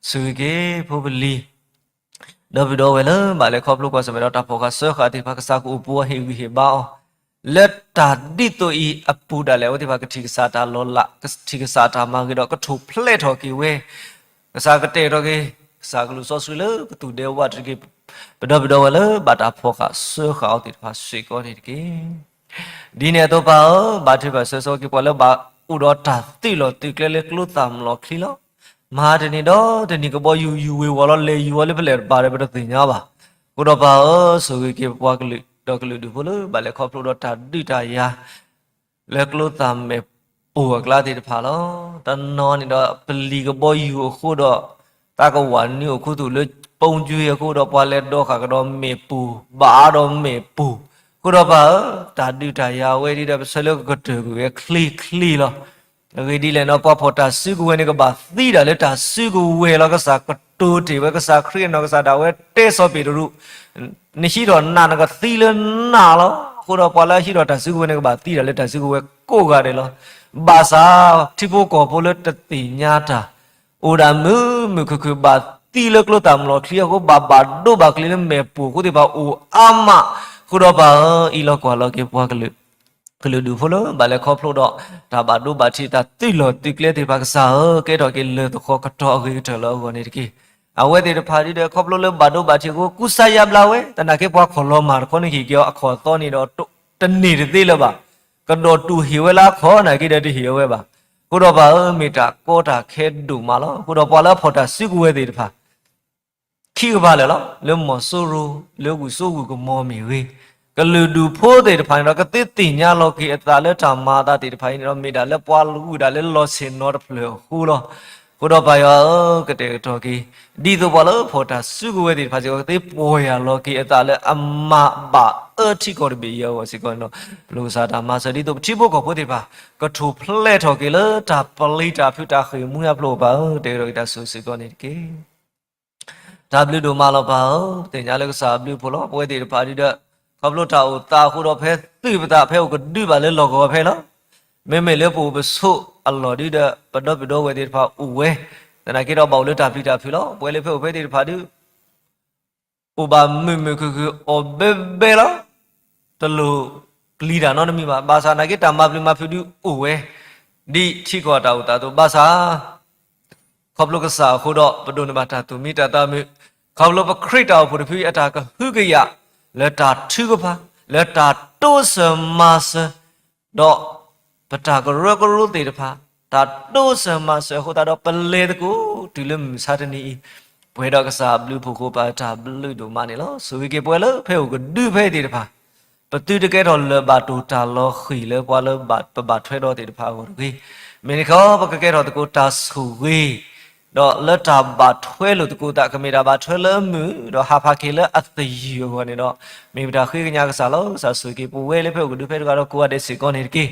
ဆိၣ်ဂ့ၤက့ၤဖိပလံၤ ဒီပုၢ်ဒီဝဲၢ်လၢ ဘၣ်လဲၤခီဖျိကွၢ်ဆၢၣ်မဲာ်ဒီး တၢ်ဖီၣ်ဃာ်စၢဃာ်သ့ၣ်တဖၣ် ကစၢ်ကအိၣ်ပှဲၤဟ့ၣ်ဂံၢ်ဟ့ၣ်ဘါအီၤ, လၢတၢ်ဒ်သိးအံၤအပူၤဒၣ်လဲာ် အဝဲသ့ၣ်တဖၣ်ကထံၣ်ကစၢ်တၢ်လီၤလး, ကထံၣ်ကစၢ်တၢ်မၤဂ့ၤဒီး ကထိၣ်ဖျဲးထီၣ်က့ၤဝဲ, ကစၢ်ကတဲာ်ကတီၤက့ၤ ကစၢ်ကလူးစီဆှံလၢပသူၣ်ဒဲဝၣ်တက့ၢ်. ပဒီပုၢ်ဒီဝဲၢ်လၢ ဘၣ်တၢ်ဖီၣ်ဃာ်စၢဃာ်အီၤသ့ၣ်တဖၣ်စ့ၢ်ကီးန့ၣ်တက့ၢ်. ဒ်န့ၣ်အသိးပၢ်ဧၢ, ဘါထုကဖၣ်ဆၢဂ့ၤဆၢဝါက့ၤပှၤလၢဘၣ်အိၣ်ဒီးတၢ်သုးလီၢ်သုးကျဲလၢကျိသၣ်မျိာ်ချံလီၤ. မၤတနံၤဒီးတနံၤကဘီယူၤယူၤဝ့ၤဝီၤလီၤ လဲၤယူၤဝီၤလၢဖဲလဲၣ်တပၤဒီးပတသ့ၣ်ညါဘၣ်. အဃိဒီးပၢ်ဧၢ, ဆိၣ်ဂ့ၤက့ၤပှၤကလုာ်ဒီးကလုာ်ဒူၣ်ဖိလၢဘၣ်လဲၤခီဖျိဒီးတၢ်ဒုးတၢ်ယၤ လၢကျိသၣ်မဲာ်ပိၢ်အကျါသ့ၣ်တဖၣ်လီၤ. တနီၤန့ၣ်ဒီးပလံၤကဘီယူၤအဃိဒီး တၢ်ကဝၢ်နုာ်အိၣ်ခူသူၣ်လၢ ပိကၠွ့အဃိဒီး ပှၤလဲၤဒိးဃာ်ကဒီးမဲာ်ပိၢ် ဘၣ်အါဒီးမဲာ်ပိၢ်. အဃိဒီးပၢ်ဧၢ, တၢ်ဒုးတၢ်ယၤဝဲဒ်ဒီး ပဆၢလၢကကတၢၢ်ကွံာ်ဝဲချ့ချ့လီၤ. အဂ့ၢ်ဒ်လဲၣ်န့ၣ် ပှၤဖီၣ်တၢ်စုကဝဲၤန့ၣ် ကဘၣ်သံတၢ်လၢတၢ်စုကဝဲၤလီၤ. ကစၢ်ကတိၤတ့ၢ်ဝဲ ကစၢ်ခရံာ်အနီၢ်ကစၢ်ဒၣ်ဝဲတဲစီၤပ့းတရူး နဟံးထီၣ်နးနကသံလၢနးလီၤ. အဃိဒီးပှၤလၢအဟံးထီၣ်တၢ်စုကဝဲၤန့ၣ် ကဘၣ်သံတၢ်လၢတၢ်စုကဝဲၤကိးဂၤဒဲးလီၤ. ဘၣ်ဆၣ် ထံဖိကီၢ်ဖိလၢတသ့ၣ်ညါတၢ် အိၣ်ဒၣ်မုာ်မုာ်ခုၣ်ခုၣ် ဘၣ်သံလၢကျိသၣ်မျိာ်ချံအဃိ ဘၣ်ဘၣ်ဒိဘၣ်ကျိၤလၢမဲာ်ပိၢ်အဃိသ့ၣ်တဖၣ်အိၣ်အါမး. အဃိဒီးပၢ်ဧၢ, အံၤလီၤကွၢ်လီၤက့ၤပှၤကလုာ် ကလုာ်ဒူၣ်ဖိလၢဘၣ်လဲၤခီဖျိဒီး တၢ်ဘၣ်ဒိဘၣ်ထံး တၢ်သုးလီၢ်သုးကျဲသ့ၣ်တဖၣ် ကစၢ်ဧၢ, ကဲထီၣ်က့ၤလၢၢ်သဃီၤကတီၤအဂ့ၤကတၢၢ်လၢအဂီၢ်န့ၣ်တက့ၢ်. အဝဲသ့ၣ်တဖၣ်ဒ်ဒီး ခီဖျိလၢဘၣ်ဒိဘၣ်ထံးအဃိ ကူစါယါဘျါဝဲ, သနာ်က့ပှၤခီၣ်လီၤမၢ်တခီန့ၣ် ဟ့ၣ်က့ၤအီၤအခီၣ်အသီန့ၣ်ဒီး တန့ၢ်တသ့လၢၤဘၣ်. ကဒီးတူၢ်ဟ့ၣ်ဝဲလၢအခီၣ် နာ်က့ဒီးတဟ့ၣ်အဝဲဘၣ်. အဃိဒီးပၢ်ဧၢ, မ့ၢ်တၢ်ကီတၢ်ခဲဒိၣ်မးလီၤ. အဃိဒီးပှၤလၢအဖီၣ်တၢ်စုကဝဲၤသ့ၣ်တဖၣ် ခံကပၤလၢာ်လီၤ. လၢမီၤစိရိၤ လၢဂုၢ်စိဂုၢ်ကမီၤမ့ၢ်ဂ့ၤ, ကလုာ်ဒူၣ်ဖိသ့ၣ်တဖၣ်န့ၣ်ဒီး ကသ့သ့ၣ်ညါလီၤက့ၤအသးလၢတၢ်မၤအသးသ့ၣ်တဖၣ်အံၤန့ၣ်ဒီး မ့ၢ်ဒၣ်လၢပှၤဂုာ်ဒၣ်လၢလီၢ်ဆ့ၣ်နီၤတဖျၢၣ်အဃိလီၤ. အဃိဒီးပၢ်ယွၤဧၢ, ကတဲာ်ကတီၤက့ၤ ဒ်သိးပှၤလၢဖီၣ်တၢ်စုကဝဲၤသ့ၣ်တဖၣ်စ့ၢ်ကီး ကသ့ပီၢ်ယၢ်လီၤက့ၤအသးလၢအမၤဘၣ်အၢထံကီၢ်တဘ့ၣ်အံၤအဂီၢ်စ့ၢ်ကီးန့ၣ်ဒီး ပလိၣ်ကစၢ်တၢ်မၤစၢၤ ဒ်သိးပထံဖိကီၢ်ဖိသ့ၣ်တဖၣ် ကထူၣ်ဖျဲးထီၣ်က့ၤလၢတၢ်ပျံၤတၢ်ဖုးတၢ်ဃ့ၢ်မှံဟးဖျိးပၢ်ဧၢ, တဲာ်ကတီၤက့ၤတၢ်ဆိၣ်ဂ့ၤစ့ၢ်ကီးန့ၣ်တက့ၢ်. တၢ်ဘျုးဒိၣ်မးလီၤပၢ်ဧၢ, ပသ့ၣ်ညါလၢကစၢ်အဘျုးအဖှိၣ်လီၤ. ပဝဲသ့ၣ်တဖၣ်ဒ်ဒီး ခီဖျိတၢ်အိၣ်သးအဃိဒီး ဖဲသုးပသးဖဲအိၣ်ကဒုဘၣ်လၢလီၢ်ကဝီၤဖဲလီၤ. မ့မ့ၢ်လၢပအိၣ်ပဆိးအလီၢ်ဒ်ဒီး ပဒီပုၢ်ဒီဝဲၢ်သ့ၣ်တဖၣ်အိၣ်ဝဲ, သနာ်က့ဒီးဘၣ်အိၣ်လၢတၢ်ပျံၤတၢ်ဖုးလီၤ. ပဝဲလၢဖဲအိၣ်ဖဲသ့ၣ်တဖၣ်ဒုး အိၣ်ဘၣ်မုာ်မုာ်ခုၣ်ခုၣ် အီၣ်ဘဲဘဲလီၤ. တလိၣ်ပျံၤတၢ်နီတမံၤဘၣ်. ဘၣ်ဆၣ်သနာ်က့ တၢ်မၤပျံၤမၤဖုးဒုးအိၣ်ဝဲ ဒ်ထံကီၢ်တၢ်အိၣ်သးအသိး. ဘၣ်ဆၣ် ခီဖျိကစၢ်အဃိဒီး ပဒိးန့ၢ်ဘၣ်တၢ်သူၣ်မံတၢ်သးမုာ်, ခီဖျိပခရံာ်တၢ်အိၣ်ဖှိၣ်တဖုအံၤအတၢ်ကဟုကယာ် လၢတၢ်ထုကဖၣ်, လၢတၢ်တိစၢၤမၤစၢၤ ဒီးပတၢ်ကရၢကရိသ့ၣ်တဖၣ် တၢ်တိစၢၤမၤစၢၤအဃိသတးဒီး ပလဲၤသကိးတုၤလၢမုၢ်မဆါတနံၤအံၤ, ပှဲၤဒီးကစၢ်အဘျုးအဖှိၣ်အဃိ ပတၢ်ဘျုးဒိၣ်မးန့ၣ်လီၤ. ဆိၣ်ဂ့ၤက့ၤပဝဲလၢဖဲအိၣ်ကဒုဖဲသ့ၣ်တဖၣ်, ပသုတကဲထီၣ်လၢၢ်ဘၣ်တိၢ်တၢ်လီၤဃံၤလၢပှၤလၢပဘၣ်ထွဲဒီးသ့ၣ်တဖၣ်အဂီၢ်တဂ့ၤ. မ့ၢ်န့ၣ်ခီ ပကကဲထီၣ်သကိးတၢ်ဆိၣ်ဂ့ၤ ဒီးလၢတၢ်ဘၣ်ထွဲလိာ်သကိးသး ကမ့ၢ်တၢ်ဘၣ်ထွဲလၢအမုာ် ဒီးဟးဖးက့ၤလၢအသယုၢ်အဂီၢ်န့ၣ်ဒီး, မ့ၢ်ပတၢ်ဃ့ကညးကစၢ်လီၤ. ကစၢ်ဆိၣ်ဂ့ၤက့ၤပဝဲလၢဖဲအိၣ်ကဒုဖဲတဂၤဒီးကိးဂၤဒဲးစ့ၢ်ကီးန့ၣ်တက့ၢ်.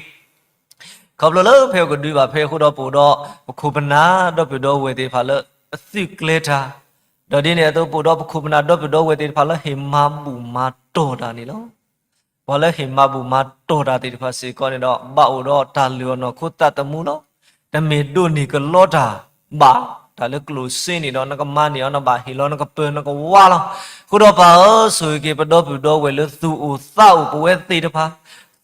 ခီဖျိလၢဖဲအိၣ်ကဒုဘၣ်ဖဲအဃိဒီး ပအိၣ်ဒီးပခိၣ်ပနၢ်ဒီပုၢ်ဒီဝဲၢ်သ့ၣ်တဖၣ်လၢအသုးကျဲၤတၢ်, ဒီးဒ်န့ၣ်အသိး ပအိၣ်ဒီးပခိၣ်ပနၢ်ဒီပုၢ်ဒီဝဲၢ်သ့ၣ်တဖၣ်လၢဟ့ၣ်မၤဘူၣ်မၤတီၢ်တၢ်န့ၣ်လီၤ. ပှၤလၢဟ့ၣ်မၤဘူၣ်မၤတီၢ်တၢ်သ့ၣ်တဖၣ်စ့ၢ်ကီးန့ၣ်ဒီး ဘၣ်အိၣ်ဒီးတၢ်လုၢ်အီၣ်နီၢ်ခိသးသမူလီၤ. တမ့ၢ်ဒိးန့ၢ်ကလီတၢ်ဘၣ်, တၢ်လၢကျိၣ်စ့န့ၣ်ဒီး နကမၤန့ၢ်အီၤ နဘၣ်ဟ့ၣ်လီၤနကပၢၤနကဝါလီၤ. အဃိဒီးပၢ်ဧၢ, ဆိၣ်ဂ့ၤက့ၤပဒီပုၢ်ဒီဝဲၢ်လၢသူၣ်အိၣ်သးအိၣ်ပဝဲသ့ၣ်တဖၣ်,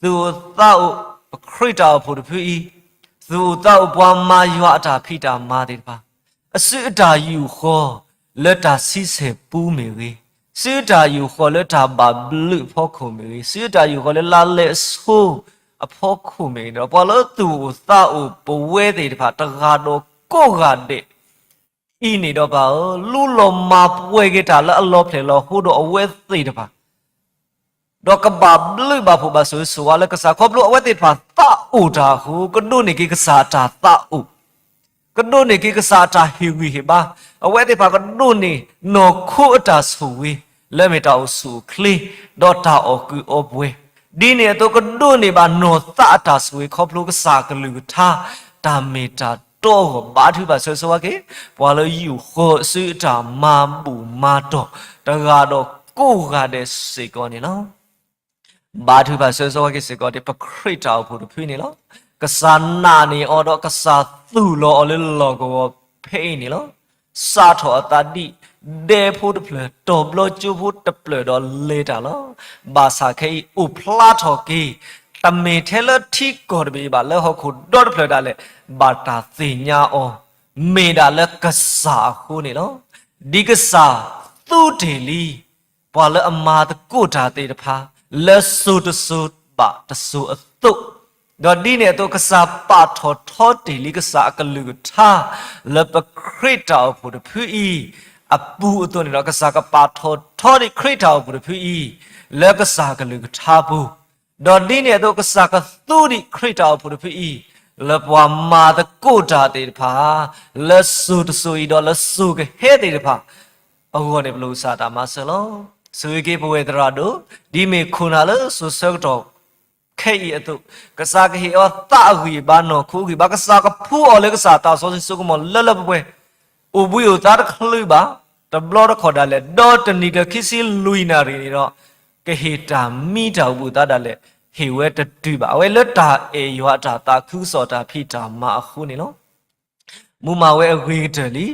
သူၣ်အိၣ်သးအိၣ်ပခရံာ်တၢ်အိၣ်ဖှိၣ်တဖုအံၤ, သူၣ်အိၣ်သးအိၣ်ပှၤမၤယွၤအတၢ်ဖံးတၢ်မၤသ့ၣ်တဖၣ် အစုအတၢ်ယူာ်ဃီၤလၢတၢ်ဆံဆဲၣ်ပူမ့ၢ်ဂ့ၤ, စုအတၢ်ယူာ်ဃီၤလၢတၢ်ဘၣ်ဘျုးအဖီခိၣ်မ့ၢ်ဂ့ၤ, စုအတၢ်ယူာ်ဃီၤလၢလါလဲအဆိအဖီခိၣ်မ့ၢ်ဂ့ၤ, ပှၤလၢသူၣ်အိၣ်သးအိၣ်ပဝဲသ့ၣ်တဖၣ်တဂၤဒီးကိးဂၤဒဲးအံၤန့ၣ်ဒီးပၢ်ဧၢ, လူလီၤမၤပှဲၤက့ၤတၢ်လၢအလီၤဖျဲၣ်လီၤဟိဒီးအဝဲသ့ၣ်တဖၣ် ဒီးကဘၣ်ဘျုးဘၣ်ဖှိၣ်ဘၣ်ဆိၣ်ဂ့ၤဆိၣ်ဝါလၢကစၢ် ခီဖျိအဝဲသ့ၣ်တဖၣ်သးအိၣ်တၢ်အဃိ ကဒိးန့ၢ်က့ၤကစၢ်အတၢ်သးအိၣ်, ကဒိးန့ၢ်က့ၤကစၢ်အတၢ်ဟ့ၣ်ဂံၢ်ဟ့ၣ်ဘါ, အဝဲသ့ၣ်တဖၣ်ကဒိးန့ၢ်နီၢ်ခိအတၢ်ဆိၣ်ဂ့ၤ လၢမ့ၢ်တၢ်အိၣ်ဆူၣ်အိၣ်ချ့ ဒီးတၢ်အီၣ်ကုးအီပှဲၤ, ဒ်န့ၣ်အသိးကဒိးန့ၢ်ဘၣ်နီၢ်သးအတၢ်ဆိၣ်ဂ့ၤ ခီဖျိကစၢ်အကလုၢ်ကထါ တၢ်မ့ၢ်တၢ်တီအဂီၢ် ဘါထုကဖၣ်ဆၢဂ့ၤဆၢဝါက့ၤ ပှၤလၢယူာ်ဃီၤအစုအတၢ်မၤဘူၣ်မၤတီၢ် တဂၤဒီးကိးဂၤဒဲးစ့ၢ်ကီးန့ၣ်လီၤ. ဘါထုကဖၣ်ဆၢဂ့ၤဆၢဝါက့ၤစ့ၢ်ကီး ပခရံာ်တၢ်အိၣ်ဖှိၣ်တဖုန့ၣ်လီၤ. ကစၢ်နာ်န့ၢ်အီၤဒီးကစၢ်သူၣ်လီၤအီၤလၢလီၢ်ကဝီၤဖဲအံၤန့ၣ်လီၤ. စးထီၣ်အသးဒ်ဒဲဖိတဖျၢၣ် တီၤဘျီကၠိဖိတဖျၢၣ်ဒီးလဲၤတၢ်လီၤ. ဘၣ်ဆၣ်ခဲအံၤအိၣ်ဖျါထီၣ်က့ၤ တမ့ၢ်ထဲလၢထံကီၢ်တဘ့ၣ်ဘၣ် လၢဟီၣ်ခိၣ်ဒီတဖျၢၣ်ဒၣ်လဲာ် ဘၣ်တၢ်သ့ၣ်ညါအီၤ မ့ၢ်ဒၣ်လၢကစၢ်အဃိန့ၣ်လီၤ. ဒ်ကစၢ်သူတ့ၢ်လံ ပှၤလၢအမၤသကိးတၢ်သ့ၣ်တဖၣ် လၢစိၤတစိၤ ဘၣ်တစိၤအသိး, ဒီးဒ်န့ၣ်အသိး ကစၢ်ပာ်ထီၣ်ထီတ့ၢ်လံကစၢ်အကလုၢ်ကထါ လၢပခရံာ်တၢ်အိၣ်ဖှိၣ်တဖုအံၤ အပူၤအသိးန့ၣ်ဒီး ကစၢ်ကပာ်ထီၣ်ထီဒံးခရံာ်တၢ်အိၣ်ဖှိၣ်တဖုအံၤ လၢကစၢ်ကလုၢ်ကထါပူၤ, ဒီးဒ်န့ၣ်အသိး ကစၢ်ကသူဒံးခရံာ်တၢ်အိၣ်ဖှိၣ်တဖုအံၤ လၢပှၤမၤသကိးတၢ်သ့ၣ်တဖၣ် လၢစိၤတစိၤအံၤဒီးလၢစိၤကဟဲသ့ၣ်တဖၣ် အဂီၢ်န့ၣ် ပလိာ်ကစၢ်တၢ်မၤစၢၤလီၤ. ဆိၣ်ဂ့ၤက့ၤပဝဲသရၣ်ဒိၣ် ဒ်မ့ၢ်ခိၣ်နၢ်လၢစိၤဆၢကတီၢ်ခဲအံၤအသိး, ကစၢ်ကဟ့ၣ်အီၤသးအဂံၢ်အဘါ နီၢ်ခိအဂံၢ်ဘါ, ကစၢ်ကဖှူအီၤလၢကစၢ်တၢ်စီဆှံစိကမီၤလၢလၢပှဲၤပှဲၤ, အိၣ်ဘှံးအိၣ်သါတချုးဘၣ်, တဘျီတခီၣ်ဒၣ်လဲာ်, ဒီးတနံၤလၢခံဆံလွံၢ်နၣ်ရံၣ်န့ၣ်ဒီး ကဟ့ၣ်တၢ်မံတၢ်အိၣ်ဘှံးအိၣ်သါဒၣ်လဲာ်, ဟ့ၣ်ဝဲတတုၤဘၣ်. အဝဲလၢတၢ်အဲၣ်ယွၤအတၢ်သးခုကစီၣ်တၢ်ဖံးတၢ်မၤအဃိန့ၣ်လီၤ. မူမၤဝဲအဂ့ၤကတၢၢ်လံ.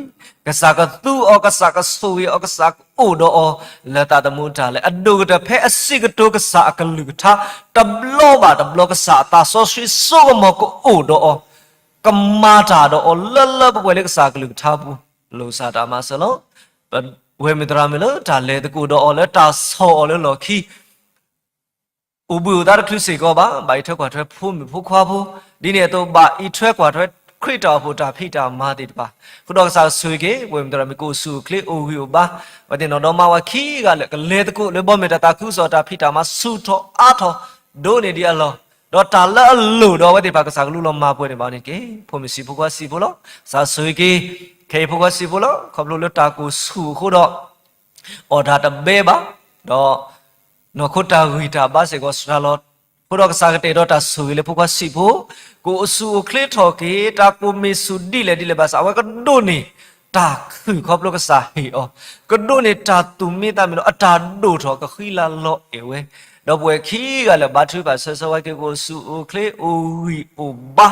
ကစၢ်ကသူအီၤ, ကစၢ်ကဆိၣ်ဂ့ၤအီၤ, ကစၢ်ကအိၣ်ဒီးအီၤ လၢသးသမူတၢ်လၢအဒိၣ်ကတၢၢ် ဖဲအစံးကတိၤကစၢ်အကလုၢ်ကထါ တဘျီဘၣ်တဘျီ ကစၢ်အတၢ်စီဆှံစိကမီၤကအိၣ်ဒီးအီၤ, ကမၤတၢ်ဒီးအီၤလၢလၢပှဲၤပှဲၤလၢကစၢ်အကလုၢ်ကထါပူၤ, ပလိာ်ကစၢ်တၢ်မၤစၢၤလီၤ. ပဝဲမုၢ်သရၣ်မုၣ်လၢတၢ်လဲၤသကိးဒီးအီၤ လၢတၢ်ဆီၣ်အီၤလၢလီၢ်ခံ အိၣ်ဘှံးအိၣ်သါတချုးစ့ၢ်ကီးဘၣ်, ဘၣ်အံးထွဲကွၢ်ထွဲဖိမုၣ်ဖိခွါဖိ, ဒ်န့ၣ်အသိး ဘၣ်အံးထွဲကွၢ်ထွဲခရံာ်တၢ်အိၣ်ဖှိၣ်တၢ်ဖံးတၢ်မၤသ့ၣ်တဖၣ်, ဃုာ်ဒီးကစၢ်ဆိၣ်ဂ့ၤက့ၤ ပဝဲမုၢ်သရၣ်မုၣ်ကအိၣ်ဆူၣ်အိၣ်ချ့အိၣ်ဂံၢ်အိၣ်ဘါ, အဝဲသ့ၣ်နီၢ်ဒီမါဝၤခံဂၤလၢာ် ကလဲၤသကိးလၢဘီမဲာ်တၢ်သးခုကစီၣ်တၢ်ဖံးတၢ်မၤ ဆူၣ်ထီၣ်အါထီၣ် ဒိၣ်န့ၢ်ဒံးအလီၢ်, ဒီးတၢ်လၢအလိၣ်ဒီးအဝဲသ့ၣ်တဖၣ် ကစၢ်ကလူလီၤမၤပှဲၤန့ၢ်ဘၣ်န့ၣ်တက့ၢ်. ဖိမုၣ်ဆံးဖိခွါဆံးဖိလီၤ. ကစၢ်ဆိၣ်ဂ့ၤက့ၤ ခဲအံၤဖိခွါဆံးဖိလီၤ. ခီဖျိလၢတၢ်ကိၢ်ဆူၣ်အဃိဒီး အီၣ်တၢ်တဘဲဘၣ်, ဒီး နီၢ်ခိတၢ်ဂံၢ်တၢ်ဘါစ့ၢ်ကီးစှၤလီၤ, အဃိဒီးကစၢ်ကတဲာ်ဒီးတၢ်ဆိၣ်ဂ့ၤလၢဖိခွါဆံးဖိ, ကအိၣ်ဆူၣ်အိၣ်ချ့ထီၣ်က့ၤ, တၢ်ကိၢ်မ့ၢ်ဆူၣ်ဒ်လဲၣ်ဒ်လဲၣ်ဘၣ်ဆၣ် အဝဲကဒိးန့ၢ်တၢ်ခုၣ်ခီဖျိကစၢ်ဟ့ၣ်အီၤ, ကဒိးန့ၢ်တၢ်သူၣ်မံသးမုာ်ဒီး အတၢ်ဒိၣ်ထီၣ်ကဃံလၤလီၤအဲၣ်ဝဲ, ဒီးပဝဲခံဂၤလၢာ် ဘါထုကဖၣ်ဆၢဂ့ၤဆၢဝါက့ၤ ကအိၣ်ဆူၣ်အိၣ်ချ့အိၣ်ဂံၢ်အိၣ်ဘါ,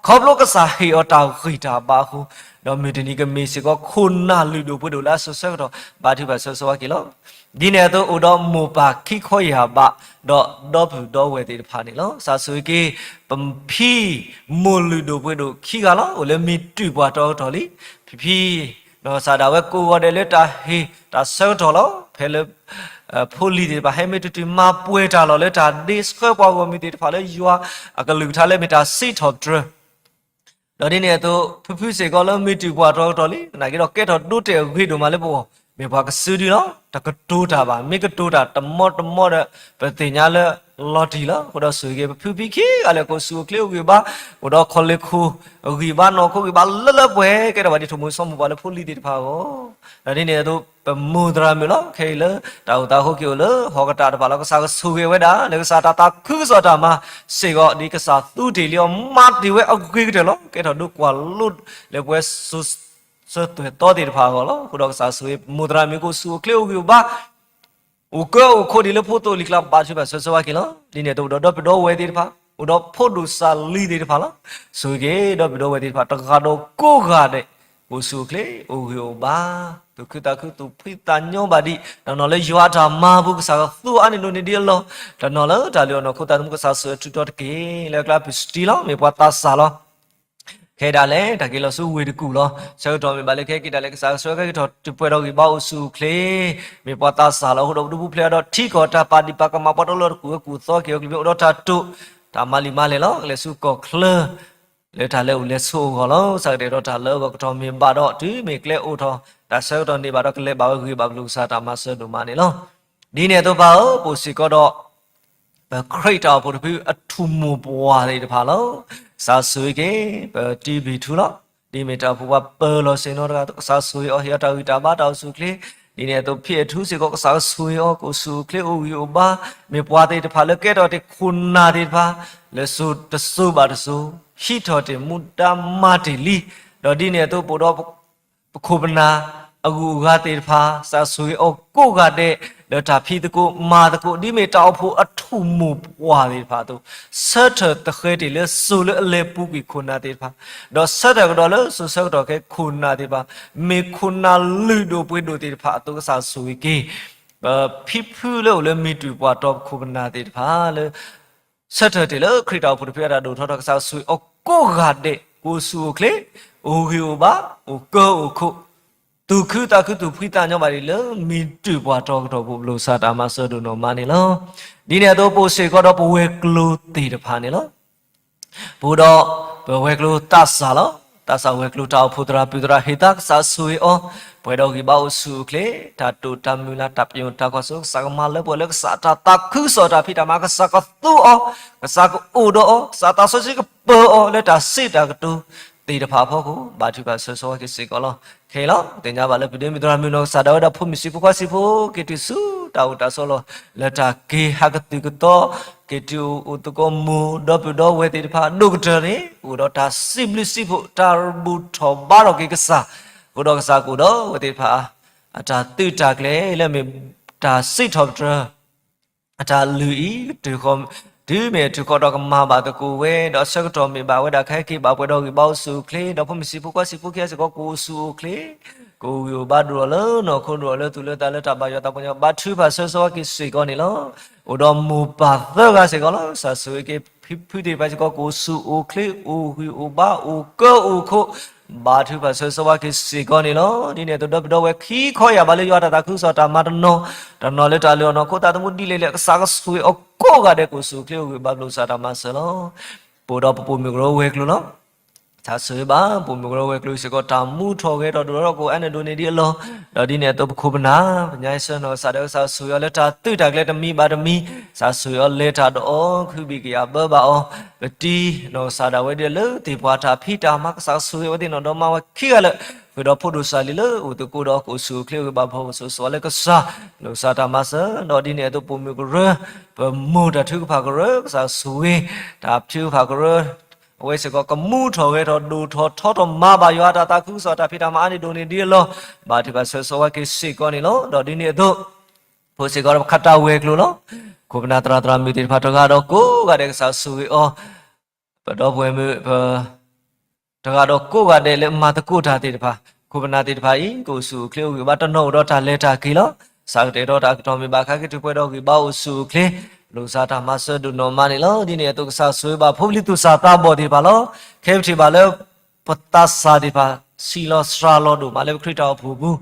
ခီဖျိကစၢ်ဟ့ၣ်အီၤတၢ်ဂံၢ်တၢ်ဘါအဃိ, ဒီးမုၢ်တနံၤကမ့ၢ်စ့ၢ်ကီးခိၣ်နၢ်လုၢ်ဒိၣ်ပှ့ၤဒိၣ်လၢအစိၤဆၢကတီၢ် ဘါထုကဖၣ်ဆၢဂ့ၤဆၢဝါက့ၤလီၤ. ဒ်န့ၣ်အသိး အိၣ်ဒီးမိၢ်ပၢ်ခံခီယၢ်ဘး, ဒီးဒီပုၢ်ဒီဝဲၢ်သ့ၣ်တဖၣ်န့ၣ်လီၤ. ကစၢ်ဆိၣ်ဂ့ၤက့ၤ ပဖံမိၢ်လုၢ်ဒိၣ်ပှ့ၤဒိၣ်ခံဂၤလီၤ. အိၣ်လၢမ့ၢ်တုၤပှၤတီကတီၢ်လံ. ဖံဖံ ဒီးကစၢ်ဒၣ်ဝဲကိးဂီၤဒဲးလၢတၢ်ဟ့ၣ်တၢ်ဆၢကတီၢ်လီၤ. ဖဲလၢ ဖိလံၤသ့ၣ်တဖၣ် ဟဲမ့ၢ်တတုၤမၤပှဲၤတၢ်လီၤ လၢတၢ်ဒ့ဆှၢပှၤဂီၢ်မုၢ်သ့ၣ်တဖၣ်လၢယွၤအကလုၢ်ကထါလၢမ့ၢ်တၢ်စံးထီၣ်ပတြၢၤ ဒီးဒ်န့ၣ်အသိး ဖုဖုစ့ၢ်ကီးလၢမ့ၢ်တုၤပှၤတီကတီၢ်လံ, သနာ်က့ဒီးကဲထီၣ်ဒိတဲာ်အဂ့ၤဒိၣ်မးလၢပဂီၢ်, မ့ၢ်ပှၤကစုဒုလီၤ. တကတိၤတၢ်ဘၣ်, မ့ၢ်ကတိၤတၢ်တမီတမီဒီး ပသ့ၣ်ညါလၢလီၤတံၢ်လီၤ. အဃိဒီးဆိၣ်ဂ့ၤက့ၤပဖုဖံခံဂၤလၢာ် ကအိၣ်ဆူၣ်အိၣ်ချ့အိၣ်ဂံၢ်အိၣ်ဘါ, အိၣ်ဒီးခီၣ်လ့ၢ်ခိၣ်အဂံၢ်ဘါ နီၢ်ခိအဂံၢ်ဘါလၢလၢပှဲၤပှဲၤ ကဲထီၣ်ဘၣ်ဒ်ထိၣ်မိၣ်စီၤမိၣ်ပှၢ်လၢဖိလံၤသ့ၣ်တဖၣ်အဂီၢ်, ဒီးဒ်န့ၣ်အသိး ပမိၢ်သရၣ်မုၣ်လီၤ. ခဲအံၤလၢတၢ်အိၣ်သးအဃိက့ၤအိၣ်လၢဟီၣ်ကတၢၢ်တဖၣ်လီၤ. ကစၢ်ကဆိၣ်ဂ့ၤဝဲဒၣ် လၢကစၢ်တၢ်သးခုကစီၣ်တၢ်မၤစ့ၢ်ကီး ဒ်ကစၢ်သူတ့ၢ်လံအီၤ မၤတ့ၢ်ဝဲအဂ့ၤကတၢၢ်လီၤ. ကဲထီၣ်ဒိကွၢ်လိလၢပှဲၤစိၤဆၢသွဲၣ်သီသ့ၣ်တဖၣ်အဂီၢ်လီၤ. အဃိဒီးကစၢ်ဆိၣ်ဂ့ၤမိၢ်သရၣ်မုၣ် ကအိၣ်ဆူၣ်အိၣ်ချ့အိၣ်ဂံၢ်အိၣ်ဘါ အိၣ်ကၢအိၣ်ခိးဒ်လၢဖိသိၣ်လံၤကျါ ဘါထုကဖၣ်ဆၢဂ့ၤဆၢဝါက့ၤလီၤ. ဒ်န့ၣ်အသိးဒီးဒီပုၢ်ဒီဝဲၢ်သ့ၣ်တဖၣ်, အိၣ်ဒီးဖိဒိၣ်စၢ်လံၤသ့ၣ်တဖၣ်လီၤ. ဆိၣ်ဂ့ၤက့ၤဒီပုၢ်ဒီဝဲၢ်သ့ၣ်တဖၣ် တဂၤဒီးကိးဂၤဒဲး ကအိၣ်ဆူၣ်အိၣ်ချ့ အိၣ်ဂံၢ်အိၣ်ဘါ, သူၣ်ခုသးခု သူၣ်ဖှံသးညီဘၣ်ဒံး တနီၤလၢယွၤအတၢ်မၤပူၤ ကစၢ်ကသူအီၤန့ၣ်ဒိၣ်န့ၢ်ဒံးအလီၢ်, တနီၤလၢတၢ်လုၢ်အီၣ်နီၢ်ခိသးသမူ ကစၢ်ဆိၣ်ဂ့ၤထုးထီၣ်တက့ၢ်. လၢအကျါ ပစတံလီၤ, မ့ၢ်ပှၤသးစၢ်လီၤ. ခဲအံၤဒၣ်လဲာ် တၢ်က့ၤလီၤဆူဝ့ၢ်တကူၣ်လီၤ. ဆၢကတီၢ်မ့ၢ်ဘၣ်လၢခဲက့ၤဒၣ်လဲာ် ကစၢ်ကဆှၢက့ၤထီၣ် တပှဲၤဒီးဂံၢ်ဘါ အိၣ်ဆူၣ်အိၣ်ချ့, မ့ၢ်ပှၤသးစၢ်လီၤ. အဃိဒီးပဒိးပူၤဖျဲးဒီးထံကီၢ်တၢ်ပာ်ဒံးပာ်ကမၣ် ပှၤတလီၢ်တကူၣ်ဝဲကူၣ်သီက့ၤအီၤ ကလုာ်မ့ၢ်အိၣ်ဒီးတၢ်တိာ် တၢ်မၤလံာ်မၤလဲၢ်လီၤ. ကလဲၤဆူကီၢ်ချၢ လၢတၢ်လဲၤအိၣ်လဲၤဆိးအဂီၢ်လီၤ. ကစၢ်ကတဲာ်ဒီးတၢ်လၢအဂီၢ် ကထီၣ်မ့ၢ်ဘၣ်ဒီး တုၤမ့ၢ်ကျဲအိၣ်ထီၣ် တၢ်ဆၢကတီၢ်န့ၢ်ဘၣ်ဒီး ကလဲၤဘၣ်ဝဲဂ့ၤဘၣ် ပလိၣ်ကစၢ်တၢ်မၤစၢၤဒိၣ်မးန့ၣ်လီၤ. ဒ်န့ၣ်အသိးပၢ်ဧၢ, ပအိၣ်စ့ၢ်ကီးဒီး ပခရံာ်တၢ်အိၣ်ဖှိၣ်တဖု အထူၣ်မိၢ်ပှၢ်သ့ၣ်တဖၣ်လီၤ. ကစၢ်ဆိၣ်ဂ့ၤက့ၤ ပတံဘံၣ်ထူလီၤ. ဒ်မ့ၢ်တၢ်အိၣ်ဖှိၣ်ပှၤပၢၤလီၤဆ့ၣ်နီၤတဂၤအသိး ကစၢ်ဆိၣ်ဂ့ၤအီၤ ဟ့ၣ်အီၤတၢ်ဂံၢ်တၢ်ဘါ တၢ်အိၣ်ဆူၣ်အိၣ်ချ့, ဒ်န့ၣ်အသိး ဖံအဲၣ်ထူစ့ၢ်ကီး ကစၢ်ဆိၣ်ဂ့ၤအီၤ ကအိၣ်ဆူၣ်အိၣ်ချ့ အိၣ်ဂံၢ်အိၣ်ဘါ, မ့ၢ်ပှၤသ့ၣ်တဖၣ်လၢကဲထီၣ်တ့ၢ်ခိၣ်နၢ်သ့ၣ်တဖၣ် လၢစိၤတစိၤဘၣ်တစိၤ ဟံးထီၣ်တ့ၢ်မူဒါမၤတ့ၢ်လံ. ဒီးဒ်န့ၣ်အသိး ပအိၣ်ဒီး ပခိၣ်ပနၢ်အဂုၤအဂၤသ့ၣ်တဖၣ် ကစၢ်ဆိၣ်ဂ့ၤအီၤကိးဂၤဒဲး လၢတၢ်ဖံးသကိးမၤသကိး ဒ်မ့ၢ်တၢ်အိၣ်ဖှိၣ်အထူၣ်မိၢ်ပှၢ်သ့ၣ်တဖၣ်အသိး, ဆၢထၢၣ်သဃဲၤတ့ၢ်လၢစိၤလၢအလဲၤပူၤကွံာ်ခိၣ်နၢ်သ့ၣ်တဖၣ်, ဒီးဆၢထၢၣ်ကဒီးလၢစိၤဆၢကတီၢ်ခဲအံၤခိၣ်နၢ်သ့ၣ်တဖၣ် မ့ၢ်ခိၣ်နၢ်လုၢ်ဒိၣ်ပှ့ၤဒိၣ်သ့ၣ်တဖၣ်အသိး ကစၢ်ဆိၣ်ဂ့ၤက့ၤ ပဖံဖုလၢအိၣ်လၢမ့ၢ်တုၤပှၤတီပခိၣ်ပနၢ်သ့ၣ်တဖၣ်လၢ ဆၢထၢၣ်တ့ၢ်လၢခရံာ်တၢ်အိၣ်ဖှိၣ်တဖုအတၢ်ဒိၣ်ထီၣ်ထီ ကစၢ်ဆိၣ်ဂ့ၤအီၤကိးဂၤဒဲး ကအိၣ်ဆူၣ်အိၣ်ချ့ အိၣ်ဂံၢ်အိၣ်ဘါ အိၣ်ကၢအိၣ်ခိး သူၣ်ခုသးခုသူၣ်ဖှံသးညီဘၣ်ဒံးလၢ မ့ၢ်တုၤပှၤတီကတီၢ်ပူၤ ပလိၣ်စးတၢ်မၤစၢၤဒိၣ်နီၢ်မးန့ၣ်လီၤ. ဒ်န့ၣ်အသိး ပအိၣ်စ့ၢ်ကီးဒီးပဝဲၤကျိၤသ့ၣ်တဖၣ်န့ၣ်လီၤ. ပအိၣ်ဒီးပဝဲၤကျိၤသးစၢ်လီၤ. သးစၢ်ဝဲၤကျိၤ တၢ်အိၣ်ဖှိၣ်သရၣ်ပုၣ်သရၣ် ဟ့ၣ်သါကစၢ်ဆိၣ်ဂ့ၤအီၤ, ပှဲၤဒီးဂံၢ်ဘါအိၣ်ဆူၣ်အိၣ်ချ့, တၢ်တိာ်တၢ်မုၢ်လၢ် တၢ်ပညိၣ်တၢ်ကွၢ်စိ ကစၢ်ကမၤလၢပှဲၤလၢကစၢ်အတၢ်သးခုကစီၣ်တၢ်ဖံးတၢ်မၤ, ကစၢ်ကသူအီၤ, ကစၢ်ကအိၣ်ဒီးအီၤ, ကစၢ်သးစီဆှံကပၢၤအီၤလၢတၢ်စံးတၢ်ကတိၤသ့ၣ်တဖၣ်အဖီခိၣ် ဘါထုကဖၣ်ဆၢဂ့ၤဆၢဝါက့ၤစ့ၢ်ကီးလီၤ. ခဲအံၤလီၤ သ့ၣ်ညါဘၣ်လၢ ပဒိၣ်မုၣ်သရၣ်မုၣ်နီၢ်ကစၢ်ဒၣ်ဝဲဒၣ် ဖိမုၣ်ဆံးဖိခွါဆံးဖိ က့ၤတုၤဆူတၢ်အိၣ်တၢ်ဆိးလီၤ လၢတၢ်က့ၤဟးကသုၣ်ကသီ, က့ၤတုၤအိၣ်သကိးမိၢ် ဒီပုၢ်ဒီဝဲၢ်သ့ၣ်တဖၣ်အဒိၣ်ကတၢၢ်န့ၣ် အိၣ်ဒီးတၢ်စံးဘျုးစံးဖှိၣ် တၢ်ဘူၣ်ထီၣ်ဘါထီၣ်က့ၤကစၢ်, အဃိဒီးကစၢ်ကအိၣ်ဒီးအဝဲသ့ၣ်တဖၣ် အတၢ်သုးတၢ်ကျဲၤလၢအမ့ၢ်တၢ်စံးထီၣ်ပတြၢၤ အတၢ်လုၢ်အံၤ တုၤမ့ၢ်တုၤဃီဒီးကမၤဘၣ်သကိးဝဲ, ဒီးအဆၢကတီၢ်မ့ၢ်ဘၣ်ဝဲဒၣ်ခဲက့ၤဘၣ်ပှဲၤဒီးဂံၢ်ဘါအိၣ်ဆူၣ်အိၣ်ချ့, ဒီးဖိမုၣ်ဆံးဖိခွါဆံးဖိခံဂၤစ့ၢ်ကီး ကအိၣ်ဆူၣ်အိၣ်ချ့, ကအိၣ်ဂံၢ်အိၣ်ဘါဒိၣ်ထီၣ်လၢနီၢ်ခိဒိၣ်ထီၣ်လၢသူၣ်လၢသးလၢတၢ်ဘၣ်ယွၤသးပှၢ်ညီ ဘါထုကဖၣ်ဆၢဂ့ၤဆၢဝါက့ၤစ့ၢ်ကီးန့ၣ်လီၤ. အိၣ်ဒီးမိၢ်ပၢ်သၢဂၤစ့ၢ်ကီးလီၤ. ကစၢ်ဆိၣ်ဂ့ၤက့ၤဖုသ့ၣ်တဖၣ်စ့ၢ်ကီး ကအိၣ်ဆူၣ်အိၣ်ချ့ အိၣ်ဂံၢ်အိၣ်ဘါ အိၣ်ကၢအိၣ်ခိၣ် ဘါထုကဖၣ်ဆၢဂ့ၤဆၢဝါက့ၤစ့ၢ်ကီးန့ၣ်လီၤ. ဒ်န့ၣ်အသိး ဒီပုၢ်ဒီဝဲၢ်ခံခီယၢ်ဘၣ်လၢယွၤတၢ်သးခုကစီၣ်တၢ်မၤတနီၤ, တနီၤလၢတၢ်လုၢ်အီၣ်နီၢ်ခိသးသမူ ဒ်လဲၣ်လဲၣ် ကစၢ်ကဆိၣ်ဂ့ၤအီၤကိးဂၤဒဲး ကအိၣ်ဆူၣ်အိၣ်ချ့ အိၣ်ဂံၢ်အိၣ်ဘါ ပလိၣ်စးတၢ်မၤစၢၤလီၤ. ပအိၣ်ဒီးပပိာ်မုၣ်ကရၢဝဲၤကျိၤလီၤ. ကစၢ်ဆိၣ်ဂ့ၤဘၣ် ပိာ်မုၣ်ကရၢဝဲၤကျိၤစ့ၢ်ကီး တၢ်မူထီၣ်ဂဲၤထီၣ်ဒိၣ်ထီၣ်ဒီး ကအိၣ်အါန့ၢ်ဒိၣ်န့ၢ်ဒံးအလီၢ်, ဒီးဒ်န့ၣ်အသိးပခိၣ်ပနၢ် ပညါအံၤဆၢနီၢ်ကစၢ်ဒၣ်ဝဲ ကစၢ်ဆိၣ်ဂ့ၤအီၤလၢတၢ်သုးတၢ်ကျဲၤတမံၤဘၣ်တမံၤ, ကစၢ်ဆိၣ်ဂ့ၤအီၤလဲၤတၢ်ဒီးအီၤ ကဟုဘံၣ်ကယာ်ဘၢဘၣ်အီၤ, ပတံၤနီၢ်ကစၢ်ဒၣ်ဝဲဒ်လဲၣ်လၢသ့ၣ်ပှၢ်တၢ်ဖံးတၢ်မၤ ကစၢ်ဆိၣ်ဂ့ၤအဝဲသ့ၣ်နီၢ်ဒီမါဝၤခံဂၤလၢာ်, ဃုာ်ဒီးဖိဒိၣ်စၢ်လံၤလၢအိၣ်သကိးဒီးကအိၣ်ဆူၣ်အိၣ်ချ့ အိၣ်ဂံၢ်ဘါ ပလိၣ်စးတၢ်မၤစၢၤ, ပလိၣ်စးတၢ်မၤစၢၤ, ဒီးဒ်န့ၣ်အသိးပိာ်မုၣ်ကရၢ ပမိၢ်တၢ်ထုကဖၣ်ကရၢ ကစၢ်ဆိၣ်ဂ့ၤ တၢ်ထုကဖၣ်ကရၢ အဝဲစ့ၢ်ကီး ကမူထီၣ်ဂဲၤထီၣ်ဒိၣ်ထီၣ်ထီထီၣ်မၤဘၣ်ယွၤတၢ်သးခုကစီၣ်တၢ်ဖံးတၢ်မၤ အါန့ၢ်ဒိၣ်န့ၢ်ဒံးအလီၢ်, ဘါထုကဖၣ်ဆၢဂ့ၤဆၢဝါက့ၤစ့ၢ်ကီးန့ၣ်လီၤ. ဒီးဒ်န့ၣ်အသိး ပအိၣ်စ့ၢ်ကီးဒီးပခးတၢ်ဝဲၤကျိၤလီၤ. ခိၣ်ပနၢ်သရၣ်သရၣ်မုၣ်သ့ၣ်တဖၣ်တဂၤဒီးကိးဂၤဒဲး ကစၢ်ဆိၣ်ဂ့ၤအီၤ, ပဒီပုၢ်ဝဲၢ်မုၣ် တဂၤဒီးကိးဂၤဒဲးလၢမၤသကိးတၢ်သ့ၣ်တဖၣ်, ခိၣ်ပနၢ်သ့ၣ်တဖၣ်အံၤ ကအိၣ်ဆူၣ်အိၣ်ချ့ အိၣ်ဂံၢ်ဘါ တနီၤအိၣ်ဒီးတၢ်လဲၤတၢ်က့ၤလီၤ. ကစၢ်ကတဲာ်ကတီၤတၢ်အကတီၢ်မ့ၢ်ဘၣ် ခါက့ၤတုၤပှဲၤဒီးဂံၢ်ဘါအိၣ်ဆူၣ်အိၣ်ချ့, ပလိၣ်စးတၢ်မၤစၢၤဒိၣ်နီၢ်မးန့ၣ်လီၤ. ဒ်န့ၣ်အသိးကစၢ်ဆိၣ်ဂ့ၤဘၣ်ဖိပလံၤသူၣ်စၢ်သးဘီၣ်သ့ၣ်တဖၣ်လီၤ. ခဲပထံၣ်ဘၣ်လၢ ပသးစၢ်သ့ၣ်တဖၣ် ဆံးလီၤစှၤလီၤဒိၣ်မးလၢပခရံာ်တၢ်အိၣ်ဖှိၣ်ပူၤ,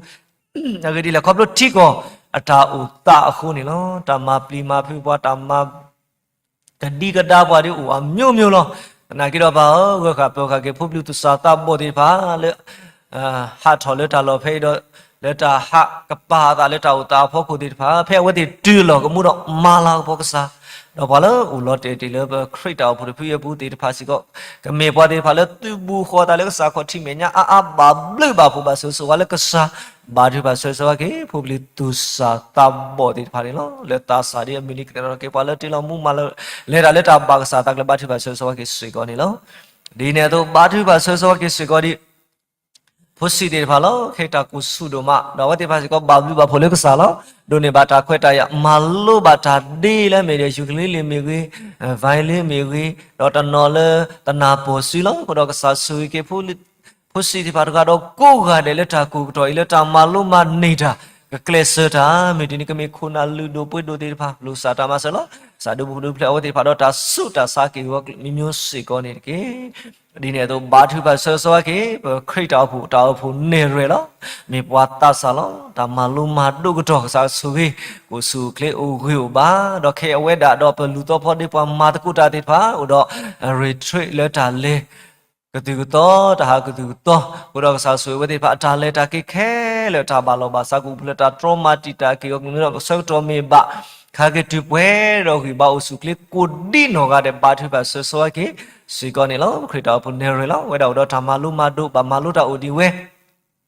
အဂ့ၢ်ဒ်လဲၣ် ခီဖျိထံကီၢ်အတၢ်အိၣ်သးအဃိန့ၣ်လီၤ. တၢ်မၤပျံၤမၤဖုးပှၤ တၢ်မၤ ကဒံကဒါပှၤဒ်အိၣ်အမျိုးမျိုးလီၤ. သနာ်က့ဒီးပၢ်ဧၢ, ဂၢၢ်ဃာ်ပၢၤဃာ်က့ၤ ဖိပလံၤသူၣ်စၢ်သးဘီၣ်သ့ၣ်တဖၣ်လၢ ဟးထီၣ်လၢတၢ်လီၢ်ဖဲအံၤဒီး လၢတၢ်ဟးကပၤအသးလၢတၢ်အိၣ်သးအဖီခိၣ်သ့ၣ်တဖၣ်, ဖဲအဝဲသ့ၣ်တုၤလီၤကမူဒီးမၤလၤကပီၤကစၢ်, ဒီးပှၤလၢအိၣ်လီၤတဲာ်တ့ၢ်လၢပခရံာ်တၢ်အိၣ်ဖှိၣ်တဖုအပူၤသ့ၣ်တဖၣ်စ့ၢ်ကီး, ကမ့ၢ်ပှၤသ့ၣ်တဖၣ်လၢသုးဘူးဃီၤသးလၢကစၢ်ခီၣ်ထံးမဲာ်ညါအါအါ ဘၣ်ဘျုးဘၣ်ဖှိၣ်ဘၣ်ဆိၣ်ဂ့ၤဆိၣ်ဝါလၢကစၢ်, ဘါထုကဖၣ်ဆၢဂ့ၤဆိၣ်ဝါက့ၤ ဖိပလံၤသူၣ်စၢ်သးဘီၣ်သ့ၣ်တဖၣ်န့ၣ်လီၤ. လၢသးစၢ်ဒ်အမုၢ်နံၤကသ့ၣ်နီၣ်ထီၣ်က့ၤပှၤလၢတ့လီၤမူမၤလၢ လဲၤတၢ်လၢတၢ်ဘၣ်ကစၢ်သးကျဲ ဘါထုကဖၣ်ဆၢဂ့ၤဆိၣ်ဝါက့ၤစ့ၢ်ကီးန့ၣ်လီၤ. ဒ်န့ၣ်အသိး ဘါထုကဖၣ်ဆၢဂ့ၤဆိၣ်ဝါက့ၤစ့ၢ်ကီးဒ် ဖိဆံးသ့ၣ်တဖၣ်လီၤ. ခဲအံၤတၢ်ကိၢ်ဆူၣ်ဒိၣ်မး ဒီးအဝဲသ့ၣ်တဖၣ်စ့ၢ်ကီး ဘၣ်ဘျုးဘၣ်ဖှိၣ်လၢကစၢ်လီၤ. ဒိးန့ၢ်ဘၣ်တၢ်ခွဲးတၢ်ယာ် မၤလိဘၣ်တၢ်ဒ့လၢအမ့ၢ်ဒ် ယူကလံလ့ၣ်မ့ၢ်ဂ့ၤ, ဝဲလ့ၣ်မ့ၢ်ဂ့ၤ, ဒီးတနီၤလၢသနၢ်ပၢၢ်စုလီၤ. အဃိဒီးကစၢ်ဆိၣ်ဂ့ၤက့ၤ ဖိဆံးသ့ၣ်တဖၣ်တဂၤဒီးကိးဂၤဒဲး လၢတၢ်ကိၢ်ကတီၢ်အံၤ လၢတၢ်မၤလိမၤန့ၢ်တၢ် ကကျဲးစၢးတၢ်, မ့ၢ်ဒ်န့ၣ် ကမ့ၢ်ခိၣ်နၢ်လုၢ်ဒိၣ်ပှ့ၤဒိၣ်သ့ၣ်တဖၣ် ပလိၣ်စၢ်တၢ်မၤစၢၤလီၤ. ကစၢ်ဒုးပူၤဒုးဖျဲးအဝဲသ့ၣ်တဖၣ်ဒီးတၢ်ဆူးတၢ်ဆါက့ၤဝဲမံၤမံၤစ့ၢ်ကီးန့ၣ်တက့ၢ်. ဒ်န့ၣ်အသိး ဘါထုကဖၣ်ဆၢဂ့ၤဆိၣ်ဝါက့ၤ ပခရံာ်တၢ်အိၣ်ဖှိၣ် တၢ်အိၣ်ဖှိၣ်နဲၣ်ရွဲၣ်လီၤ. မ့ၢ်ပှၤသးစၢ်လီၤ. တၢ်မၤလိမၤဒိၣ်ကတီၢ် ကစၢ်ဆိၣ်ဂ့ၤ ကအိၣ်ဆူၣ်အိၣ်ချ့အိၣ်ဂ့ၤအိၣ်ဘၣ်, ဒီးခဲအံၤအဝဲဒၣ်ဒီးပလူၤသီဖီဒ့ပှၤမၤသကိးတၢ်သ့ၣ်တဖၣ် အိၣ်ဒီး retreat လၢတၢ်လဲၤ ကသုၣ်ကသီ တၢ်ဟးကသုၣ်ကသီ, အဃိဒီးကစၢ်ဆိၣ်ဂ့ၤဝဲသ့ၣ်တဖၣ် အတၢ်လဲၤတၢ်က့ၤခဲလၢာ် တၢ်ဘၣ်လီၤဘၣ်စးကအိၣ်ဖျဲၣ် တၢ်တြီမၤတံာ်တာ်က့ၤအီၤ ကမ့ၢ်ဒီးအဆၢကတီၢ်မ့ၢ်ဘၣ် ခါက့ၤတုၤပှဲၤဒီးဂံၢ်ဘါအိၣ်ဆူၣ်အိၣ်ချ့ကိးဒံနီၢ်ဂၤဒဲး ဘါထုကဖၣ်ဆၢဂ့ၤဆိၣ်ဝါက့ၤစ့ၢ်ကီးန့ၣ်လီၤ. ပခရံာ်တၢ်အိၣ်ဖှိၣ်နဲၣ်ရွဲၣ်လီၤ. အဝဲဒၣ်အိၣ်ဒီးတၢ်မၤလိမၤဒိး ဘၣ်မၤလိတၢ်အိၣ်ဒံးဝဲ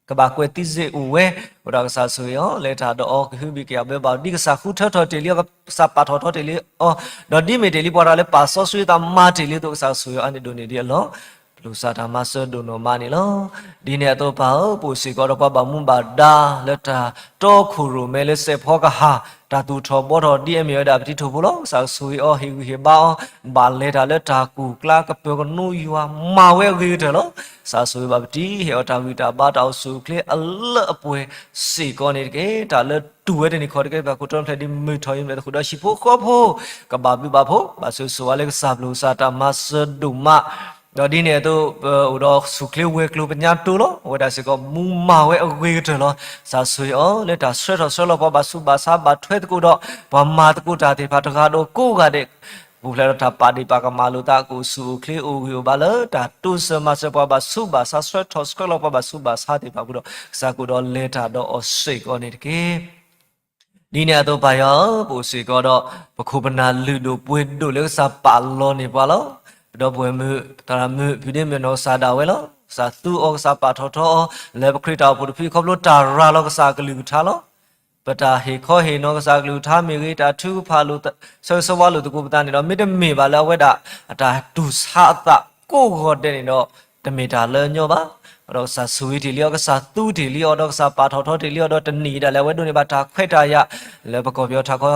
ကဘၣ်ကွဲးသံစ့ၢ်အိၣ်ဝဲ, အဃိဒီးကစၢ်ဆိၣ်ဂ့ၤအီၤ လဲၤတၢ်ဒီးအီၤ ကဟုဘံၣ်ကယာ်ဘၢဘၣ်အီၤ ဒ်ကစၢ်ဃုထၢထီၣ်တ့ၢ်လံအီၤ ကစၢ်ပာ်ထီၣ်ထီတ့ၢ်လံအီၤ, ဒီးဒ်မ့ၢ်တ့ၢ်လံပှၤတဂၤလၢပာ်စီဆှံအသးမၤတ့ၢ်လံအသိး ကစၢ်ဆိၣ်ဂ့ၤအီၤန့ၣ်ဒိၣ်န့ၢ်ဒံးအလီၢ်, ပလိၣ်စၢ်တၢ်မၤစၢၤဒိၣ်နီၢ်မးန့ၣ်လီၤ. ဒ်န့ၣ်အသိးပၢ်ဧၢ, ပအိၣ်စ့ၢ်ကီးဒီးပှၤဘၣ်မူဘၣ်ဒါလၢတၢ်တီခိၣ်ရိၣ်မဲလၢစဲးဖီကဟၣ် တၢ်သူၣ်ထီၣ်ဘှီထီၣ်ဒ်အမ့ၢ်ဝဲဒၣ်ပတံၤထိၣ်ဖိလီၤ. ကစၢ်ဆိၣ်ဂ့ၤအီၤ ဟ့ၣ်ဂံၢ်ဟ့ၣ်ဘါအီၤ ဘၣ်လဲၤတၢ်လၢတၢ်ကူၣ်ကျါ ကပၢၤကနိယွၤ မၤဝဲအဂ့ၤကတၢၢ်လီၤ. ကစၢ်ဆိၣ်ဂ့ၤဘၣ်ပတံၤ ဟ့ၣ်အီၤတၢ်ဂံၢ်တၢ်ဘါ တၢ်အိၣ်ဆူၣ်အိၣ်ချ့အလၢအပှဲၤစ့ၢ်ကီးန့ၣ်တက့ၢ်. တၢ်လၢတူၢ်ဝဲတနံၤခီတက့ၢ် ပၢ်ခိၣ်တီဖျဲးဒ်မုၢ်ထီၣ်ယံၤ မ့ၢ်သဃုာ်ဒီးဟံၣ်ဖိဃီဖိ ကဘၣ်ဘျုးဘၣ်ဖှိၣ် ဘၣ်ဆိၣ်ဂ့ၤဆိၣ်ဝါလၢကစၢ် ပလိၣ်စၢ်တၢ်မၤစၢၤဒိၣ်မး ဒီးဒ်န့ၣ်အသိး ပအိၣ်ဒီးဆူၣ်ချ့ဝဲၤကျိၤပညါတိၤလီၤ. အဝဲဒၣ်စ့ၢ်ကီးမူမၤဝဲအဂ့ၤကတၢၢ်လီၤ. ကစၢ်ဆိၣ်ဂ့ၤအီၤလၢတၢ်ဆှၢထီၣ်ဆှၢလီၤပှၤဘၣ်ဆူးဘၣ်ဆါ ဘၣ်ထွဲသကိးဒီး ပှၤမၤသကိးတၢ်သ့ၣ်တဖၣ်တဂၤဒီးကိးဂၤဒဲး ပူၤဖျဲးဒီးတၢ်ပာ်ဒ့ၣ်ပာ်ကမၣ်လိာ်သး ကအိၣ်ဆူၣ်အိၣ်ချ့အိၣ်ဂံၢ်အိၣ်ဘါလၢတၢ်တိစၢၤမၤစၢၤပှၤဘၣ်ဆူးဘၣ်ဆါ ဆှၢထီၣ်ဆှၢလီၤပှၤဘၣ်ဆူးဘၣ်ဆါသ့ၣ်တဖၣ်အပူၤဒီး ကစၢ်ကအိၣ်ဒီးလဲၤတၢ်ဒီးအီၤစ့ၢ်ကီးန့ၣ်တက့ၢ်. ဒ်န့ၣ်အသိးပၢ်ယွၤဧၢ, ပအိၣ်စ့ၢ်ကီးဒီး ပခိၣ်ပနၢ်လုၢ်ဒိၣ်ပှ့ၤဒိၣ်လၢကစၢ်ပာ်လီၤန့ၢ်ပှၤလီၤ. ပဒီပုၢ်ဝဲၢ်မုၣ် သရၣ်မုၣ် ဖုဒ့မုၣ်နီၢ်ကစၢ်ဒၣ်ဝဲလီၤ. ကစၢ်သူအီၤ ကစၢ်ပာ်ထီၣ်ထီအီၤ လၢပခရံာ်တၢ်အိၣ်ဖှိၣ်တဖုခီဖျိတၢ်ရၤလီၤကစၢ်အကလုၢ်ကထါလီၤ. ပတၢ်ဟ့ၣ်ခီဟ့ၣ်နီၤကစၢ်အကလုၢ်ကထါမ့ၢ်ဂ့ၤ, တၢ်ထုကဖၣ်လိာ်သး ဆၢဂ့ၤဆၢဝါလိာ်သကိးပသးန့ၣ်ဒီး မ့တမ့ၢ်ဘၣ်လၢအဝဲဒၣ် အတၢ်တူၢ်ဆါအသးကိးဂီၤဒဲးန့ၣ်ဒီး တမ့ၢ်တၢ်လၢညီဘၣ်. ဒီးကစၢ်ဆိၣ်ဂ့ၤတ့ၢ်လံအီၤ, ကစၢ်သူတ့ၢ်လံအီၤ, ဒီးကစၢ်ပာ်ထီၣ်ထီတ့ၢ်လံအီၤ, ဒီးတနံၤအံၤဒၣ်လဲာ်အဝဲဒိးန့ၢ်ဘၣ်တၢ်ခွဲးတၢ်ယာ် လၢပကီၢ်ပယီၤထးခီ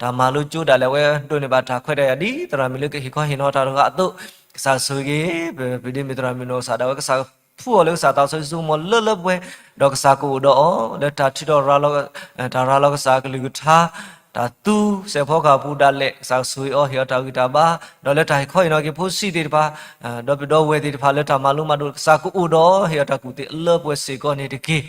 တၢ်မၤလိကၠိဒၣ်လဲာ်အဝဲဒိးန့ၢ်ဘၣ်တၢ်ခွဲးတၢ်ယာ် ဒ်သရၣ်မုၣ်လၢကဟ့ၣ်ခီဟ့ၣ်နီၤတၢ်တဂၤအသိး, ကစၢ်ဆိၣ်ဂ့ၤ ပဖုဒ့မုၣ်သရၣ်မုၣ်နီၢ်ကစၢ်ဒၣ်ဝဲ ကစၢ်ဖှူအီၤလၢကစၢ်သးစီဆှံစိကမီၤလၢလၢပှဲၤပှဲၤ, ဒီးကစၢ်ကအိၣ်ဒီးအီၤ လၢတၢ်ထုးထီၣ်ရၤလီၤ တၢ်ရၤလီၤကစၢ်အကလုၢ်ကထါ, တၢ်သူစဲးဖီကဟၣ်အပူၤဒၣ်လဲာ် ကစၢ်ကဆိၣ်ဂ့ၤအီၤ ဟ့ၣ်အီၤတၢ်ဂံၢ်တၢ်ဘါ, ဒီးလၢတၢ်ဟ့ၣ်ခီဟ့ၣ်နီၤက့ၤဖိဆံးသ့ၣ်တဖၣ်, ဒီပုၢ်ဒီဝဲၢ်သ့ၣ်တဖၣ်လၢတၢ်မၤလိမၤဒိး ကစၢ်ကအိၣ်ဒီးအီၤ ဟ့ၣ်အီၤတၢ်ကူၣ်သ့အလၢပှဲၤစ့ၢ်ကီးန့ၣ်တက့ၢ်.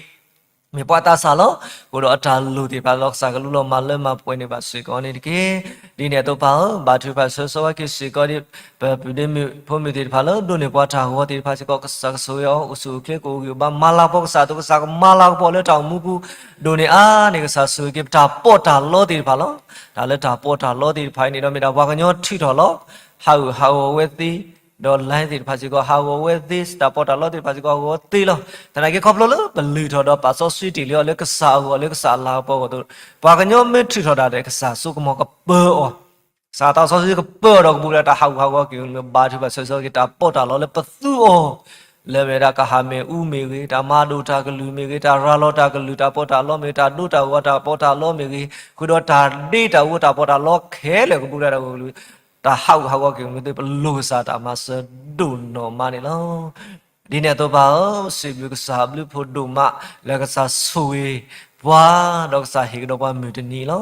မ့ၢ်ပှၤသးစၢ်လီၤ. အဃိဒီးအတၢ်လိၣ်သ့ၣ်တဖၣ်လၢကစၢ်ကလူလီၤမၤလၢမၤပှဲၤန့ၢ်ဘၣ်စ့ၢ်ကီးန့ၣ်တက့ၢ်. ဒ်န့ၣ်အသိးပၢ်ဧၢ, ဘါထုကဖၣ်ဆၢဂ့ၤဆၢဝါက့ၤစ့ၢ်ကီး ပဖုဒ့မုၣ်ဖိမုၣ်သ့ၣ်တဖၣ်လၢဒိးန့ၢ်ပှၤတၢ်ဂီၤသ့ၣ်တဖၣ်စ့ၢ်ကီး ကစၢ်ကဆိၣ်ဂ့ၤအီၤ အိၣ်ဆူၣ်အိၣ်ချ့ကအိၣ်ဂံၢ်အိၣ်ဘါ မၤလၤကပီၤကစၢ်အသိး ကစၢ်ကမၤလၤကပီၤလၢတၢ်အိၣ်မူပူၤ, ဒိးန့ၢ်အါန့ၢ်ကစၢ်ဆိၣ်ဂ့ၤက့ၤပတၢ်ပီးတၢ်လီသ့ၣ်တဖၣ်လီၤ. တၢ်လၢတၢ်ပီးတၢ်လီသ့ၣ်တဖၣ်အံၤန့ၣ်ဒီး မ့ၢ်ဒၣ်ပှၤကညီထုးထီၣ်လီၤ. ဟးဂူာ်ဟးဂီၤဝဲသ့, ဒီး line သ့ၣ်တဖၣ်စ့ၢ်ကီး ဟးဂီၤဝဲသ့, တၢ်ပီးတၢ်လီသ့ၣ်တဖၣ်စ့ၢ်ကီး ဟးဂီၤသ့လီၤ. သနာ်က့ခီဖျိလၢပလုၢ်ထီၣ်ဒီးပာ်စီဆှံတ့ၢ်လံအီၤလၢကစၢ်အဂီၢ် လၢကစၢ်အလၤကပီၤအဂီၢ်အသိး, ပှၤကညီမ့ၢ်ထုးထီၣ်တၢ်ဒီး ကစၢ်စိကမီၤကပၢအီၤ, ကစၢ်သးစီဆှံကပၢအီၤဒီးကဘူးလၢတၢ်ဟးဂူာ်ဟးဂီၤက့ၤ ဘါထုကဖၣ်ဆၢဂ့ၤဆၢဝါက့ၤ တၢ်ပီးတၢ်လီလၢပသူအီၤ လၢမ့ၢ်ဒၣ်ကဟၣ်မ့ၣ်အူမ့ၢ်ဂ့ၤ, တၢ်မၤဒိၣ်တၢ်ကလုၢ်မ့ၢ်ဂ့ၤ, တၢ်ရၤလီၤတၢ်ကလုၢ် တၢ်ပီးတၢ်လီမ့ၢ်ဂ့ၤ, တၢ်ဒိတၢ်ဂီၤတၢ်ပီးတၢ်လီမ့ၢ်ဂ့ၤ, ဃုာ်ဒီးတၢ်ဒ့တၢ်အူ တၢ်ပီးတၢ်လီခဲလၢာ်ကဘူးလၢတၢ်ဂီၤကလုၢ် တၢ်ဟးဂူာ်ဟးဂီၤက့ၤမ့ၢ်သ့ ပလိၣ်ကစၢ်တၢ်မၤစၢၤဒိၣ်နီၢ်မးန့ၣ်လီၤ. ဒ်န့ၣ်အသိးပၢ်ဧၢ, စံးဘျုးကစၢ်အဘျုးဖးဒိၣ်မး လၢကစၢ်ဆိၣ်ဂ့ၤပှၤ ဒီးကစၢ်ဟ့ၣ်ကဒီးပှၤမုၢ်တနံၤလီၤ.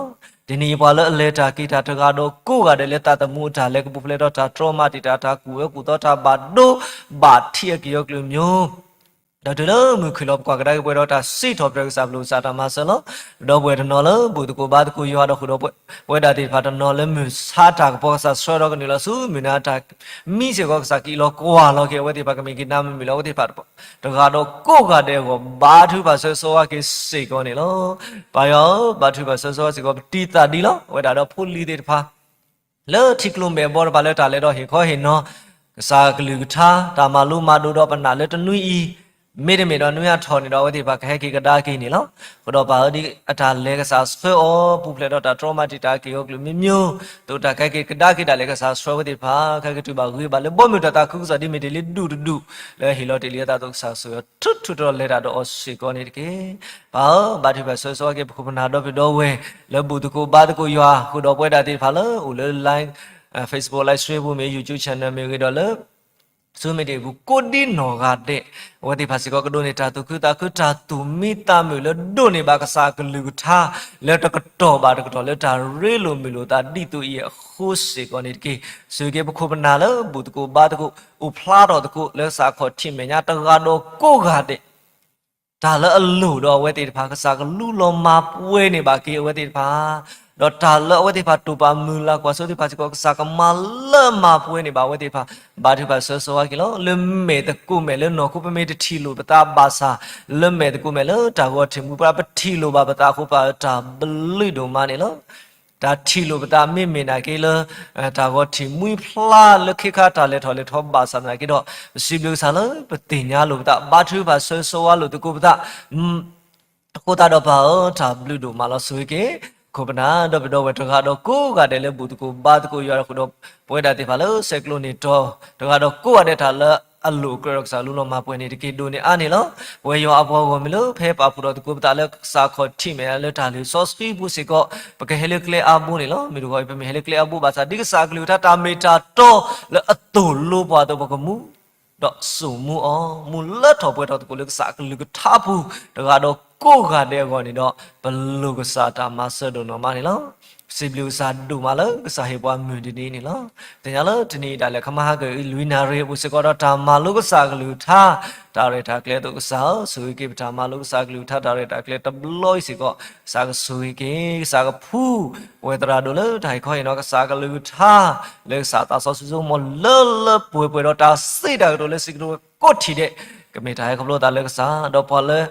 တနံၤအံၤပှၤလၢအလဲၤတၢ်က့ၤတၢ်တဂၤဒီးကိးဂၤဒဲးလၢသးသမူအတၢ်လဲၤကပူၤဖျဲးဒီးတၢ်တြီမၤတံာ်တာ် တၢ်ကူၣ်အၢကူၣ်သီ တၢ်ဘၣ်ဒိဘၣ်ထံးအက့ၢ်အဂီၤကလုာ်မ့ၢ် ဒီးတုၤလၢမုၢ်ခုၣ်လီၤ ပကွၢ်ကဒါက့ၤပှဲၤဒီးတၢ်စံးထီၣ်ပတြၢၤကစၢ် ပလိၣ်ကစၢ်တၢ်မၤစၢၤလီၤ. ပဒီပုၢ်ဝဲၢ်တနီၤလၢဘူၣ်သကိးဘါသကိးယွၤဒီးဃုာ်ဒီး ပဝဲဒၣ်သ့ၣ်တဖၣ်တနီၤလၢမုၢ်ဆါတၢ်ကပီၤ ကစၢ်ဆှၢဒီးကနုာ်လီၤဆူမုၢ်နၤတၢ်မံစ့ၢ်ကီး ကစၢ်ကအံးလီၤကွၢ်လီၤက့ၤအဝဲသ့ၣ်တဖၣ် ကမ့ၢ်က့ၤနၤမ့မ့ၢ်လၢအဝဲသ့ၣ်တဖၣ်တဂၤဒီးကိးဂၤဒဲးအဂီၢ် ဘါထုကဖၣ်ဆၢဂ့ၤဆၢဝါက့ၤစ့ၢ်ကီးန့ၣ်လီၤ. ပၢ်ယွၤဧၢ, ဘါထုကဖၣ်ဆၢဂ့ၤဆၢဝါစ့ၢ်ကီး ပတံၤသးဒ်လီၤ. အဝဲဒၣ်ဒီးဖိလံၤသ့ၣ်တဖၣ် လၢထံကျိမဲာ်ဘီတဖၣ်လၢတၢ်လဲၤဒီးဟ့ၣ်ခီဟ့ၣ်နီၤ ကစၢ်အကလုၢ်ကထါ တၢ်မၤလိမၤဒိးဒီးပနာ်လၢတနွံအံၤ မ့တမ့ၢ်ဒီးနွံအထီၣ်န့ၣ်ဒီး အဝဲသ့ၣ်တဖၣ်ကဟဲက့ၤကဒါက့ၤန့ၣ်လီၤ. အဃိဒီးပၢ်ဧၢ, ဒ်အတၢ်လဲၤကစၢ်ဆှၢအီၤ ပူၤဖျဲးဒီးတၢ်တြီမၤတံာ်တာ်က့ၤအဂီၤကလုာ်မ့ၢ်မ့ၢ် သိးတၢ်ကဟဲက့ၤကဒါက့ၤဒၣ်လဲာ် ကစၢ်ဆှၢဝဲသ့ၣ်တဖၣ် ကဟဲက့ၤတူၢ်ဘၣ်ဂ့ၤဘၣ်လၢဘီမုၢ်တၢ်သးခုကစီၣ် ဒ်မ့ၢ်တ့ၢ်လံဒူၣ်တဒူၣ် လၢဟ့ၣ်လီၤတ့ၢ်လံအသးအသိး ကစၢ်ဆိၣ်ဂ့ၤအီၤ ထူးထူးတီၤတီၤလဲၤတၢ်ဒီးအီၤစ့ၢ်ကီးန့ၣ်တက့ၢ်. ပၢ်ဧၢ, ဘါထုကဖၣ်ဆၢဂ့ၤဆၢဝါက့ၤ ပခိၣ်ပနၢ်ဒီပုၢ်ဒီဝဲၢ် လၢဘူၣ်သကိးဘါသကိးယွၤ ဃုာ်ဒီးပဝဲဒၣ်သ့ၣ်တဖၣ်လၢအိၣ်လၢ line, Facebook live stream ပူၤမ့ၢ် YouTube channel မ့ၢ်ဂ့ၤဒီးလၢ Zoom meeting ပူၤ ကိးဒ်နီၢ်ဂၤဒဲး အဝဲသ့ၣ်တဖၣ်စ့ၢ်ကီးကဒိးန့ၢ်တၢ်သူၣ်ခုသးခု တၢ်သူၣ်မံသးမုာ်လၢဒိးန့ၢ်ဘၣ်ကစၢ်အကလုၢ်ကထါ လၢတကတီၢ်ဘၣ်တကတီၢ်လၢတၢ်ရ့လိာ်မုာ်လိာ်သးဒ်သိးအံၤအဃိစ့ၢ်ကီးန့ၣ်တက့ၢ်. ဆိၣ်ဂ့ၤက့ၤပခိၣ်ပနၢ်လၢဘူၣ်သကိးဘါသကိး အိၣ်ဖျါထီၣ်သကိးလၢကစၢ်အခီၣ်ထံးမဲာ်ညါတဂၤဒီးကိးဂၤဒဲး တၢ်လၢအလိၣ်ဒီးအဝဲသ့ၣ်တဖၣ် ကစၢ်ကလူလီၤမၤပှဲၤန့ၢ်ဘၣ်က့ၤအဝဲသ့ၣ်တဖၣ်, ဒီးတၢ်လၢအဝဲသ့ၣ်တဖၣ်တိာ်ပာ်မုၢ်လၢ်ကွၢ်စိသ့ၣ်တဖၣ်စ့ၢ်ကီး ကစၢ်ကမၤလၢမၤပှဲၤန့ၢ်ဘၣ်အဝဲသ့ၣ်တဖၣ်, ဘါထုကဖၣ်ဆၢဂ့ၤဆၢဝါက့ၤလီၤ. လၢမဲာ်သကိးမဲာ်လၢနီၢ်ခိပမ့ၢ်တထံၣ်လိာ်ပသးဘၣ်ဆၣ်, လၢမဲာ်သကိးမဲာ်လၢတၢ်ဂီၤထံးမူပှၤပထံၣ်လိာ်ဘၣ်ပသးအဃိ ပၢ်ဧၢ တၢ်ဘျုးဒိၣ်မးန့ၣ်လီၤ. တၢ်ထံၣ်လိာ်ပသးမ့မ့ၢ်နာ်က့လၢ တၢ်ဂီၤထံးမှံဖျါလၢခ့ခါတၢ်လဲၤထီၣ်လဲၤထီဘၣ်ဆၣ်သနာ်က့ဒီး, ပစံးဘျုးကစၢ်လၢပသ့ၣ်ညါလိာ်ပသး ဘါထုကဖၣ်ဆၢဂ့ၤဆၢဝါလိာ်သကိးပသး အဃိသတးဒီးပၢ်ဧၢ တၢ်ဘျုးဒိၣ်မးလီၤ. ဆိၣ်ဂ့ၤက့ၤ ခိၣ်ပနၢ်ဒီပုၢ်ဒီဝဲၢ်တဂၤဒီးကိးဂၤဒဲးလၢဘူၣ်သကိးဘါသကိးယွၤဒီးဃုာ်ဒီး ပဝဲဒၣ်သ့ၣ်တဖၣ်လၢဆဲးကျိးန့ၢ်တီၤ တဂၤဒီးကိးဂၤဒဲးတၢ်လၢအလိၣ်အကြၢးဒီးကစၢ်လူလီၤမၤပှဲၤန့ၢ်တက့ၢ် ဒိးန့ၢ်အါန့ၣ်လီၤ. ပဝဲယွၤအပှၤဂီၢ်မုၢ်လၢဖဲပာ်ဖှိၣ်ထီၣ်သကိးပသးလၢကစၢ်အခီၣ်ထံးမဲာ်ညါလၢတၢ်လံာ်စီဆှံပူၤစ့ၢ်ကီး ပကဟဲလၢကျဲအါဘိန့ၣ်လီၤ. မ့ၢ်တခီ ပမ့ၢ်ဟဲလၢကျဲအါဘိဘၣ်ဆၣ် ဒ်ကစၢ်အကလုၢ်ကထါတၢ်မ့ၢ်တၢ်တီလၢအသိၣ်လိပှၤအသိး ပကမူ ဒီးစိာ်မူအီၤ မူလၢထီၣ်ပှဲၤထီၣ်သကိးလၢကစၢ်အကလုၢ်ကထါပူၤ တဂၤဒီးကိးဂၤဒဲးအဂီၢ်န့ၣ်ဒီး ပလိၣ်ကစၢ်တၢ်မၤစၢၤဒိၣ်နီၢ်မးန့ၣ်လီၤ. စံးဘျုးကစၢ်ဒိၣ်မးလၢကစၢ်ဟ့ၣ်ပှၤမုၢ်တနံၤန့ၣ်လီၤ. သ့ၣ်ညါလၢတနံၤအံၤဒၣ်လဲာ် ခမါဟါကၢၣ်အံၤ လွံၢ်နၣ်ရံၣ်အပူၤစ့ၢ်ကီးဒီးတၢ်မၤလိကစၢ်အကလုၢ်ကထါ, တၢ်ရဲၣ်တၢ်ကျဲၤအသိးကစၢ်ဧၢ, ဆိၣ်ဂ့ၤက့ၤပတၢ်မၤလိကစၢ်အကလုၢ်ကထါ တၢ်ရဲၣ်တၢ်ကျဲၤတဘျီအံၤစ့ၢ်ကီး, ကစၢ်ကဆိၣ်ဂ့ၤက့ၤ ကစၢ်ကဖှူ ပဝဲသရၣ်ဒိၣ်လၢတၢ်ဟ့ၣ်ခီဟ့ၣ်နီၤကစၢ်အကလုၢ်ကထါ လၢကစၢ်သးစီဆှံဆိကမိၣ်လၢလၢပှဲၤပှဲၤဒီးတၢ်စံးတၢ်ကတိၤလၢစံးကတိၤဝဲကိးထံၣ်ဒဲး, ကမ့ၢ်တၢ်ဟဲခီဖျိသးလၢကစၢ်, ဒီးပှၤလၢ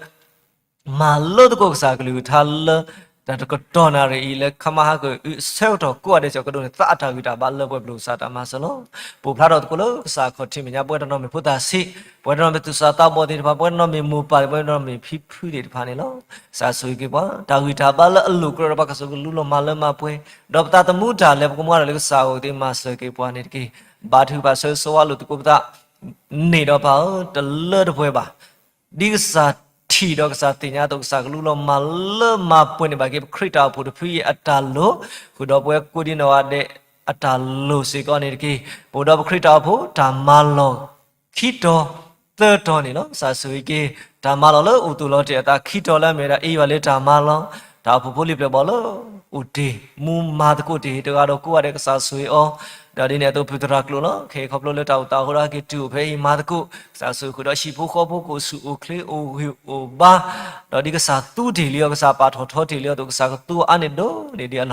မၤလိသကိးကစၢ်အကလုၢ်ကထါလၢ တၢ်တကတီၢ်နၣ်ရံၣ်အံၤလၢ ခမါဟါကၢၣ်အုးအဆၢကတီၢ်ကိးဂၤဒဲးစ့ၢ်ကီးဒိၣ်န့ၣ် သးအတၢ်ဂံၢ်တၢ်ဘါလၢပှဲၤပလိာ်ကစၢ်တၢ်မၤစၢၤလီၤ. ပိာ်ဖျါထီၣ်သကိးလၢကစၢ်အခီၣ်ထံးမဲာ်ညါ ပဝဲတနီၤမ့ၢ်ဖိသၣ်ဆံး, ပဝဲတနီၤမ့ၢ်သူၣ်စၢ်သးဘီၣ်သ့ၣ်တဖၣ်, ပဝဲတနီၤမ့ၢ်မိၢ်ပၢ်, ပဝဲတနီၤမ့ၢ်ဖံဖုသ့ၣ်တဖၣ်န့ၣ်လီၤ. ကစၢ်ဆိၣ်ဂ့ၤက့ၤပှၤ တၢ်ဂံၢ်တၢ်ဘါလၢအလိၣ်ကြၢးဒီးပှၤကစၢ်ကလူလီၤမၤလၢမၤပှဲၤ, ဒီးပသးသမူတၢ်လဲၤပကမူတၢ်လၢကစၢ်အဂီၢ်သ့ၣ်မၤစၢၤက့ၤပှၤန့ၣ်တက့ၢ်. ဘါထုကဖၣ်ဆၢဂ့ၤဆၢဝါလိာ်သကိးပသး န့ၣ်ဒီးပၢ်ဧၢ တလၢတပှဲၤဘၣ် ဒ်ကစၢ်ထံၣ်ဒီးကစၢ်သ့ၣ်ညါအသိး ကစၢ်ကလူလီၤမၤလၢမၤပှဲၤန့ၢ်ဘၣ်က့ၤ ပခရံာ်တၢ်အိၣ်ဖှိၣ်တဖုအံၤအတၢ်လိၣ်, ဃုာ်ဒီးပဝဲကိးဒံနီၢ်ဂၤဒဲးအတၢ်လိၣ်စ့ၢ်ကီးန့ၣ်တက့ၢ်. ပအိၣ်ဒီးပခရံာ်တၢ်အိၣ်ဖှိၣ် တၢ်မၤလီၢ်ခံတီၤသၢတီၤန့ၣ်လီၤ. ကစၢ်ဆိၣ်ဂ့ၤက့ၤ တၢ်မၤလီၢ်လၢအိၣ်သူၣ်လီၤတ့ၢ်အသးခံတီၤလၢအမ့ၢ်ဝဲဒၣ် အ့ယွၤလ့တၢ်မၤလီၢ်, တၢ်အိၣ်ဖှိၣ်ဖိလံၤပျဲၢ်ဘီၣ်လၢအိၣ်တ့ၢ် မူမၤသကိးတ့ၢ်တဂၤဒီးကိးဂၤဒဲး ကစၢ်ဆိၣ်ဂ့ၤအီၤ, ဒီးဒ်န့ၣ်အသိး ပုၢ်သရၣ်ကျိာ်လီၤ. ခဲအံၤခီဖျိလၢတၢ်အိၣ်သးအဃိဒီး ဟဲက့ၤတုၤအိၣ်ဖဲအံၤမၤသကိး, ကစၢ်ဆိၣ်ဂ့ၤဃုာ်ဒီးဟံၣ်ဖိဃီဖိကအိၣ်ဆူၣ်အိၣ်ချ့အိၣ်ဂံၢ်အိၣ်ဘါ, ဒီးဒ်ကစၢ်သူတ့ၢ်လံအီၤ ကစၢ်ပာ်ထီၣ်ထီတ့ၢ်လံအီၤအသိး ကစၢ်ကသူအီၤအါန့ၢ်ဒိၣ်န့ၢ်ဒံးအလီၢ်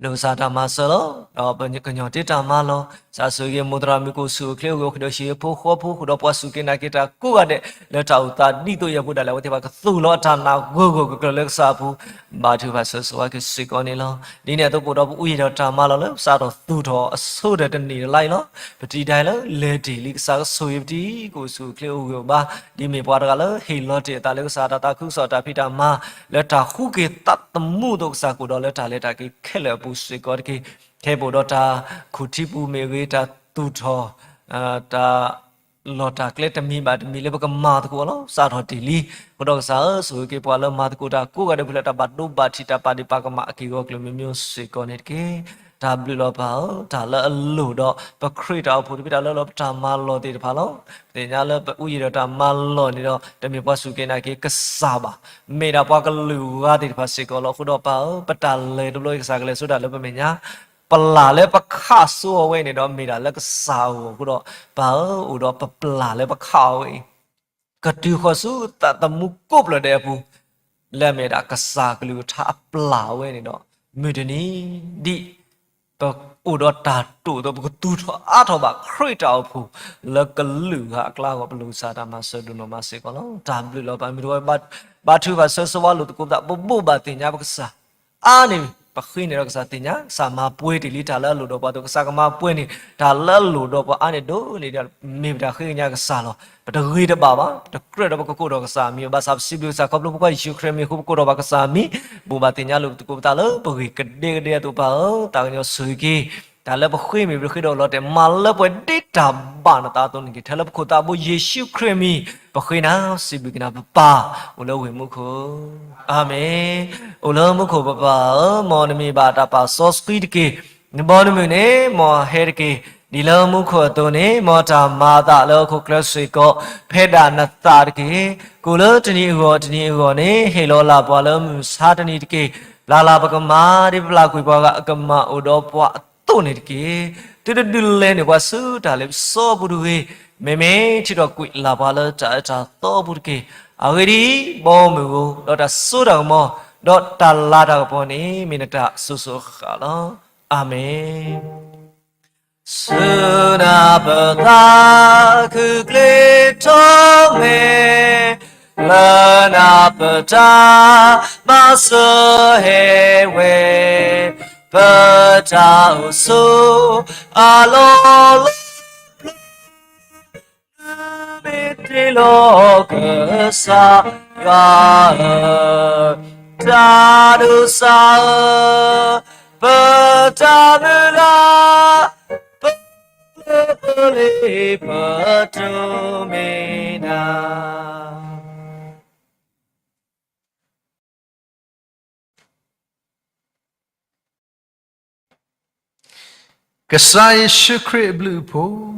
လၢကစၢ်တၢ်မၤစၢၤလီၤ. ဒီးပကညီၤတ့ၢ်တၢ်မၤလီၢ်, ကစၢ်ဆိၣ်ဂ့ၤမိၢ်သရၣ်မုၣ်ကအိၣ်ဆူၣ်အိၣ်ချ့အိၣ်ဂံၢ်အိၣ်ဘါ ဃုာ်ဒီးဟံၣ်ဖိဃီဖိ ဃုာ်ဒီးပှၤစူၢ်က့ၤနာ်က့ၤတၢ်ကိးဂၤဒဲး လၢတၢ်အိၣ်သးဒ်သိးအံၤအပူၤဒၣ်လဲာ် အဝဲသ့ၣ်တဖၣ်ကသူၣ်လီၤအတၢ်နာ်ဂၢၢ်ဂၢၢ်ကျၢၤကျၢၤလၢကစၢ်အပူၤ, ဘါထုကဖၣ်ဆၢဂ့ၤဆၢဝါက့ၤစ့ၢ်ကီးန့ၣ်လီၤ. ဒ်န့ၣ်အသိး ပအိၣ်ဒီးပအိၣ်ယံၤဒီးတၢ်မၤလီၢ်လၢ ပစးထီၣ်သူၣ်ထီၣ်အဆိဒီးတနံၣ်တလါအံၤလီၤ. ပတံၤတၢ်အံၤလၢလဲၤတ့ၢ်လံ ကစၢ်ကဆိၣ်ဂ့ၤပတံၤ ကအိၣ်ဆူၣ်အိၣ်ချ့အိၣ်ဂံၢ်အိၣ်ဘါ, ဒ်မ့ၢ်ပှၤတဂၤလၢဟ့ၣ်လီၤတ့ၢ်အသးလၢကစၢ်အတၢ်သးခုကစီၣ်အတၢ်ဖံးတၢ်မၤ လၢတၢ်ဃုက့ၤသးသမူအသိး ကစၢ်ကအိၣ်ဒီးလၢတၢ်လဲၤတၢ်က့ၤခဲလၢာ်အပူၤစ့ၢ်ကီးတက့ၢ်. ခဲအံၤပအိၣ်ဒီးတၢ်ခိၣ်ထံပူၤမ့ၢ်ဂ့ၤ တၢ်သူၣ်ထီၣ် တၢ် လီၢ်တၢ်ကျဲတမံၤဘၣ်တမံၤလၢပကမၤသကိးအီၤလီၤ. စးထီၣ်တ့ၢ်လံ. အဃိဒီးကစၢ်ဧၢ, ဆိၣ်ဂ့ၤက့ၤပှၤလၢမၤသကိးတၢ်ကိးဂၤဒဲး ဖဲလၢတၢ်ဘၣ်ဒိဘၣ်ထံး တၢ်ပာ်ဒ့ၣ်ပာ်ကမၣ်အက့ၢ်အဂီၤ ကျၢၤမံၤမံၤစ့ၢ်ကီးန့ၣ်တက့ၢ်. တၢ်ဘျုးလီၤပၢ်ဧၢ, တၢ်လၢအလိၣ်ဒီး ပခရံာ်တၢ်အိၣ်ဖှိၣ်တဖု တၢ်လၢအလိၣ်ပတၢ်မၤလီၢ်သ့ၣ်တဖၣ်လီၤ. ပသ့ၣ်ညါလၢပအိၣ်ယံၤဒီးတၢ်မၤလီၢ်န့ၣ်ဒီး တမ့ၢ်ပှၤစူၢ်က့ၤနာ်က့ၤကစၢ်ဘၣ်. မ့ၢ်ဒၣ်ပှၤကလုာ်ဂၤသ့ၣ်တဖၣ်စ့ၢ်ကီးလီၤ. အဃိဒီးပၢ်ဧၢ, ပတၢ်လဲၤတဘျီအံၤ ကစၢ်ကလဲၤဆိဒၣ်လၢပမဲာ်ညါ ပျၢ်လၢပခးစိအီၤဝဲန့ၣ်ဒီး မ့ၢ်ဒၣ်လၢကစၢ်အဂီၢ်အဃိဒီး ပၢ်ဧၢ, အိၣ်ဒီးပပျၢ်လၢပခးအီၤဝဲအံၤ ကတုၤဃီၤဆူသးသမူကိးဖျၢၣ်ဒဲးအပူၤ လၢအမ့ၢ်ဒၣ်ကစၢ်ကလုၢ်ကထါအပျၢ်ဝဲန့ၣ်ဒီး မုၢ်တနံၤ ဒ်ပအိၣ်ဒီးတၢ်တိာ်အသိး ပကသူၣ်ထီၣ်အါထီၣ်ဘၣ် ခရံာ်တၢ်အိၣ်ဖှိၣ် လၢကလုာ်ဂၤအကျါအဂီၢ် ပလိၣ်ကစၢ်တၢ်မၤစၢၤဒိၣ်နီၢ်မးစ့ၢ်ကီးလီၤ. တၢ်ဘျုးလီၤပၢ် မုၢ်တဝဲ ဘါထုကဖၣ်ဆၢဂ့ၤဆၢဝါလိာ်သကိးပသး ပဘိးဘၣ်သ့ၣ်ညါပကစၢ် အါန့ၢ် ပဃ့န့ၢ်ဒီးကစၢ်သ့ၣ်ညါ ကစၢ်မၤပှဲၤတ့ၢ်လံတၢ်လၢအလိၣ်ဒီးပှၤအသိး ကစၢ်ကမၤပှဲၤန့ၢ် တၢ်လၢအလိၣ်ဒီးပှၤအါန့ၢ်ဒိၣ်န့ၢ်ဒံး မ့ၢ်ပတၢ်ဃ့ကညးကစၢ်လီၤ. ပတဂ့ၤတဘၣ်ဘၣ် ပတကြၢးဒီးပကကိးထီၣ်ကစၢ်အမံၤဘၣ်ဆၣ် ပစံးဘျုးကစၢ်ခီဖျိဖိခွါယ့ၣ်ၡူးခရံာ်မံၤအဃိ ပကိးထီၣ်ဘၣ်ကစၢ်အမံၤ ဘိးဘၣ်သ့ၣ်ညါလိာ်သကိးပသးလၢပဂ့ၢ်ကဒဲကဒဲအသိးပၢ်ဧၢ သးကညီၤဆိၣ်ဂ့ၤက့ၤ တၢ်လၢပဃ့မ့ၢ်ပတဃ့ဒီးလီၤတဲာ် မၤလၢပှဲၤဒ်တၢ်ဘၣ်နသးအသိးန့ၣ်တက့ၢ်. ထဲလၢပခိၣ်သးဘိယ့ၣ်ၡူးခရံာ်မံၤ ပဃ့နၤ စံးဘျုးက့ၤနၤပပၢ် အိၣ်လၢဝ့ၢ်မူခိၣ် အၤမ့ၣ်. အိၣ်လၢမူခိၣ်ပပၢ်ဧၢ မ်နမံၤဘၣ်တၢ်ပာ်စီဆှံတက့ၢ်. နဘီနမုၢ်န့ၣ် မ်ဟဲတက့ၢ်. ဒ်လၢမူခိၣ်အသိးန့ၣ် မ်တၢ်မၤအသးလၢဟီၣ်ခိၣ်ချၢစ့ၢ်ကီး ဖဲဒၣ်နသးတက့ၢ်. ကိၣ်လၢတနံၤအဂီၢ်တနံၤအဂီၢ်န့ၣ် ဟ့ၣ်လီၤလၢ်ပှၤလၢမုၢ်မဆါတနံၤတက့ၢ်. ပျၢ်လၢ်ပကမၤ ဒ်ပပျၢ်ကွံာ်ပှၤဂၤအကမၤအိၣ်ဒီးပှၤအသိးန့ၣ်တက့ၢ်. သုတဒုးလဲန့ၢ်ပှၤဆူတၢ်လ့ပစီအပူၤတဂ့ၤ. မ့မ့ၢ်ထံၣ်ထီၣ်ကွံာ်လၢ်ပှၤလၢတၢ်အၢတၢ်သီအပူၤတက့ၢ်. အဂ့ၢ်ဒ်အံၤ, ဘီမုၢ်ဧိၤ, ဒီးတၢ်စိတၢ်ကမီၤ, ဒီးတၢ်လၤတၢ်ကပီၤန့ၣ် မ့ၢ်နတၢ်အစိၤစိၤအဃၣ်ဃၣ်လီၤ. အၤမ့ၣ်. ဆူနၢ်ပသးခုကျ့ထီၣ်မဲာ်, လၢနၢ်ပတၢ်မၤစၢၤဟဲဝဲ, ပတၢ်အိၣ်ဆိးအလီၢ်လီၢ် မ့ၢ်တ့ၢ်လီၤကစၢ်ယွၤဧၢ, တၢ်ဒိးစၢ်ဧၢ, ပတၢ်မုၢ်လၢ်, ပလၢပလ့ပတိၢ်မ့ၢ်နၤ. ကစၢ်ယ့ၣ်ၡူးခရံာ်အဘျုးအဖှိၣ်,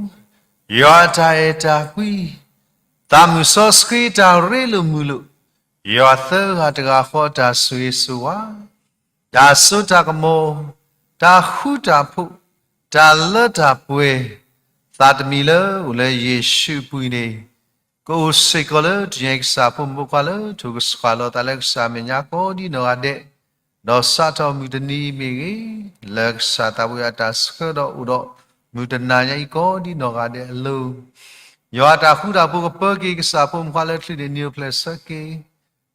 ယွၤအတၢ်အဲၣ်တၢ်ကွံ, သးမုၢ်စီဆှံတၢ်ရ့လိာ်မုာ်လိာ်, ယွၤသၢဂၤတဂၤဃီအတၢ်ဆိၣ်ဂ့ၤဆိၣ်ဝါ, တၢ်စိတၢ်ကမီၤ, တၢ်ဃူတၢ်ဖိး, တၢ်လၢတၢ်ပှဲၤ, သးတမံၤလၢအိၣ်လၢယ့ၣ်ၡူးအပူၤန့ၣ်, ကအိၣ်စ့ၢ်ကီးလၢတနံၤညါအံၤ ကစၢ်ဖိမုၣ်ဖိခွါလၢထိၣ်ကဆှၣ်လီၤသးလၢကစၢ်အမဲာ်ညါကိးဒ်နီၢ်ဂၤဒဲး, ဒီးစးထီၣ်မုၢ်တနံၤအံၤမ့ၢ်ဂ့ၤ, လၢကစၢ်သးဝံၣ်အတၢ်ဆှၢဒီးအိၣ်ဒီးမုၢ်တနၤညါအံၤကိးဒ်နီၢ်ဂၤဒဲးအလိၤ, ယွၤအတၢ်ဃူတၢ်ဖိးကပၢက့ၤ ကစၢ်ဖိမုၣ်ဖိခွါလၢချံးန့ၣ် နံၤအိၣ်ဖျဲၣ်ဆၢက့ၤ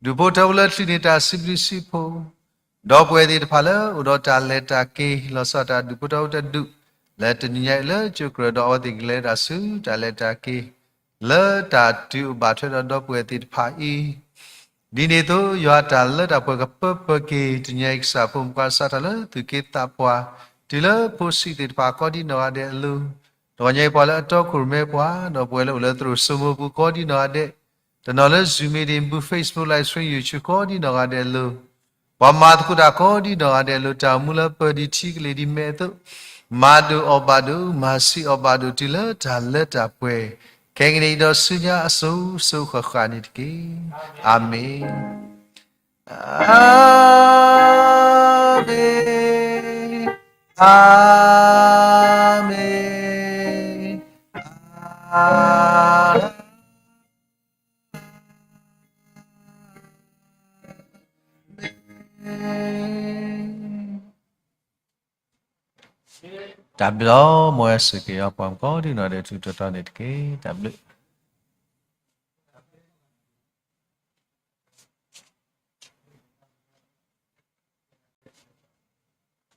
ဒူၣ်ဖိထၢဖိလၢချံးန့ၣ် တၢ်စံးဘျုးစံးဖှိၣ်, ဒီပုၢ်ဝဲၢ်သ့ၣ်တဖၣ်လၢအိၣ်ဒီးတၢ်လဲၤတၢ်က့ၤ လီၤဆီဒၣ်တၢ်ဒူၣ်ဖိထၢဖိတဒူၣ်, လၢတနံၤညါအံၤလၢကၠိကြၢးဒီးအဝဲသ့ၣ်ကလဲၤတၢ်ဆူတၢ်လဲၤတၢ်က့ၤ, လၢတၢ်တုၤအိၣ်ဘၣ်ထွဲဒီးဒီပုၢ်ဝဲၢ်သ့ၣ်တဖၣ်အံၤ ဒ်န့ၣ်အသိး ယွၤအတၢ်လၢတၢ်ပှဲၤကပၢပၢက့ၤ တနံၤညါအံၤ ကစၢ်ဖိမုၣ်ဖိခွါစးထီၣ်လၢသူၣ်က့သးပှၢ် တုၤလၢဖိဆံးသ့ၣ်တဖၣ်ကိးဒ်နီၢ်ဂၤဒဲးအလိၤ, တဂီၤညါအံၤပှၤလၢအတီခိၣ်ရိၣ်မဲပှၤ ဒီးပဝဲလၢအိၣ်လၢသရိာ်စိမိပူၤကိးဒ်နီၢ်ဂၤဒဲး, တနီၤလၢ Zoom meeting မူ Facebook Live Stream YouTube ကိးဒ်နီၢ်ဂၤဒဲးအလိၤ, ပှၤမၤသကိးတၢ်ကိးဒ်နီၢ်ဂၤဒဲးအလိၤ တၢ်အိၣ်မူလၢပၢၤဒံးထံကလ့ၤဒံးမဲအသိး, မၤဒိၣ်အီၣ်ဘၣ်ဒိၣ် မၤဆံးအီၣ်ဘၣ်ဒိၣ်တုၤလၢတၢ်လၢတၢ်ပှဲၤ, ခဲကနံၣ်အံၤဒီးဆူညါအစိၤစိၤဃၣ်ဃၣ်န့ၣ်တက့ၢ်. အၤမ့ၣ်, အၤမ့ၣ်, အၤမ့ၣ်. တၢ်ဘျုးလီၤ. မ်ယွၤဆိၣ်ဂ့ၤက့ၤပှၤကိးဒ်နီၢ်ဂၤဒဲး ထူးထူးတီၤတီၤန့ၣ်တက့ၢ်. တၢ်ဘျုး